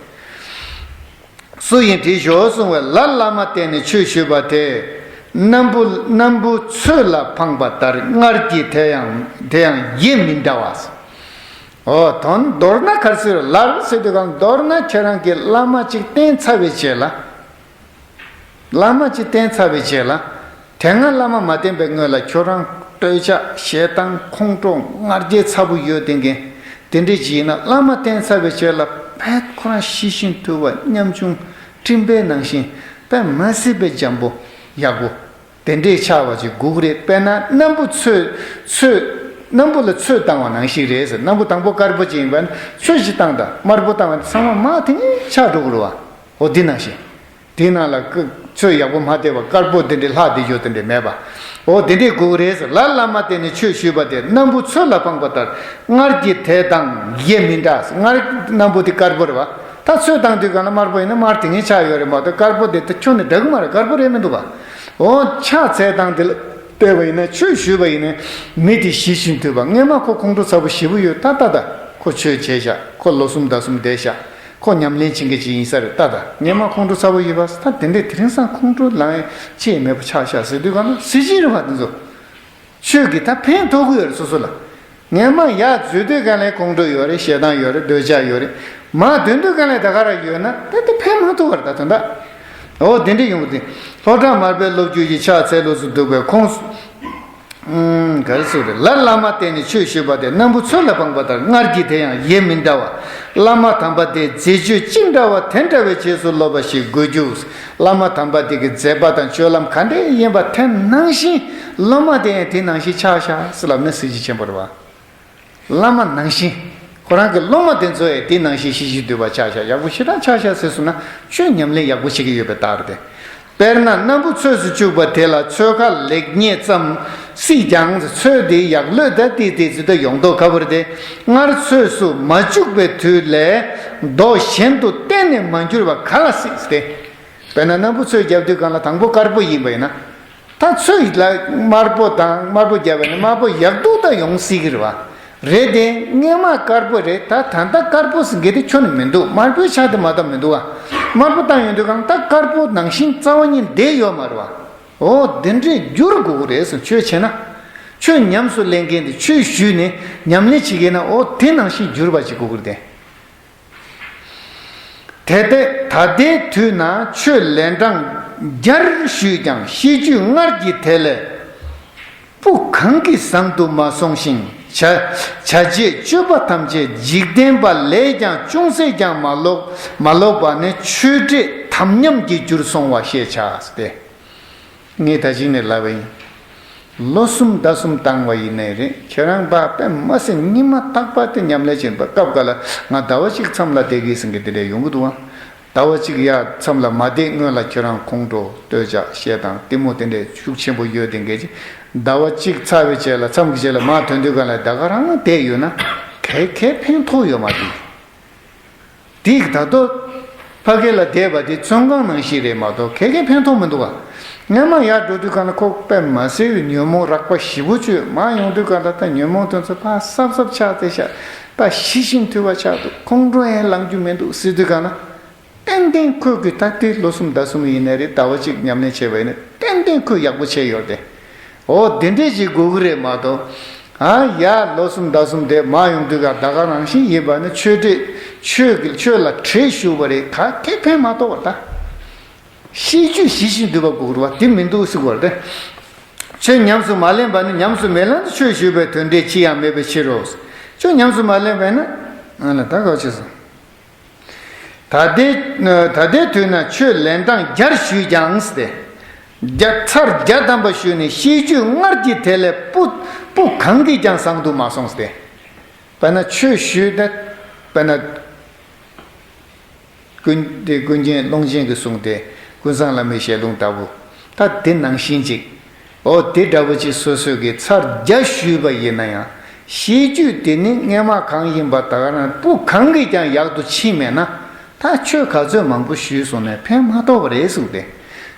སུ་ཡིན་དྲིས་ཤོག་གསུངས་པས་ལར་བླ་མ་བསྟེན་ནས་ཆོས་ཞུས་པ་དེ། སྣམ་བུ་སྣམ་བུ་ཚོས་ལ་འཕངས་པ་ལྟར་སྔར་གྱི་དེ་ཡང་དེ་ཡང་ཡེ་མི་འདྲ་བ། འོ་དོན་མདོར་ན་ག་རེ་ཟེར་ལར་ཟེར་དུས་གང་མདོར་ན་ཁྱེད་རང་གིས་བླ་མ་གཅིག་བསྟེན་ཚར་བའི་རྗེས་ལ། བླ་མ་གཅིག་བསྟེན་ཚར་བའི་རྗེས་ལ། དེ་སྔ་བླ་མ་མ་བསྟེན་པའི་སྔོན་ལ་ཁྱོད་རང་སྤྲོས་བཅས་ཞེ་སྡང་ཁོང་ཁྲོ་ང་རྒྱལ་ཚ་པོ་ཡོད་བསྡད་མཁན་དེ་འདྲ་ཅིག་ཡིན་ན་བླ་མ་བསྟེན་ཚར་བའི་རྗེས་ལ་བས་ཁོ་རང་ཤེས་བཞིན་དུལ་བ་ཉམ་ཆུང་སྤྲིན་པའི་ནང་བཞིན་བས་མ་སྲིད་པའི་འཇམ་པོ་ཡག་པོ་དེ་འདྲས་ཆགས་པ་ཅིག་དགོས་ཀྱི་རེད། དཔེར་ན་སྣམ་བུ་ཚོས་ཚོས་ སྣམ་བུ་ལ་ཚོས་བཏང་བ་ནང་བཞིན་རེད་ཟེར། སྣམ་བུ་དང་པོ་དཀར་པོ་ཅིག་ཡིན་པ་ན་ཚོས་ཤིག་བཏང་དང་དམར་པོ་བཏང་བ་ཚང་མ་མར་དེ་ནས་ཆགས་འགྲོ་གི་རེད་བ། འོ་འདི་ནང་བཞིན། དེའི་ནང་ལ་ཀུ་ཚོས་ཡག་པོ་མ་བལྟས་པ་དཀར་པོ་དེ་འདྲའི་ལྷག་བསྡད་རྒྱུ་དེ་འདྲའི་མེད་པ། འོ་དེ་འདྲའི་དགོས་ཀྱི་རེད་ཟེར། ལར་བླ་མ་བསྟེན་ནས་ཆོས་ཞུས་པ་དེ་སྣམ་བུ་ཚོས་ལ་སྤངས་པ་ལྟར་སྔར་གྱི་དེ་དང་ཡེ་མི་འདྲ། སྔར་སྣམ་བུ་དེ་དཀར་པོ་རེད་བ། ད་ཚོས་བཏང་དུས་གང་ལ་དམར་པོ་ཡིན་ན་དམར་དེ་ངས་ཆགས་ཡོད་རེད་མ་གཏོགས་དཀར་པོ་དེ་ད་ཁྱོན་ནས་འདྲ་གི་མ་རེད། དཀར་པོ་རེད་མི་འདུག་བ། འོ་ཕྱག་འཚལ་སྟངས་དེ་ལ་བལྟས་པ་ཡིན་ན། ཆོས་ཞུས་པ་ཡིན་ན་མི་དེ་ཞི་ཞིང་དུལ་བ། སྔས་མ་ཁོ་ཁོང་ཁྲོ་ཚ་པོ་ཞེ་པོ་ཡོད། ད་ད་ད་ཁོ་ཆོས་བྱས་ཤག་ཁོ་ལོ་གསུམ་ཟླ་གསུམ་བསྡད་ཤག་ཁོ་ཉམས་ལེན་བྱེད་མཁན་ཅིག་ཡིན་ས་རེད། ད་ད་སྔས་མ་ཁོང་ཁྲོ་ཚ་པོ་ཡོད་པ། ད་དེ་འདྲས་དེ་རིང་སང་ཁོང་ཁྲོ་ལངས་ཡས་ཅི་ཡང་མེད་པ་ཆགས་ཤག་ཟེར་དུས་གང་ན་གཟི་བརྗིད་རེད་བ། དེ་ཚོ་ཆོས་ཀྱིས་ད་ཕན་ཐོགས་ཀྱི་ཡོད་རེད་སོ་སོ་ལ། སྔས་མ་ཡར་འཛུལ་དུས་གང་ལ་ཁོང་ཁྲོ་ཡོད་རེད། ཞེ་སྡང་ཡོད་རེད། འདོད་ཆགས་ཡོད་རེད། མར་ཐོན་དུས་གང་ལ་ད་ག་རང་ཡོད་ན་ད་དེ་ཕན་མ་ཐོགས་པ་རེད། ད་དོན་དག་འོ་དེ་འདྲས་ཡོང་གི་དེ། ལྷོ་བྲག་མར་པའི་སློབ་བརྒྱུད་ཀྱི་ཕྱག་འཚལ་ལུགས་སུ་འདུག་པའི་ཁོངས་སུ། ཨུམ། ག་རེ་ཟེར་རེད། ལར་བླ་མ་བསྟེན་ནས་ཆོས་ཞུས་པ་དེ་སྣམ་བུ་ཚོས་ལ་སྤངས་པ་ལྟར་སྔར་གྱི་དེ་ཡང་ཡེ་མི་འདྲ་བ། བླ་མ་དམ་པ་དེའི་མཛད་སྤྱོད་ཅི་འདྲ་བ་དེ་འདྲ་བའི་རྗེས་སུ་སློབ་པ་ཞིག་དགོས་རྒྱུ། བླ་མ་དམ་པ་དེ་གི་མཛད་པ་དང་སྤྱོད་ལམ་ག་འདྲ་ཡིན་པ་དེ་ནང་བཞིན་སློབ་མ་དེ་ཡང་དེ་ནང་བཞིན་ཆགས་ཤག་ཟེར་ལབ་ན་གཟི་བརྗིད་ཆེན་པོ་རེད་བ། བླ་མ་ནང་བཞིན། ཁོ་རང་གི་སློབ་མ་དེ་ཚོ་ཡང་དེ་ནང་བཞིན་ཞི་ཞིང་དུལ་བ་ཆགས་ཤག་ཡག་པོ་ཞེ་དྲག་ཆགས་ཤག་ཟེར་སོང་ན་ཆོས་ཉམས་ལེན་ཡག་པོ་བྱེད་ཀྱི་ཡོད་པའི་རྟགས་རེད་དེ། དཔེར་ན་སྣམ་བུ་ཚོས་སུ་བཅུག་པ་དེ་ལ་ཚོས་ཁ་ལེགས་ཉེས་ཙམ་སྲིད་ཀྱང་། ཚོས་དེ་ཡག་ལོས་ད་ཏིག་ཏིག་ཙི་ད་ཡོང་མདོག་ཁ་པོ་རེད་དེ། སྔར་ཚོས་སུ་མ་བཅུག་པའི་དུས་ལས་མདོག་གཞན་དུ་གཏན་ནས་མ་འགྱུར་བ་ག་ལ་སྲིད་དེ། དཔེར་ན་སྣམ་བུ་ཚོས་བརྒྱབ་དུས་གང་ལ་དང་པོ་དཀར་པོ་ཡིན་པ་ཡིན་ན། ད་ཚོས་ལ་དམར་པོ་དང་དམར་པོ་བརྒྱབ་པ་ཡིན་ན་དམར་པོ་ཡག་སྡུག་ད་ཡོང་སྲིད་ཀྱི་རེད་བ། རེད་དེ། སྔས་མ་དཀར་པོ་རེད། ད་ད་ལྟ་དཀར་པོ་ཟེར་མཁན་དེ་ཁྱོན་ནས་མི་འདུག་དམར་པོའི་ཆ་དེ་མ་གཏོགས་མི་འདུག་བ། དམར་པོ་བཏང་ཡོང་དུས་གང་ད་དཀར་པོ་ནང་བཞིན་རྩ་བ་ཉིད་བསྡད་ཡོད་མ་རེད་བ། འོ་དེ་འདྲས་འགྱུར་དགོས་ཀྱི་རེད་ཟེར། ཆོས་བྱས་ན། ཆོས་ཉམས་སུ་ལེན་མཁན་དེ་ཆོས་ཞུས་ནས་ཉམས་ལེན་བྱེད་མཁན་ན་འོ་དེ་ནང་བཞིན་འགྱུར་བ་བྱེད་དགོས་ཀྱི་རེད་དེ། དེ་ལྟས་ད་ལྟའི་དུས་ན་ཆོས་ལན་གྲངས་བརྒྱར་ཞུས་ཀྱང་། ཤེས་རྒྱུད་སྔར་གྱི་དེ་ལས་སྤུ་གང་གིས་བཟང་དུ་མ་སོང་ཞིང་། བྱ་བྱ་བྱེད་སྤྱོད་པ་ཐམས་ཅད་འཇིག་རྟེན་པ་ལས་ཀྱང་ཅུང་ཟད་ཀྱང་མ་ལོག་མ་ལོག་པ་ནི་ཆོས་འབྲས་དམ་ཉམས་ཀྱི་རྒྱུར་སོང་བ་ཞེས་བྱ་སྟེ། ངས་ད་གཞི་ནས་ལབ་པ་ཡིན། ལོ་གསུམ་ཟླ་གསུམ་བཏང་བ་ཡིན་ནའི་རེད། ཁྱེད་རང་པ་དཔེ་མ་སྲིད་ཉི་མ་རྟག་པར་དེ་ཉམས་ལེན་བྱེད་པ། སྐབས་འགའ་ལ་ང་ཟླ་བ་གཅིག་མཚམས་ལ་བསྡད་ཀྱི་ཟིན་གི་དེ་འདྲ་ཡོང་གི་འདུག་ཨང་། ཟླ་བ་གཅིག་ཡར་མཚམས་ལ་མ་བསྡད་སྔོན་ལ་ཁྱེད་རང་ཁོང་ཁྲོ་ལྟོས་བཅག་ཞེ་སྡང་གཏི་མུག་དེ་འདྲ་ཤུགས་ཆེན་པོ་ཡོད་དེ་འགས་ཀྱི། ཟླ་བ་གཅིག་ཚར་བའི་རྗེས་ལ་མཚམས་ཀྱི་རྗེས་ལ་མར་ཐོན་དུས་གང་ལ་ད་ག་རང་བསྡད་ཡོད་ན་ག་གེ་ཕན་ཐོགས་ཡོད་མ་རེད། དེ་ད་དུང་ཕ་གི་ལ་བསྡད་པ་དེ་བཙོན་ཁང་ནང་བཞིན་རེད་མ་གཏོགས་ག་གེ་ཕན་ཐོགས་མི་འདུག་ག་སྔོན་མ་ཡར་འགྲོ་དུས་གང་ལ་ཁོ་དཔེ་མ་སྲིད་པའི་ཉོན་མོངས་རགས་པ་ཞེ་པོ་ཅིག་ཡོད། མར་ཡོང་དུས་གང་ལ་ད་ཉོན་མོངས་དེ་ཚོ་ཕར་སྲབ་སྲབ་ཆགས་ཏེ་ཤག་ད་ཞི་ཞིང་དུལ་བ་ཆགས་འདུག་ཁོང་ཁྲོ་ཡང་ལངས་རྒྱུ་མི་འདུག་ཟེར་དུས་གང་ལ། ཏན་ཏན་ཁོས་ཀྱི་ད་ལྟའི་ལོ་གསུམ་ཟླ་གསུམ་ཡིན་ནའི་རེད། ཟླ་བ་གཅིག་ཉམས་ལེན་བྱས་པ་ཡིན་ན་ཏན་ཏན་ཁོས་ཡག་པོ་བྱས་ཡོད་དེ། འོ་དེ་འདྲས་ཅིག་དགོས་ཀྱི་རེད་མ་གཏོགས། ཨ་ཡ་ལོ་གསུམ་ཟླ་གསུམ་དེ་མར་ཡོང་དུས་ག་ད་ག་རང་བཞིན་ཡིན་པ་ནི་ཆོས་འབྲས་ཆོས་ཀྱི་ཆོས་ལ་བྲེལ་ཞུགས་པ་རེད། ག་གེ་ཕན་མ་ཐོགས་པ་ད། ཤེས་རྒྱུད་ཞི་ཞིང་དུལ་བ་དགོས་ཀྱི་རེད་བ། དེ་མི་འདུག་ཟེར་གོ་རེད། ཆོས་ཉམས་སུ་མ་ལེན་པ་ནི་ཉམས་སུ་མི་ལེན་ཏེ་ཆོས་ཞུས་པའི་དོན་འབྲས་ཅི་ཡང་མེད་པའི་ཕྱིར་རོ། ཆོས་ཉམས་སུ་མ་ལེན་པས་ན་ཨ་ལ་ད་ག་བྱེད་སོང་། ད་ལྟའི་ད་ལྟའི་དུས་ན་ཆོས་ལན་གྲངས་བརྒྱར་ཞུས་ཀྱང་སྟེ། བརྒྱ་ཚར་བརྒྱ་ཐམ་པ་ཞུས་ནས་ཤེས་རྒྱུད་སྔར་གྱི་དེ་ལས་སྤུ་སྤུ་གང་གིས་ཀྱང་བཟང་དུ་མ་སོང་སྟེ། དཔེར་ན་ཆོས་ཞུས་ཏེ། དཔེར་ན་ཀུན་དེ་ཀུན་མཁྱེན་ཀློང་ཆེན་གྱིས་གསུངས་ཏེ་ཀུན་བཟང་བླ་མའི་ཞལ་ལུང་ལྟ་བུ། ད་དེ་ནང་བཞིན་ཅིག་འོ་དེ་འདྲ་བོ་ཅིག་སོ་སོས་ཀྱི་ཚར་བརྒྱ་ཞུས་པ་ཡིན་ན་ཡང་ཤེས་རྒྱུད་དེ་ནི་སྔས་མ་གང་ཡིན་པ་ད་ག་རང་སྤུ་གང་གིས་ཀྱང་ཡག་ཏུ་ཕྱིན་མེད་ན་ད་ཆོས་ག་ཚོད་མང་པོ་ཞུས་སོང་ནས་ཕན་མ་ཐོགས་པ་རེད་གསུངས་ཏེ།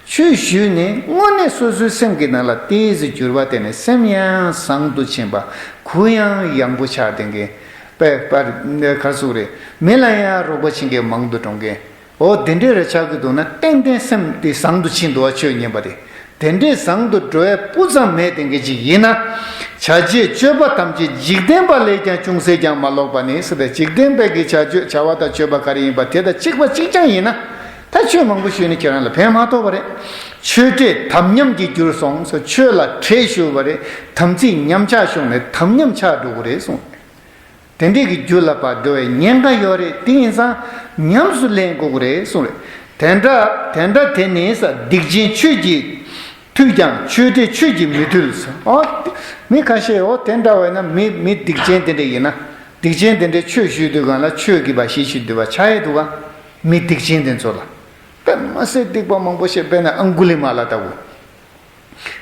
ཆོས་ཞུས་ནས་དངོས་གནས་སོ་སོའི་སེམས་ཀྱི་ནང་ལ་ཏོག་ཙམ་འགྱུར་བ་དེ་ནས་སེམས་ཡང་བཟང་དུ་ཕྱིན་པ། གུ་ཡང་ཡངས་པོ་ཆགས་ལྡན་གྱི་པའི་པར་ག་ཟུག་རེད། མི་ལ་ཡང་རོགས་པ་བྱེད་མཁན་མང་དུ་འགྲོ་མཁན། འོ་དེ་འདྲས་རེ་ཆགས་ཀྱི་འདུག་ན་ཏན་ཏན་སེམས་དེ་བཟང་དུ་ཕྱིན་འདུག་བ། ཆོས་ཉན་པ་དེ་དེ་འདྲས་བཟང་དུ་འགྲོ་ཡ་སྤུ་ཙམ་མེད་དེ་འགའ་ཅིག་ཡིན་ན། བྱ་བྱེད་སྤྱོད་པ་ཐམས་ཅད་འཇིག་རྟེན་པ་ལས་ཀྱང་ཅུང་ཟད་ཀྱང་མ་ལོག་པ་ནི་ཟེར་ཏེ། འཇིག་རྟེན་པའི་གི་བྱ་སྤྱོད་བྱ་བ་དང་སྤྱོད་པ་ག་རེ་ཡིན་པ་དེ་དང་གཅིག་པ་གཅིག་རྐྱང་ཡིན་ན། ད་ཆོས་མང་པོ་ཞུས་ནས་ཁྱེད་རང་ལ་ཕན་མ་ཐོགས་པ་རེད། ཆོས་འབྲས་དམ་ཉམས་ཀྱི་རྒྱུར་སོང་ཟེར། ཆོས་ལ་བྲེལ་ཞུགས་པ་རེད། དམ་ཚིག་ཉམས་ཆག་བྱུང་ནས་དམ་ཉམས་ཆགས་འགྲོ་གི་རེད་གསུངས། དེ་འདྲས་ཀྱི་རྒྱུ་ལ་ཕར་འགྲོ་བའི་ཉེན་ཁ་ཡོད་རེད། དེ་ཡིན་ཙང་ཉམས་སུ་ལེན་དགོས་ཀྱི་རེད་གསུངས་རེད། དེ་འདྲ་དེ་འདྲ་དེ་ནི་ས་སྡིག་ཅན་ཆོས་ཀྱི་ ཐུལ་ཀྱང་ཆོས་འདྲེས་ཆོས་ཀྱིས་མི་ཐུལ། ཨོ། མི་ཁ་ཤས་ཨོ་དེ་འདྲ་བས་ན་མི་མི་སྡིག་ཅན་དེ་འདྲ་ཡིན་ན། སྡིག་ཅན་དེ་འདྲས་ཆོས་ཞུས་དུས་གང་ལ་ཆོས་ཀྱིས་པ་ཞི་ཞི་འདུལ་བ་ཆགས་ཡས་འདུག་ག་མི་སྡིག་ཅན་དེ་ཚོ་ལ། དཔེ་མ་སྲིད་སྡིག་པ་མང་པོ་བཤད། དཔེར་ན་ཨང་གུ་ལི་མ་ལ་ལྟ་བུ།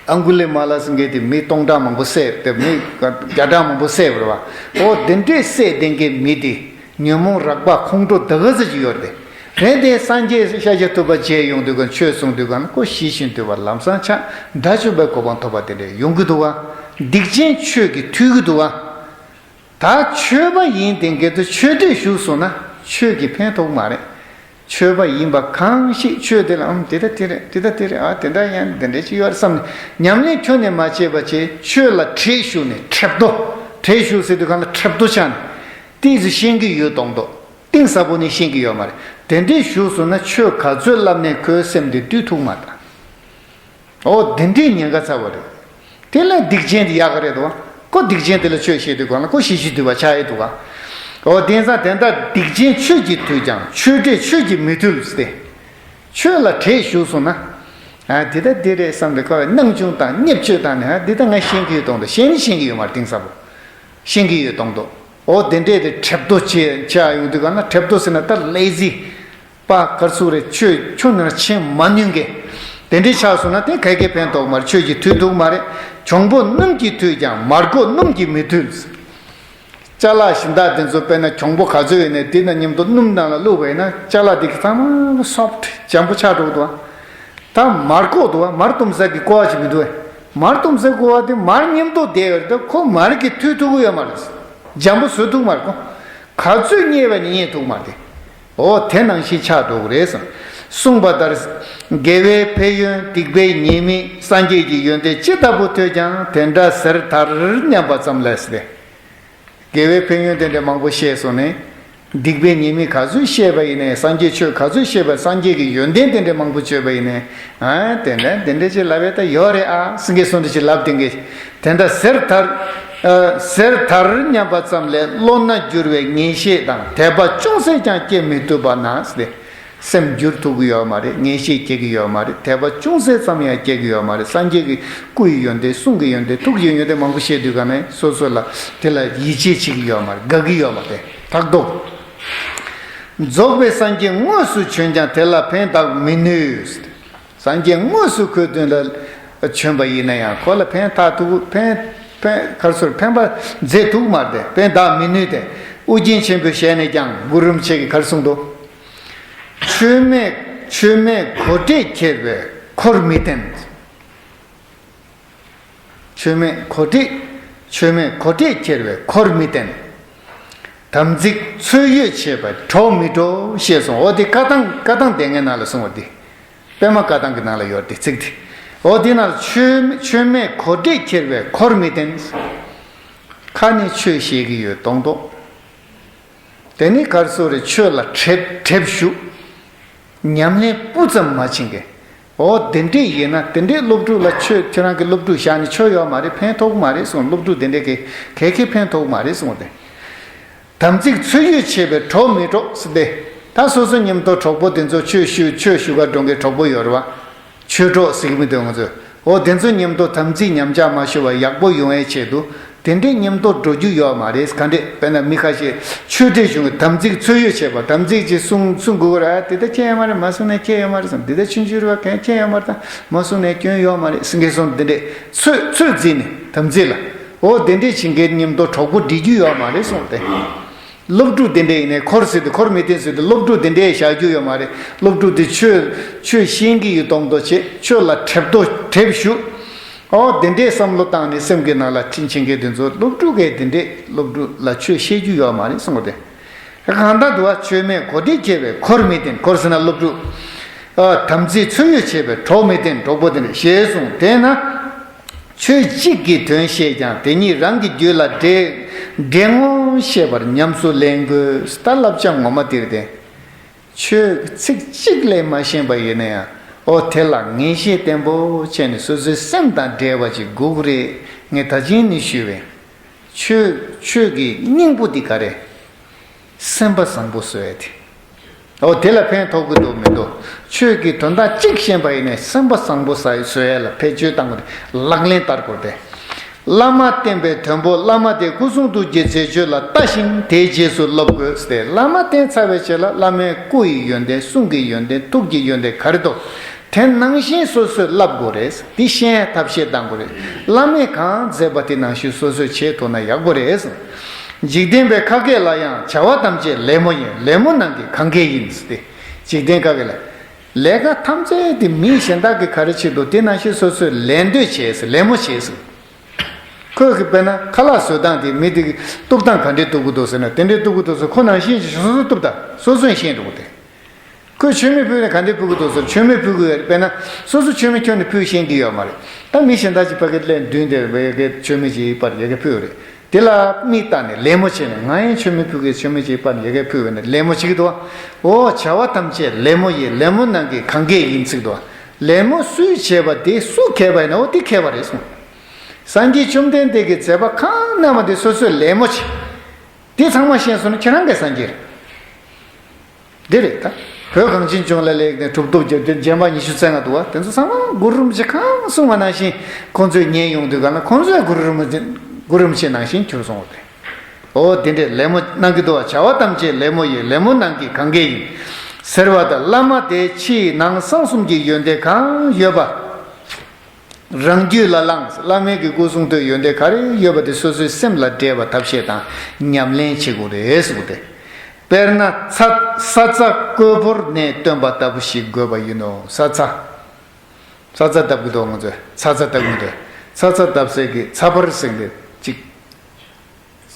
ཨང་གུ་ལི་མ་ལ་ཟེར་མཁན་དེ་མི་སྟོང་ཕྲག་མང་པོ་བསད་དེ། མི་བརྒྱ་ཕྲག་མང་པོ་བསད་པ་རེད་བ། ཨོ་དེ་འདྲས་བསད་བསྡད་མཁན་མི་དེ། ཉོན་མོངས་རགས་པ་ཁོང་ཁྲོ་ད་ག་ཚོད་ཅིག་ཡོད་རེད། རེད་དེ་སངས་རྒྱས་ཤཱཀྱ་ཐུབ་པ་མཇལ་ཡོང་དུས་གང་ཆོས་གསུང་དུས་གང་ཁོ་ཞི་ཞི་འདུལ་བ་ལམ་སང་ཆགས་དགྲ་བཅོམ་པའི་གོ་འཕང་ཐོབ་པ་དེ་འདྲས་ཡོང་གི་འདུག་ག་སྡིག་ཅན་ཆོས་ཀྱིས་ཐུལ་གྱི་འདུག་ག་ད་ཆོས་པ་ཡིན་དེ་འགལ་དུ་ཆོས་འདྲེས་ཞུགས་སོང་ན་ཆོས་ཀྱིས་ཕན་ཐོགས་མ་རེད། ཆོས་པ་ཡིན་པ་གང་ཞིག་ཆོས་དེ་ལ་ཨམ་དེ་ལྟ་དེ་རེད། དེ་ལྟ་དེ་རེད། ཨ་དེ་འདྲ་ཡང་དེ་འདྲ་ཅིག་ཡོད་རེད་བསམ་ནས་ཉམས་ལེན་ཁྱོན་ནས་མ་བྱས་པ་བྱས། ཆོས་ལ་བྲེད་ཞུགས་ནས་ཁྲེབ་རྡོ། བྲེད་ཞུགས་ཟེར་དུས་གང་ལ་ཁྲེབ་རྡོ་ཆགས་ནས་ཏོག་ཙམ་ཤེས་ཀྱི་ཡོད་མདོག་མདོག་གཏིང་ཟབ་པོ་ནས་ཤེས་ཀྱི་ཡོད་མ་རེད། དེ་འདྲས་ཞུགས་སོང་ན་ཆོས་ག་ཚོད་བསླབ་ནས་ཁོའི་སེམས་དེ་བཏུལ་ཐུབ་མ་ད། ཨོ་དེ་འདྲའི་ཉེན་ཁ་ཚ་བ་རེད། དེ་ལས་སྡིག་ཅན་དེ་ཡག་ག་རེད་དོ། ཁོ་སྡིག་ཅན་དེ་ལ་ཆོས་བཤད་དུས་གང་ལ་ཁོ་ཞི་ཞི་འདུལ་བ་ཆགས་ཡས་འདུག་ག་ཨོ་དེང་སང་དེ་འདྲ་སྡིག་ཅན་ཆོས་ཀྱིས་ཐུལ་ཀྱང་ཆོས་འདྲེས་ཆོས་ཀྱིས་མི་ཐུལ་ཟེར་ཏེ། ཆོས་ལ་བྲེད་ཞུགས་སོང་ན། ཨ་འདི་ལྟ་འདི་རེད་བསམ་སྟེ་ཁོ་བས་སྣང་ཆུང་དང་བརྙས་བཅོས་བཏང་ནས། ཨ་འདི་ལྟ་ང་ཤེས་ཀྱི་ཡོད་མདོག་མདོག་ཤེས་ནི་ཤེས་ཀྱི་ཡོད་མ་རེད། གཏིང་ཟབ་པོ་ཤེས་ཀྱི་ཡོད་མདོག་མདོག་ཨོ་དེ་འདྲས་དེ་ཁྲེབ་རྡོ་ཆགས་ཡོང་དུས་གང་ལ། ཁྲེབ་རྡོ་ཟེར་ན་ད་ལེ་ཛི། པ་ག་རེ་ཟེར་རེད། ཆོས་ཆོས་ནང་ཕྱིན་མ་ནུས་མཁན། དེ་འདྲའི་ཆགས་སོང་ན་དེ་ག་གེ་ཕན་ཐོགས་མ་རེད། ཆོས་ཀྱིས་ཐུལ་ཐུབ་མ་རེད། གྱོང་པོ་སྣུམ་གྱིས་ཐུལ་ཀྱང་མར་ཁུ་སྣུམ་གྱིས་མི་ཐུལ། ཅ་ལག་གཞན་དག་དེ་ཚོ་དཔེར་ན་གྱོང་པོ་ག་ཚོད་ཡོད་ནའི་དེ་དང་མཉམ་དུ་སྣུམ་ནང་ལ་བླུགས་པ་ཡིན་ན་ཅ་ལག་དེ་གི་ཚང་མ་སོབ་ཊི་འཇམ་པོ་ཆགས་འགྲོ་གི་འདུག་ཨ། ད་མར་ཁུ་འདུག་ཨ། མར་བཏུམ་ས་གི་ཀོ་བ་ཅིག་མི་འདུག་ཨ། མར་བཏུམ་ས་ཀོ་བ་དེ་མར་མཉམ་དུ་བསྡད་ཡོད་རེད། ད་ཁོ་མར་གྱིས་ཐུལ་ཐུབ་ཀྱི་ཡོད་མ་རེད། འཇམ་པོ་བཟོ་ཐུབ་མ་རེད། ཁོ་ག་ཚོད་མཉེ་བ་ནི་མཉེ་ཐུབ་མ་རེད། འོ་དེ་ནང་བཞིན་ཆགས་འགྲོ་གི་རེད་བསམ། གསུངས་པ་ལྟར། དགེ་བའི་ཕན་ཡོན་སྡིག་པའི་ཉེས་དམིགས་སངས་རྒྱས་ཀྱི་ཡོན་ཏན་ཇི་ལྟ་བུ་ཐོས་ཀྱང་དེ་འདྲ་ཟེར་མཐར་སྙམ་པ་ཙམ་ལས་ཏེ། དགེ་བའི་ཕན་ཡོན་དེ་འདྲ་མང་པོ་བཤད་སོང་ནས། སྡིག་པའི་ཉེས་དམིགས་ག་ཚོད་བཤད་པ་ཡིན་ནའི། སངས་རྒྱས་ཆོས་ག་ཚོད་བཤད་པ། སངས་རྒྱས་ཀྱི་ཡོན་ཏན་དེ་འདྲ་མང་པོ་བརྗོད་པ་ཡིན་ནའི། ཨ་དེ་འདྲ་དེ་འདྲ་ཅིག་ལབ་ཡས་ད་ཡོད་རེད་ཨ། སེང་གེ་སོང་འདྲ་ཅིག་ལབ་དེ་འགས། དེ་འདྲ་ཟེར་མཐར། ཨ་ཟེར་མཐར་སྙམ་པ་ཙམ་ལས་བློ་སྣ་བསྒྱུར་བའི་ངེས་ཤེས་དང་དད་པ་ཅུང་ཟད་ཀྱང་སྐྱེ་མི་ཐུབ་པ་ན་ཟེར་ཏེ། སེམས་བསྒྱུར་ཐུབ་ཀྱི་ཡོད་མ་རེད། ངེས་ཤེས་སྐྱེ་གི་ཡོད་མ་རེད། དད་པ་ཅུང་ཟད་ཙམ་ཡང་སྐྱེ་གི་ཡོད་མ་རེད། སངས་རྒྱས་ཀྱི་སྐུ་ཡི་ཡོན་ཏན་གསུང་གི་ཡོན་ཏན་ཐུགས་ཀྱི་ཡོན་ཏན་མང་པོ་བཤད་དུས་ག་ནས་སོ་སོ་ལ་དེ་ལ་ཡིད་ཆེས་བྱེད་ཀྱི་ཡོད་མ་རེད། དགའ་གི་ཡོད་མ་རེད། ཕྲག་དོག་རྫོགས་པའི་སངས་རྒྱས་དངོས་སུ་བྱོན་ཀྱང་དེ་ལ་ཕན་གདགས་མི་ནུས། སངས་རྒྱས་དངོས་སུ་ཁོའི་མདུན་ལ་བྱོན་པ་ཡིན་ན་ཡང་ཁོ་ལ་ཕན་ཐོགས་ཐུབ་ཕན་ཕན་ག་རེ་ཟེར་ཕན་པ་མཛད་ཐུབ་མ་རེད། ཕན་གདགས་མི་ནུས་ཏེ། ཨོ་རྒྱན་ཆེན་པོའི་ཞལ་ནས་ཀྱང་གུ་རུ་རིན་པོ་ཆེ་གིས་ག་རེ་གསུངས་འདུག་མཆོད་མེ་མཆོད་མེ་གོ་འབྲས་ཁྱེར་བས་འཁོར་མི་བསྟེན། མཆོད་མེ་གོ་འབྲས། མཆོད་མེ་གོ་འབྲས་ཁྱེར་བས་འཁོར་མི་བསྟེན། དམ་ཚིག་ཚོད་ཡོད་བྱས་པས་གྲོགས་མི་འགྲོ་ཞེས་གསུངས། འོ་དེ་བཀའ་ཐང་བཀའ་ཐང་སྡེ་ལྔའི་ནང་ལ་གསུངས་པ་འདི། པདྨ་བཀའ་ཐང་གི་ནང་ལ་ཡོད་དེ་ཚིག་དེ། འོ་དེ་ནང་མཆོད་མཆོད་མེ་གོ་འབྲས་ཁྱེར་བས་འཁོར་མི་བསྟེན། ཁ་ནས་ཆོས་བཤད་ཀྱི་ཡོད་མདོག་མདོག་དེ་ནི་ག་རེ་ཟེར་རེད། ཆོས་ལ་ཁྲེབ་ཁྲེབ་ཞུགས། ཉམས་ལེན་སྤུ་ཙམ་མ་བྱེད་མཁན། འོ་དེ་འདྲས་ཡིན་ན་དེ་འདྲས་སློབ་ཕྲུག་ལ་ཆོས་ཁྱེད་རང་གི་སློབ་ཕྲུག་བཞག་ནས་ཆོས་ཡོད་མ་རེད། ཕན་ཐོགས་མ་རེད་གསུངས། སློབ་ཕྲུག་དེ་འདྲས་ཀྱི་ག་གེ་ཕན་ཐོགས་མ་རེད་གསུངས་ཏེ། དམ་ཚིག་ཚོད་ཡོད་བྱས་པས་གྲོགས་མི་འགྲོ་ཟེར་ཏེ། ད་སོ་སོ་མཉམ་དུ་གྲོགས་པོ་དེ་ཚོ་ཆོས་ཞུ་ཆོས་ཞུ་ག་འགྲོ་མཁན་གྲོགས་པོ་ཡོད་རེད་བ། ཆོས་གྲོགས་ཟེར་གི་མི་འདུག་ང་ཚོས། འོ་དེ་ཚོ་མཉམ་དུ་དམ་ཚིག་ཉམས་ཆག་མ་ཤོར་བ་ཡག་པོ་ཡོང་བའི་ཆེད་དུ། དེ་འདྲའི་མཉམ་དུ་འགྲོ་རྒྱུ་ཡོད་མ་རེད། ག་འདྲས་དཔེར་ན་མི་ཁ་ཤས་ཆོས་འབྲེལ་བྱུང་བའི་དམ་ཚིག་ཚོད་ཡོད་བྱས་པ། དམ་ཚིག་ཅིག་བསྲུང་བསྲུང་དགོས་ཀྱི་རེད། དེ་ལྟར་ཁྱད་ཡོད་མ་རེད། མ་བསྲུངས་ནས་ཁྱད་ཡོད་མ་རེད་བསམ། དེ་ལྟར་ཆུང་ཆུང་རེད་བ། གང་ཁྱད་ཡོད་མ་རེད། ད་མ་བསྲུངས་ནས་སྐྱོན་ཡོད་མ་རེད་ཟེར་མཁན་སོང་། དེ་འདྲས་ཚོད་ཚོད་བརྩིས་ནས་དམ་ཚིག་ལ། འོ་དེ་འདྲས་བྱེད་མཁན་མཉམ་དུ་གྲོགས་པོ་སྒྲིག་རྒྱུ་ཡོད་མ་རེད་གསུངས་ཏེ། སློབ་ཕྲུག་དེ་འདྲས་ཡིན་ནའི་འཁོར་ཟེར་དུས་འཁོར་མི་བསྟེན་ཟེར་དུས་སློབ་ཕྲུག་དེ་འདྲས་བཞག་རྒྱུ་ཡོད་མ་རེད། སློབ་ཕྲུག་དེ་ཆོས་ཆོས་ཤེས་ཀྱི་ཡོད་མདོག་མདོག་བྱེད། ཆོས་ལ་ཁྲེབ་ཏོ་ཁྲེབ་ཞུགས། ཨོ་དེ་འདྲས་བསམ་བློ་བཏང་ནས་སེམས་ཀྱི་ནང་ལ་ཕྱིན་ཕྱིན་མཁན་དེ་ཚོ་སློབ་ཕྲུག་གིས་དེ་འདྲས་སློབ་ཕྲུག་ལ་ཆོས་བཤད་རྒྱུ་ཡོད་མ་རེད་གསུངས་པ་དེ། གང་ལྟར་དུ་བ་མཆོད་མེ་གོ་འབྲས་ཁྱེར་བས་འཁོར་མི་བསྟེན། འཁོར་ཟེར་ན་སློབ་ཕྲུག་ཨ་དམ་ཚིག་ཚོད་ཡོད་བྱས་པས་གྲོགས་མི་བསྟེན། གྲོགས་པོ་དེ་འདྲས་ཞེས་གསུངས། དེས་ན། ཆོས་གཅིག་གི་དོན་བཤད་ཀྱང་དེ་ཉིད་རང་གི་རྒྱུད་ལ་འདྲེས་འདྲེས་ངོ་ཤེས་པར་ཉམས་སུ་ལེན་དགོས། ད་བསླབ་བྱ་ངོ་མ་དེ་རེད་དེ། ཆོས་ཚིག་གཅིག་ལས་མ་ཤེས་པ་ཡིན་ན་ཡང་ཨོ་དེ་ལ་ངེས་ཤེས་བརྟན་པོ་བྱས་ནས་སོ་སོའི་སེམས་དང་འབྲེལ་བ་ཅིག་དགོས་ཀྱི་རེད། ངས་ད་ཅིང་ནི་ཞུས་པས། ཆོས་ཆོས་ཀྱི་སྙིང་པོ་འདི་ག་རེ། སེམས་པ་བཟང་པོ་བཟོ་ཡ་དེ། འོ་དེ་ལ་ཕན་ཐོགས་ཀྱི་འདུག་མི་འདུག་ཆོས་ཀྱི་དོན་དག་གཅིག་ཤེས་པ་ཡིན་ནས་སེམས་པ་བཟང་པོ་བཟོ་ཡ་ལ་བེད་སྤྱོད་བཏང་དགོས་ཏེ་ལག་ལེན་བསྟར་དགོས་ཏེ། བླ་མ་བསྟེན་པའི་དོན་པོ་བླ་མ་དེ་སྐུ་གསུང་ཐུགས་ཀྱི་མཛད་སྤྱོད་ལ་ལྟ་ཞིང་དེའི་རྗེས་སུ་སློབ་དགོས་ཏེ། བླ་མ་བསྟེན་ཚར་བའི་རྗེས་ལ་བླ་མའི་སྐུ་ཡི་ཡོན་ཏན་གསུང་གི་ཡོན་ཏན་ཐུགས་ཀྱི་ཡོན་ཏན་ག་རེ་འདུག་དེ་ནང་བཞིན་སོ་སོས་བསླབ་དགོས་རེད། དེ་ཤེས་ཐབས་ཤེས་གཏང་དགོས་རེད། བླ་མས་གང་མཛད་པ་དེ་ནང་བཞིན་སོ་སོས་བྱེད་ཐུབ་ན་ཡག་པོ་རེད། འཇིག་རྟེན་པའི་ཁ་སྐད་ལ་ཡང་བྱ་བ་ཐམས་ཅད་ལད་མོ་ཡིན། ལད་མོ་རྣམས་ཀྱིས་གང་གས་ཡིན་ཏེ། འཇིག་རྟེན་ཁ་སྐད་ལ། ལས་ཀ་ཐམས་ཅད་དེ་མི་གཞན་དག་གིས་ག་རེ་བྱེད་འདུག་དེ་ནང་བཞིན་སོ་སོས་ལད་འདོད་བྱས། ལད་མོ་བྱས། ཁོས་གི་དཔེར་ན་ཁ་ལག་བཟོ་སྟངས་དེ་མི་དེ་གི་གཏུབ་སྟངས་ག་འདྲས་གཏུབ་གི་འདུག་ཟེར་ན་དེ་འདྲས་གཏུབ་གི་འདུག་ཟེར། ཁོ་ནང་བཞིན་གྱི་སོ་སོས་གཏུབ་དང་སོ་སོས་ཤེས་འགྲོ་གི་དེ། ཁོས་མཆོད་མེ་ཕུལ་ནས་ག་འདྲས་ཕུལ་གི་འདུག་ཟེར། མཆོད་མེ་ཕུལ་གི་ཡོད་རེད། དཔེར་ན་སོ་སོ་མཆོད་མེ་ཁྱོན་ནས་ཕུལ་ཤེས་ཀྱི་ཡོད་མ་རེད། ད་མི་གཞན་དག་ཅིག་ཕ་གི་སླེབས་མདུན་དེར་བའི་གི་མཆོད་མེ་ཅིག་པར་ཡ་གི་ཕུལ་རེད། དེ་ལ་མིག་བལྟས་ནས་ལད་མོ་བྱས་ནས་ང་ཡང་མཆོད་མེ་ཕུལ་གི་མཆོད་མེ་ཅིག་པར་ཡ་གི་ཕུལ་བས་ནས་ལད་མོ་བྱེད་ཀྱི་འདུག་འོ་བྱ་བ་ཐམས་ཅད་ལད་མོ་ཡིན། ལད་མོ་རྣམས་ཀྱིས་གང་གས་ཡིན་ཚིག་འདུག་ལད་མོ་སུས་བྱས་པ་དེ་སུ་མཁས་པ་ཡིན་ན་འོ་དེ་མཁས་པ་རེད་གསུངས། སངས་རྒྱས་བཅོམ་ལྡན་འདས་ཀྱིས་མཛད་པ་གང་གནང་བ་དེ་སོ་སོས་ལད་མོ་བྱས། དེ་ཚང་མ་ཤེས་སོང་ན་ཁྱེད་རང་གི་སངས་རྒྱས་རེད། འདི་རེད་ད། བོད་གངས་ཅན་ལྗོངས་ལ་སླེབས་ནས་གྲུབ་ཐོབ་རྒྱལ་བསྟན་རྗེ་འབངས་ཉི་ཤུ་རྩ་ལྔ་འདུག་བ། དེ་ཚོ་ཚང་མ་གུ་རུ་རིན་པོ་ཆེ་གང་གསུངས་པ་ནང་བཞིན་ཁོང་ཚོས་ཉན་ཡོང་དུས་གང་ལ་ཁོང་ཚོས་གུ་རུ་རིན་པོ་ཆེ་གུ་རུ་རིན་པོ་ཆེ་ནང་བཞིན་གྱུར་སོང་བ་རེད། འོ་དེ་འདྲས་ལད་མོ་གནང་གི་འདུག་བ། བྱ་བ་ཐམས་ཅད་ལད་མོ་ཡིན། ལད་མོ་རྣམས་ཀྱིས་གང་གས་ཡིན། ཟེར་བ་དང་བླ་མ་དེ་ཕྱིའི་ནང་གསང་གསུམ་གྱི་ཡོན་ཏན་གང་ཡོད་པ། རང་རྒྱུད་ལ་བླངས། བླ་མའི་གི་སྐུ་གསུང་ཐུགས་ཡོན་ཏན་ག་རེ་ཡོད་པ་དེ་སོ་སོའི་སེམས་ལ་འདྲེས་པ་ཐབས་ཤེས་དང་ཉམས་ལེན་བྱེད་དགོས་རེད་ཟེར་གོ་དེ། དཔེར་ན་ཚ་ས་ཚ་བརྐོས་ཕོར་ནས་བཏོན་པ་ལྟ་བུ་ཞིག་དགོས་པ་ཡིན་ནོ། ས་ཚ། ས་ཚ་བཏབ་གི་འདུག་ང་ཚོས་ཚ་ཚ་བཏབ་གི་འདུག་ཚ་ཚ་བཏབ་སའི་གི་ཚ་ཕོར་ཟེར་གི་ཅིག་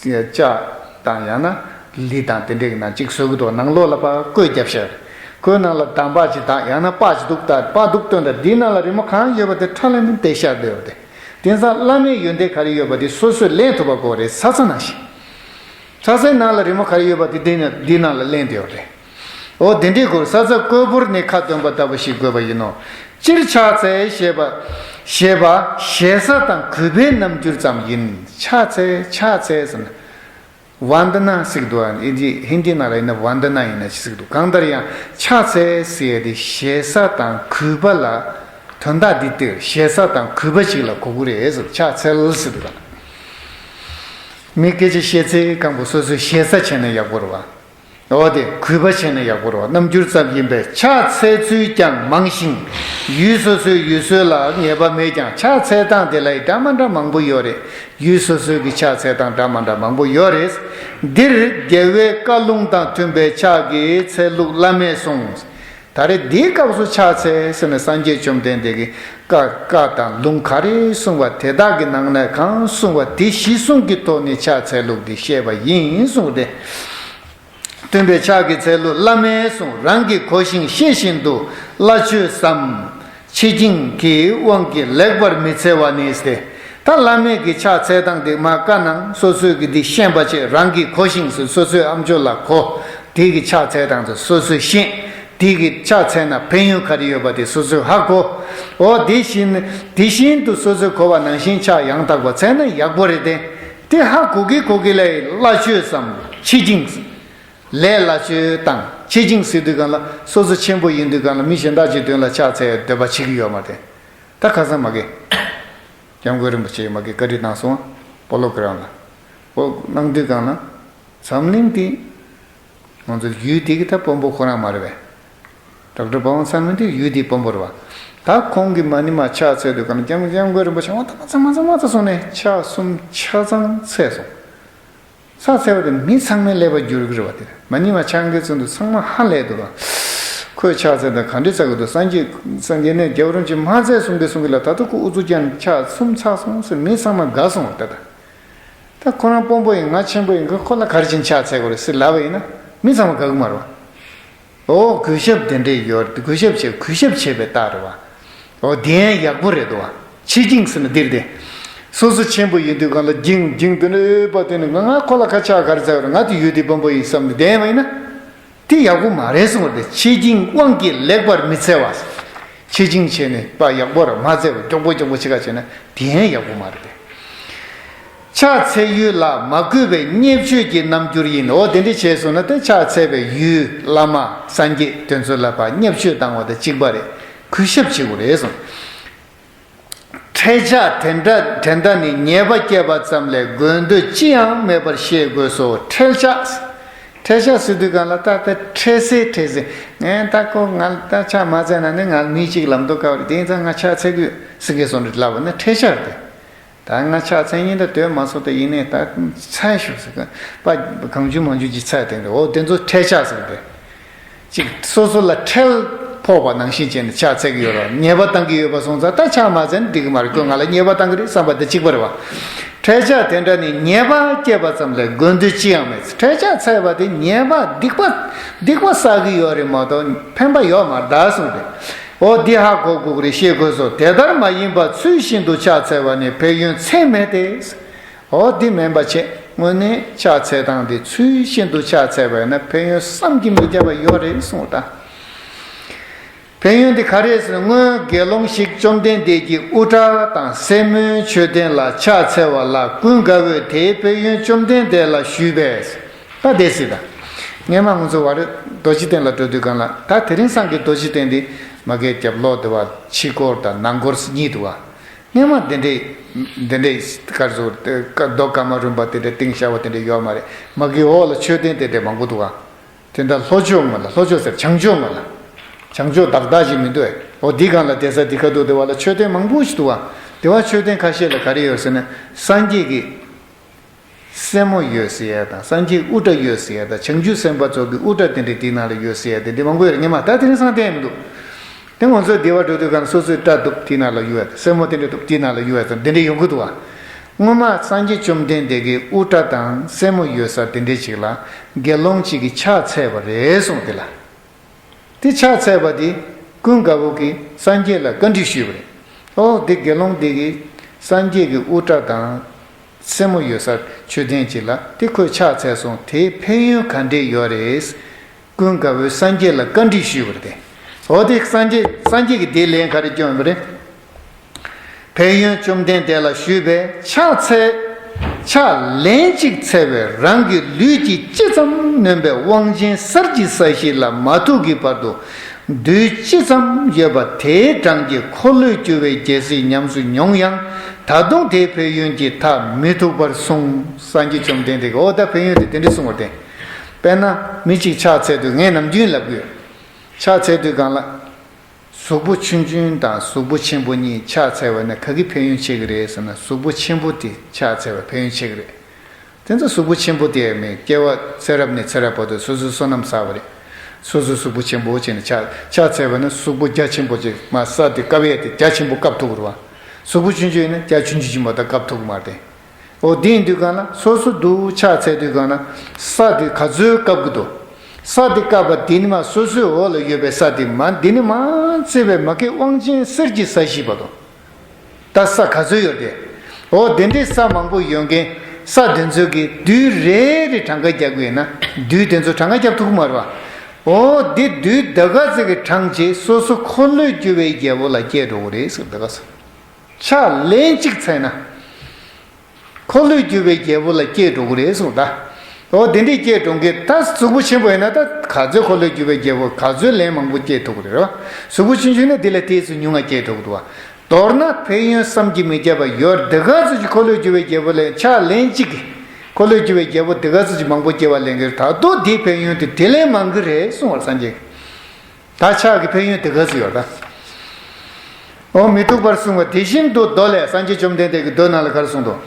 ལྕགས་དང་ཡང་ན་ལི་དང་དེ་འདྲའི་ནང་གཅིག་བཟོ་གི་འདུག་ནང་ལོགས་ལ་ཕར་བརྐོས་བརྒྱབ་ཤག་བརྐོས་ནང་ལ་འདམ་བག་ཅིག་དང་ཡང་ན་པགས་ཅིག་འདུག་ད་པགས་འདུག་བཏོན་ད་འདིའི་ནང་ལ་རི་མོ་གང་ཡོད་པ་དེ་ཁྲ་ལམ་ལམ་བལྟས་ཤག་བསྡད་ཡོད་དེ། དེང་སང་བླ་མའི་ཡོན་ཏན་ག་རེ་ཡོད་པ་དེ་སོ་སོས་ལེན་ཐུབ་པ་དགོས་རེད། ས་ཚ་ནང་བཞིན། ས་ཚའི་ནང་ལ་རི་མོ་ག་རེ་ཡོད་པ་དེ་འདི་ནང་འདིའི་ནང་ལ་ལེན་བསྡད་ཡོད་རེད། འོ་དེ་འདྲའི་སྐོར་ས་ཚ་བརྐོས་ཕོར་ནས་ཁ་བཏོན་པ་ལྟ་བུ་ཞིག་དགོས་པ་ཡིན་ནོ། སྤྱིར་ཕྱག་འཚལ་ཞེས་པ་ཞེས་པ་ཞེ་ས་དང་གུས་པའི་རྣམ་འགྱུར་ཙམ་ཡིན། ཕྱག་འཚལ་ཕྱག་འཚལ་ཟེར་ན། ཝན་དི་ན་ཟེར་གི་འདུག་ཨ་ནི་ཧིན་དི་ནང་ལ་ཡིན་ན་ཝན་དི་ན་ཡིན་ན་ཅི་ཟེར་གི་འདུག་གང་ལྟར་ཡང་ཕྱག་འཚལ་ཟེར་ཡ་དེ་ཞེ་ས་དང་གུས་པ་ལ་དོན་དག་འདི་སྟེར་ཞེ་ས་དང་གུས་པ་ཞིག་ལ་གོ་གི་རེད་ཟེར། ཕྱག་འཚལ་ཟེར་འདུག་མི་སྐད་ཆ་བཤད་ཚེ་སྐམ་པོ་སོ་སོས་ཞེ་ས་བྱས་ན་ཡག་པོ་རེད་བ། འོ་དེ་གུས་པ་བྱས་ན་ཡག་པོ་རེད་བ། རྣམ་འགྱུར་ཙམ་ཡིན་པས་ཕྱག་འཚལ་ཚུལ་ཀྱང་མང་ཞིང་། ཡུལ་སོ་སོའི་ཡུལ་སྲོལ་ལ་ངེས་པ་མེད་ཀྱང་ཕྱག་འཚལ་སྟངས་དེ་ལ་འདྲ་མ་འདྲ་མང་པོ་ཡོད་རེད། ཡུལ་སོ་སོའི་གི་ཕྱག་འཚལ་སྟངས་འདྲ་མ་འདྲ་མང་པོ་ཡོད་རེད། འདིར་རྒྱལ་བའི་བཀའ་ལུང་དང་མཐུན་པའི་ཕྱག་གི་འཚལ་ལུགས་བླ་མས་གསུངས། ད་རེས་འདིའི་སྐབས་སུ་ཕྱག་འཚལ་ཟེར་ནས་སངས་རྒྱས་བཅོམ་ལྡན་འདས་ཀྱི་བཀའ་བཀའ་དང་ལུང་ག་རེ་གསུངས་པ་དེ་དག་གི་ནང་ནས་གང་གསུངས་པ་དེ་གཞི་བཟུང་གི་ཐོག་ནས་ཕྱག་འཚལ་ལུགས་འདི་བཤད་པ་ཡིན་གསུངས་ཏེ། སྟོན་པའི་ཕྱག་གི་འཚལ་ལུགས་བླ་མའི་གསུང་རང་གིས་གོ་ཞིང་ཤེས་བཞིན་དུ་སླ་བཅོས་སམ། ཆེད་བརྒྱིང་གི་དབང་གིས་ལེགས་པར་མི་འཚལ་བ་ནི་སྟེ། ད་བླ་མའི་གི་ཕྱག་འཚལ་སྟངས་དེ་མ་བཀའ་གནང་སོ་སོས་གི་འདི་ཤེས་པ་བྱས་རང་གིས་གོ་ཞིང་སོ་སོའི་ཨམ་ཅོག་ལ་གོ། དེ་གི་ཕྱག་འཚལ་སྟངས་དེ་སོ་སོས་ཤེས། དེ་གི་ཕྱག་འཚལ་ན་ཕན་ཡོན་ག་རེ་ཡོད་པ་དེ་སོ་སོས་ཧ་གོ། འོ་དེ་བཞིན་དེ་བཞིན་དུ་སོ་སོས་གོ་བ་ནང་བཞིན་ཕྱག་ཡང་དག་པ་འཚལ་ན་ཡག་པོ་རེད་དེ། དེ་ཧ་གོ་གི་གོ་གི་ལས་སླ་བཅོས་སམ་ཆེད་བརྒྱིང་། ལས་སླ་བཅོས་དང་ཆེད་བརྒྱིང་ཟེར་དུས་གང་ལ་སོ་སོ་ཆེན་པོ་ཡིན་དུས་གང་ལ་མི་གཞན་དག་ཅིག་མདུན་ལ་ཕྱག་འཚལ་འདོད་པ་བྱེད་ཀྱི་ཡོད་མ་རེད། ད་ཁ་སང་མ་གི་སྐྱབས་མགོན་རིན་པོ་ཆེ་མ་གི་བཀའ་འདྲི་གནང་སོང་། སྤོ་ལོ་ཁོ་རང་ལ་འོ་གནང་དུས་གང་ལ་འཛམ་གླིང་འདི་ང་ཚོ་ཡུལ་འདི་གི་ད་དཔོན་པོ་ཁོ་རང་མ་རེད་པས། ཌོག་ཊར་པ་ཝང་སན་མིན་དེ་ཡུལ་འདིའི་དཔོན་པོ་རེད་པ། ད་ཁོང་གིས་མ་ཎི་མ་ཕྱག་འཚལ་དུས་གང་ལ་སྐྱབས་སྐྱབས་མགོན་རིན་པོ་ཆེ་འོ་ད་མ་ཚང་མ་ཚང་མ་ཚང་སོང་ནས་ཕྱག་གསུམ་ཆ་ཚང་འཚལ་སོང་། ཕྱག་འཚལ་བ་དེ་མི་ཚང་མས་ལེགས་པར་འགྱུར་གི་རེད་པ། དེ་མ་ཎི་མ་ཕྱག་འགན་ཚུན་དུ་ཚང་མ་ཧ་ལས་འདུག་པ། ཁོས་ཕྱག་འཚལ་དང་ག་འདྲས་འཚལ་གི་འདུག་སངས་རྒྱས་སངས་རྒྱས་ནས་རྒྱལ་བ་རིན་པོ་ཆེ་མ་འཚལ་གསུང་གི་གསུང་གི་ལ་ད་དུ་ཁོ་ཨུ་ཚུགས་ཀྱང་ཕྱག་གསུམ་ཚར་སོང་ཟེར་མི་ཚང་མ་དགའ་སོང་བ་ད་ད། ད་ཁོ་རང་དཔོན་པོ་ཡིན་ང་ཆེན་པོ་ཡིན་ཁོ་ལ་ག་རེ་བྱས་ནས་ཕྱག་འཚལ་དགོས་རེད་ཟེར་ལབ་པ་ཡིན་ན་མི་ཚང་མ་དགའ་གི་མ་རེད་པ། ཨོ་གུས་ཞབས་དེ་འདྲས་ཡོད་རེད། གུས་ཞབས་བྱེད་གུས་ཞབས་བྱེད་པའི་རྟགས་རེད་པ། ཨོ་དེ་ཡང་ཡག་པོ་རེད་འདུག་པ། ཆེད་བརྒྱིང་ཟེར་ན་འདིར་དེ། སོ་སོ་ཆེན་པོ་ཡིན་དུས་གང་ལ་བརྒྱིང་བརྒྱིང་དེ་འདྲས་པ་དེ་ནི་ང་ང་ཁོ་ལ་ཁ་ཕྱག་ག་རེ་འཚལ་བ་རེད། ང་དེ་ཡུལ་དེའི་དཔོན་པོ་ཡིན་བསམ་ནས་བསྡད་པ་ཡིན་ན། དེ་ཡག་པོ་མ་རེད་གསུངས་པ་རེད། ཆེད་བརྒྱིང་དབང་གིས་ལེགས་པར་མི་འཚལ་བ། ཆེད་བརྒྱིང་བྱས་ནས་པ་ཡག་པོ་ར་མ་འཚལ་བ་མགྱོགས་པོ་མགྱོགས་པོ་ཅི་ག་བྱས་ན་དེ་ཡང་ཡག་པོ་མ་རེད་དེ། ཕྱག་འཚལ་ཡུལ་ལ་མ་གུས་པའི་བརྙས་བཅོས་ཀྱི་རྣམ་འགྱུར་ཡིན། འོ་དེ་འདྲ་བྱས་སོང་ན་དེ་ཕྱག་འཚལ་བའི་ཡུལ་བླ་མ་སངས་རྒྱས་དེ་ཚོ་ལ་ཕར་བརྙས་བཅོས་བཏང་བ་དང་གཅིག་པ་རེད། གུས་ཞབས་བྱེད་དགོས་རེད་གསུངས། འཕྲལ་ཕྱག་དེ་འདྲ་དེ་འདྲ་ནི་ཉེས་པ་བསྐྱེད་པ་ཙམ་ལས་དགོས་འདོད་ཅི་ཡང་མེད་པར་ཤེས་དགོས་སོ། འཕྲལ་ཕྱག་འཕྲལ་ཕྱག་ཟེར་དུས་སྒང་ལ་ད་ལྟ་འཕྲལ་སེལ་འཕྲལ་སེལ། ངས་ད་ཁོ་ང་ལ་ད་ཕྱག་མ་འཚལ་ན་ནི་ང་ལ་མི་གཅིག་ལམ་དུ་བཀག་པ་རེད། དེ་ཡིན་ཙང་ང་ཕྱག་འཚལ་དགོས་ཟེར་མཁན་སོང་རེད་ལབ་པ་ནི་འཕྲལ་ཕྱག་རེད། ད་ང་ཕྱག་འཚལ་མཁན་ད་སྡོད་མ་སོང་། ད་ཡིན་ནའི་ད་འཚལ་ཞུ་ཟེར་གི་པ། གང་བྱུང་མང་བྱུང་ཅིག་འཚལ་དེ་འདྲ། འོ་དེ་ཚོ་འཕྲལ་ཕྱག་ཟེར་གི་རེད། ཅིག་སོ་སོ་ལ་འཕྲལ་ཕོག་པ་ནང་བཞིན་བྱས་ནས་ཕྱག་འཚལ་གི་ཡོད་རེད། ཉེས་པ་བཏང་གི་ཡོད་པ་སོང་ཙང་ད་ཕྱག་མ་འཚལ་ན་འགྲིག་གི་མ་རེད། ཁོས་ང་ལ་ཉེས་པ་བཏང་གི་རེད་བསམ་པ་དེ་གཅིག་པ་རེད་བ། འཕྲལ་ཕྱག་དེ་འདྲ་ནི་ཉེས་པ་བསྐྱེད་པ་ཙམ་ལས་དགོས་འདོད་ཅི་ཡང་མེད། འཕྲལ་ཕྱག་འཚལ་བ་དེ་ཉེས་པ་སྡིག་པ་སྡིག་པ་བསགས་གི་ཡོད་རེད་མ་གཏོགས་ཕན་པ་ཡོད་མ་རེད་གསུངས་ཏེ། འོ་འདི་ཧ་གོ་དགོས་ཀྱི་རེད། ཤེས་དགོས་སོ། དེ་ལྟར་མ་ཡིན་པར་ཚུལ་བཞིན་དུ་ཕྱག་འཚལ་བ་ནི་ཕན་ཡོན་ཚད་མེད་དེ། འོ་འདི་མིན་པ་བྱས། དངོས་གནས་ཕྱག་འཚལ་སྟངས་འདི་ཚུལ་བཞིན་དུ་ཕྱག་འཚལ་བས་ན་ཕན་ཡོན་བསམ་གྱིས་མི་ཁྱབ་པ་ཡོད་རེད་གསུངས་པ་དང་། ཕན་ཡོན་འདི་ག་རེ་ཟེར་ན། སྔོན་དགེ་སློང་ཞིག་བཅོམ་ལྡན་འདས་ཀྱི་དབུ་སྐྲ་དང་སེན་མོའི་མཆོད་རྟེན་ལ་ཕྱག་འཚལ་བ་ལ་ཀུན་དགའ་བོས་དེའི་ཕན་ཡོན་བཅོམ་ལྡན་འདས་ལ་ཞུས་པས། ད་དེ་སྲིད་ད། སྔོན་མ་ང་ཚོ་བར་རྡོ་རྗེ་གདན་ལ་འགྲོ་དུས་སྒང་ལ། ད་དེ་རིང་སང་གི་རྡོ་རྗེ་གདན་འདི་མ་གིའི་རྒྱབ་ལོགས་དེ་བ་ཕྱི་སྐོར་དང་ནང་སྐོར་གཉིས་འདུག་བ། སྔོན་མ་དེ་འདྲའི་དེ་འདྲའི་གར་ཚོ་རྡོ་ཀ་མ་རུམ་པ་དེ་འདྲ་གཏིང་ཤར་བ་དེ་འདྲ་ཡོད་མ་རེད། མ་གིའི་འོག་ལ་མཆོད་རྟེན་དེ་འདྲ་མང་པོ་འདུག་བ། དེ་འདྲ་ལྷོ་ཕྱོགས་ངོས་ལ། ལྷོ་ཕྱོགས་ཟེར་བྱང་ཕྱོགས་ངོས་ལ། བྱང་ཕྱོགས་བདག་བདག་ཅིག་མི་འདུག་ཨེ། འོ་འདི་སྒང་ལ་བསྡད་ས་འདི་ཁ་ཐུག་དེ་བ་ལ་མཆོད་རྟེན་མང་པོ་ཞིག་འདུག་བ། དེ་བ་མཆོད་རྟེན་ཁ་ཤས་ལ་ག་རེ་ཡོད་ཟེར་ན། སངས་རྒྱས་ཀྱི་སེན་མོ་ཡོད་ཟེར་ཡ་དང་། སངས་རྒྱས་དབུ་སྐྲ་ཡོད་ཟེར་ཡ་དང་། བྱང་ཆུབ་སེམས་དཔའ་ཚོ་གི་དབུ་སྐྲ་དེ་འདྲ་དེའི་ནང་ལ་ཡོད་ཟེར་ཡ་དེ་འདྲ་མང་པོ་ཡོད་རེད། སྔོན་མ། ད་དེ་རིང་སང་བསྟན་མི་འདུག། དེ་ང་ཚོས་སྡེ་བ་འགྲོ་དུས་སྒང་སོ་སོའི་སྐྲ་འདུག་དེའི་ནང་ལ་ཡོད་ཡ་དང་། སེན་མོ་དེ་འདྲ་འདུག་དེའི་ནང་ལ་ཡོད་ཡ་དང་། དེ་འདྲ་ཡོང་གི་འདུག་བ། སྔོན་མ་སངས་རྒྱས་བཅོམ་ལྡན་འདས་ཀྱི་དབུ་སྐྲ་དང་སེན་མོ་ཡོད་ས་དེ་འདྲ་ཅིག་ལ་དགེ་སློང་ཅིག་གིས་ཕྱག་འཚལ་བ་རེད་གསུངས་དེ་ལ། དེ་ཕྱག་འཚལ་བ་དེ་ཀུན་དགའ་བོ་གིས་སངས་རྒྱས་ལ་བཀའ་འདྲི་ཞུས་པ་རེད། ཨོ་དེ་དགེ་སློང་དེ་གིས་སངས་རྒྱས་ཀྱི་དབུ་སྐྲ་དང་སེན་མོ་ཡོད་ས་མཆོད་རྟེན་ཅིག་ལ་དེ་ཁོས་ཕྱག་འཚལ་སོང་། དེའི་ཕན་ཡོན་ག་འདྲས་ཡོད་རེད། ཀུན་དགའ་བོས་སངས་རྒྱས་ལ་བཀའ་འདྲི་ཞུས་པ་རེད་དེ། འོ་དེ་སངས་རྒྱས་སངས་རྒྱས་ཀྱིས་དེའི་ལན་ག་རེ་བསྐྱོན་པ་རེད། ཕན་ཡོན་བཅོམ་ལྡན་འདས་ལ་ཞུས་པས། ཕྱག་འཚལ། ཕྱག་ལན་གཅིག་འཚལ་བས་རང་གི་ལུས་ཀྱིས་ཅི་ཙམ་ནོན་པའི་དབང་ཆེན་གསེར་གྱི་ས་གཞི་ལ་མ་ཐུག་གི་བར་དུ་རྡུལ་ཅི་ཙམ་ཡོད་པ་དེའི་གྲངས་ཀྱི་འཁོར་ལོས་སྒྱུར་བའི་རྒྱལ་སྲིད་ཉམས་སུ་མྱོང་ཡང་། ད་དུང་དེའི་ཕན་ཡོན་གྱི་མཐའ་མི་ཐུག་པར་གསུངས། སངས་རྒྱས་བཅོམ་ལྡན་འདས་ཀྱིས། འོ་ད་ཕན་ཡོན་དེ་དེ་འདྲ་གསུངས་པ་རེད། དཔེར་ན་མི་གཅིག་ཕྱག་འཚལ་དུས། ངས་ནམ་རྒྱུན་ལབ་གི་ཡོད། ཕྱག་འཚལ་དུས་སྒང་ལ། གཟུགས་པོ་ཆུང་ཆུང་དང་གཟུགས་པོ་ཆེན་པོ་གཉིས་ཕྱག་འཚལ་བ་ན་ག་གི་ཕན་ཡོན་ཆེ་གི་རེད་ཟེར་ན། གཟུགས་པོ་ཆེན་པོ་དེ་ཕྱག་འཚལ་བ་ཕན་ཡོན་ཆེ་གི་རེད། དེ་ཚོ་གཟུགས་པོ་ཆེན་པོ་དེ་མིན། སྐྱེ་བ་ཚེ་རབས་ནས་ཚེ་རབས་བར་དུ་སོ་སོའི་བསོད་ནམས་བསགས་པ་རེད། སོ་སོའི་གཟུགས་པོ་ཆེན་པོ་བྱས་ནས་ཕྱག་ཕྱག་འཚལ་བ་ན་གཟུགས་པོ་རྒྱ་ཆེན་པོ་ཅིག་མར་ས་དེ་བཀབ་ཡས་དེ་རྒྱ་ཆེན་པོ་བཀབ་ཐུབ་ཀྱི་རེད་བ། གཟུགས་པོ་ཆུང་ཆུང་ཡིན་ན་རྒྱ་ཆུང་ཆུང་ཆུང་མ་གཏོགས་བཀབ་ཐུབ་ཀྱི་མ་རེད། འོ་དེ་ཡིན་དུས་སྒང་ལ་སོ་སོ་འདུག་ཕྱག་འཚལ་དུས་སྒང་ལ་ས་དེ་ག་ཚོད་བཀབ་ཀྱི་འདུག། ས་དེ་བཀབ་པ་དེ་ནི་མ་སོ་སོའི་འོག་ལ་ཡོད་པའི་ས་དེ་མ་དེ་ནི་མ་བརྩེ་བའི་མ་གི་དབང་ཆེན་གསེར་གྱི་ས་གཞི་བར་དུ། ད་ས་ག་ཚོད་ཡོད་དེ། འོ་དེ་འདྲའི་ས་མང་པོ་ཡོད་མཁན་ས་དེ་ཚོ་གི་རྡུལ་རེ་རེ་གྲངས་ཀ་རྒྱག་དགོས་ན་རྡུལ་དེ་ཚོ་གྲངས་ཀ་རྒྱབ་ཐུབ་ཀྱི་མ་རེད་བ། འོ་དེ་རྡུལ་དེ་ག་ཚོད་ཀྱི་གྲངས་ཀྱིས་སོ་སོ་འཁོར་ལོས་སྒྱུར་བའི་རྒྱལ་པོ་ལ་སྐྱེས་འགྲོ་གི་རེད་ཟེར། དེ་ག་ཚོད། ཕྱག་ལན་གཅིག་འཚལ་ན། འཁོར་ལོས་སྒྱུར་བའི་རྒྱལ་པོ་ལ་སྐྱེས་འགྲོ་གི་རེད་གསུངས་ད། འོ་དེ་འདྲས་སྐྱེས་འགྲོ་མཁན་ད་གཟུགས་པོ་ཆེན་པོ་ཡིན་ན་ད་ག་ཚོད་འཁོར་ལོས་སྒྱུར་བའི་རྒྱལ་པོ་ག་ཚོད་ལན་མང་པོ་སྐྱེས་ཐུབ་ཀྱི་རེད་བ། གཟུགས་པོ་ཆུང་ཆུང་ན་དེ་ལས་ཏོག་ཙམ་ཉུང་ང་སྐྱེས་ཐུབ་ཀྱི་འདུག་བ། མདོར་ན་ཕན་ཡོན་བསམ་གྱིས་མི་ཁྱབ་པ་ཡོད། དེ་ག་ཚོད་ཀྱི་འཁོར་ལོས་སྒྱུར་བའི་རྒྱལ་པོ་ལས་ཕྱག་ལན་གཅིག་གིས་འཁོར་ལོས་སྒྱུར་བའི་རྒྱལ་པོ་དེ་ག་ཚོད་ཀྱི་མང་པོ་སྐྱེ་བ་ལེན་གྱི་རེད། ད་དུང་དེའི་ཕན་ཡོན་དེ་དེ་ལས་མང་གི་རེད་གསུངས་པར་སངས་རྒྱས། ད་ཕྱག་གི་ཕན་ཡོན་དེ་ག་ཚོད་ཡོད་ད། འོ་མི་ཐུག་པར་གསུངས་པ་དེ་བཞིན་དུ་མདོ་ལས། སངས་རྒྱས་བཅོམ་ལྡན་འདས་ཀྱི་མདོའི་ནང་ལ་ག་རེ་གསུངས་འདུག།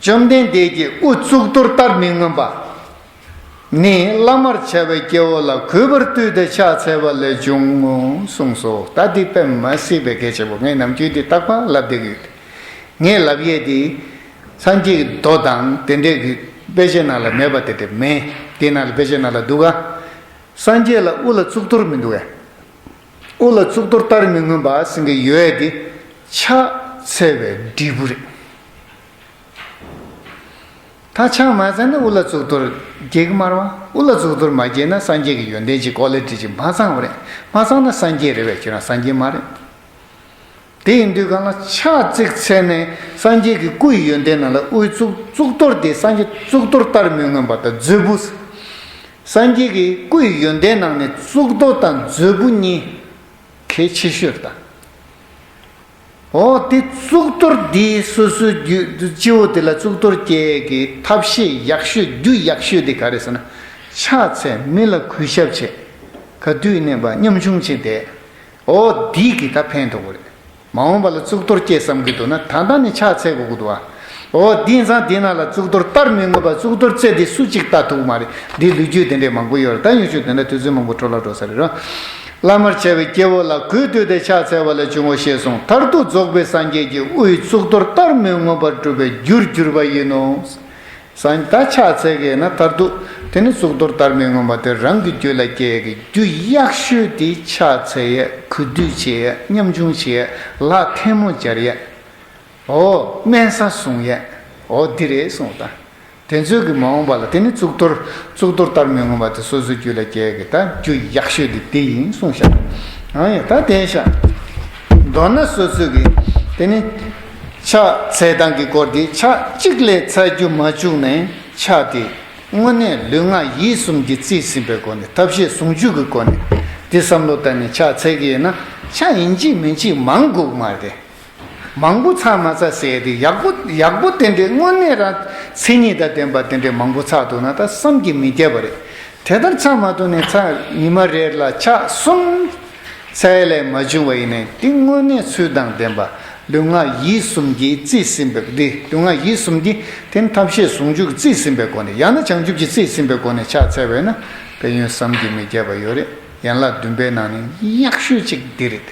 བཅོམ་ལྡན་འདས་ཀྱི་དབུ་གཙུག་ཏོར་ལྟར་མི་མངོན་པ་ནི་བླ་མར་བྱ་བའི་སྐྱེ་བོ་ལ་གུས་པར་བཏུད་དེ་ཕྱག་འཚལ་བ་ལས་བྱུང་ངོ་གསུངས་སོ། ད་འདི་དཔེ་མ་སྲིད་པའི་གལ་ཆེན་པོ། ངས་ནམ་རྒྱུན་འདི་རྟག་པར་ལབ་བསྡད་ཀྱི་ཡོད། ངས་ལབ་ཡས་འདི་སངས་རྒྱས་ཀྱི་མདོ་དང་དེ་འདྲས་ཀྱི་དཔེ་ཆའི་ནང་ལ་མེད་པ་དེ་འདྲས་མེད། དེའི་ནང་ལ་དཔེ་ཆའི་ནང་ལ་འདུག་ག། སངས་རྒྱས་ལ་དབུ་ལ་གཙུག་ཏོར་མི་འདུག་གས། དབུ་ལ་གཙུག་ཏོར་ལྟར་མི་མངོན་པ་ཟེར་གྱི་ཡོད་དེ། ཕྱག་འཚལ་བའི་འབྲས་བུ་རེད། ད་ཕྱག་མ་འཚལ་ན་དབུ་ལ་གཙུག་ཏོར་རྒྱས་ཀྱི་མ་རེད་བ། དབུ་ལ་གཙུག་ཏོར་མ་རྒྱས་ན་སངས་རྒྱས་ཀྱི་ཡོན་ཏན་གྱི་ཀོ་ལི་ཊི་ཅིག་མ་ཚང་བ་རེད། མ་ཚང་ན་སངས་རྒྱས་རེད་པས། ཁྱོད་རང་སངས་རྒྱས་མ་རེད། དེ་ཡིན་དུས་གང་ལ་ཕྱག་བརྩིགས་ཚར་ནས་སངས་རྒྱས་ཀྱི་སྐུ་ཡི་ཡོན་ཏན་ནང་ལ་དབུའི་གཙུག་གཙུག་ཏོར་དེ་སངས་རྒྱས་གཙུག་ཏོར་ལྟར་མི་མངོན་པ་དང་མཛོད་སྤུ། སངས་རྒྱས་ཀྱི་སྐུ་ཡི་ཡོན་ཏན་ནང་ནས་གཙུག་ཏོར་དང་མཛོད་སྤུ་གཉིས་གལ་ཆེ་ཤོས་དང་། འོ་དེ་གཙུག་ཏོར་འདི་སོ་སོའི་རྒྱུད་སྤྱི་བོ་དེ་ལ་གཙུག་ཏོར་སྐྱེ་གི་ཐབས་ཤེས་ཡག་ཤོས་རྒྱུ་ཡག་ཤོས་དེ་ག་རེ་ཟེར་ན། ཕྱག་འཚལ་མི་ལ་གུས་ཞབས་བྱེད། ག་དུས་ནས་པ་ཉམ་ཆུང་བྱེད་དེ། འོ་འདི་གི་ད་ཕན་ཐོགས་རེད། མ་འོངས་པ་ལ་གཙུག་ཏོར་སྐྱེ་བསམ་གི་འདུག་ན་ད་ལྟ་ནས་ཕྱག་འཚལ་དགོས་ཀྱི་འདུག་བ། འོ་འདི་ཚང་འདི་ན་ལ་གཙུག་ཏོར་ལྟར་མི་མངོན་པ་གཙུག་ཏོར་རྩེ་འདི་སུ་གཅིག་ལྟ་ཐུབ་མ་རེད། འདི་ལོ་རྒྱུས་དེ་འདྲས་མང་པོ་ཡོད་རེད། ད་ཡོང་ཆོག་དེ་འདྲ་དུས་ཚོད་མང་པོ་འཕྲོ་བརླག་འགྲོ་ས་རེད་རོ། བླ་མར་བྱ་བའི་སྐྱེ་བོ་ལ་གུས་བཏུད་དེ་ཕྱག་འཚལ་བ་ལས་བྱུང་བ་ཞེས་གསུངས། མཐར་ཐུག་རྫོགས་པའི་སངས་རྒྱས་ཀྱི་དབུའི་གཙུག་ཏོར་ལྟར་མི་མངོན་པར་གྲུབ་པའི་རྒྱུར་གྱུར་པ་ཡིན་ནོ། སངས་ད་ཕྱག་འཚལ་གི་ན་མཐར་ཐུག་དེ་ནི་གཙུག་ཏོར་ལྟར་མི་མངོན་པ་དེ་རང་གི་རྒྱུད་ལ་སྐྱེ་གི་རྒྱུ་ཡག་ཤོས་དེ་ཕྱག་འཚལ་ཡས་གུས་འདུད་བྱེད་ཡས་ཉམ་ཆུང་བྱེད་ཡས་ལྷ་ཐལ་མོ་སྦྱར་ཡས། འོ་དམན་ས་བཟུང་ཡས། འོ་འདི་རེད་གསུངས་དང་། དེ་ཚོའི་གི་མ་འོངས་པ་ལ་དེ་ནི་གཙུག་ཏོར་གཙུག་ཏོར་ལྟར་མི་མངོན་པ་དེ་སོ་སོའི་རྒྱུད་ལ་སྐྱེ་གི་ད་རྒྱུ་ཡག་ཤོས་དེ་དེ་ཡིན་གསུངས་ཤག་ཨང་ཡ་ད་བསྟན་ཤག་མདོར་ན་སོ་སོའི་གི་དེ་ནི་ཕྱག་འཚལ་སྟངས་ཀྱི་སྐོར་དེ་ཕྱག་གཅིག་ལས་འཚལ་རྒྱུ་མ་བཅུག་ནས་ཕྱག་དེ་དངོས་གནས་ལུས་ངག་ཡིད་གསུམ་གྱིས་རྩིས་ཟིན་པའི་སྒོ་ནས་ཐབས་ཤེས་ཟུང་འཇུག་གི་སྒོ་ནས་དེ་བསམ་བློ་བཏང་ནས་ཕྱག་འཚལ་གི་ཡིན་ན་ཕྱག་ཡིན་གཅིག་མིན་གཅིག་མང་དགོས་མ་རེད། མང་པོ་ཚར་མ་ཚར་ཟེར་ཏེ་ཡག་པོ་ཡག་པོ་དེ་འདྲའི་དངོས་གནས་རང་མཚན་ཉིད་དང་ལྡན་པ་དེ་འདྲའི་མང་པོ་ཚར་འདུག་ན་ད་བསམ་གྱིས་མི་ཁྱབ་པ་རེད། དེ་ལྟར་ཚར་མ་ཐུབ་ནས་ཚར་ཉི་མ་རེ་ལ་ཕྱག་གསུམ་འཚལ་ལས་མ་བྱུང་བ་ཡིན་ནའི་དེ་དངོས་གནས་ཚུལ་དང་ལྡན་པ་ལུས་ངག་ཡིད་གསུམ་གྱིས་རྩིས་ཟིན་པའི་འདི་ལུས་ངག་ཡིད་གསུམ་གྱིས་དེ་ནི་ཐབས་ཤེས་ཟུང་འཇུག་རྩིས་ཟིན་པའི་སྒོ་ནས་ཡང་ན་བྱང་ཆུབ་ཀྱི་རྩིས་ཟིན་པའི་སྒོ་ནས་ཕྱག་འཚལ་བས་ན་དཔལ་ཡོན་བསམ་གྱིས་མི་ཁྱབ་པ་ཡོད་རེད། ཡན་ལག་བདུན་པའི་ནང་ནས་ཡག་ཤོས་གཅིག་འདི་རེད།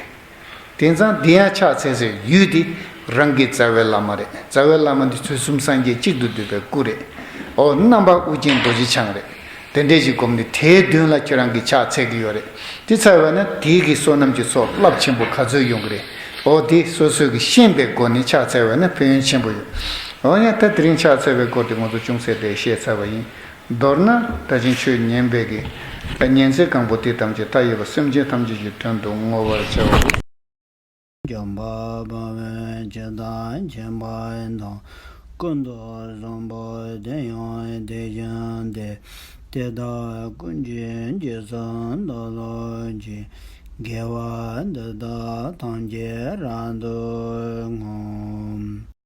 དེང་སང་འདི་ཡང་ཕྱག་འཚལ་སའི་ཡུལ་འདི་རང་གི་རྩ་བའི་བླ་མ་རེད། རྩ་བའི་བླ་མ་འདི་ཚུལ་གསུམ་སངས་རྒྱས་གཅིག་ཏུ་འདུས་པའི་སྐུ་རེད། འོ་རྣམ་པ་ཨོ་རྒྱན་རྡོ་རྗེ་འཆང་རེད། དེ་འདྲས་ཞིག་བསྒོམས་ནས་དེའི་མདུན་ལ་ཁྱོད་རང་གིས་ཕྱག་འཚལ་གྱི་ཡོད་རེད། དེ་ཚར་བས་ན་དེའི་གི་བསོད་ནམས་ཀྱི་ཚོགས་རླབས་ཆེན་པོ་ག་ཚོད་ཡོང་གི་རེད། འོ་དེ་སོ་སོས་གི་ཤེས་པའི་སྒོ་ནས་ཕྱག་འཚལ་བས་ན་ཕན་ཡོན་ཆེན་པོ་ཡོད། འོ་ཡང་ད་དེ་རིང་ཕྱག་འཚལ་བའི་སྐོར་དེ་ང་ཚོ་ཅུང་ཟད་དེ་བཤད་ཚར་བ་ཡིན། མདོར་ན་ད་ཕྱིན་ཆོས་ཉན་པའི་གི་ཉན་ཚེ་གང་པོ་དེ་ཐམས་ཅད་མཐའ་ཡས་པ་སེམས་ཅན་ཐམས་ཅད་ཀྱི་དོན་དུ་བསྔོ་བར་བྱའོ། འཇམ་དཔལ་དཔའ་བོས་ཇི་ལྟར་མཁྱེན་པ་དང་། ཀུན་ཏུ་བཟང་པོ་དེ་ཡང་དེ་བཞིན་ཏེ། དེ་དག་ཀུན་གྱི་རྗེས་སུ་བདག་སློབ་ཅིང་། དགེ་བ་འདི་དག་ཐམས་ཅད་རབ་ཏུ་བསྔོ།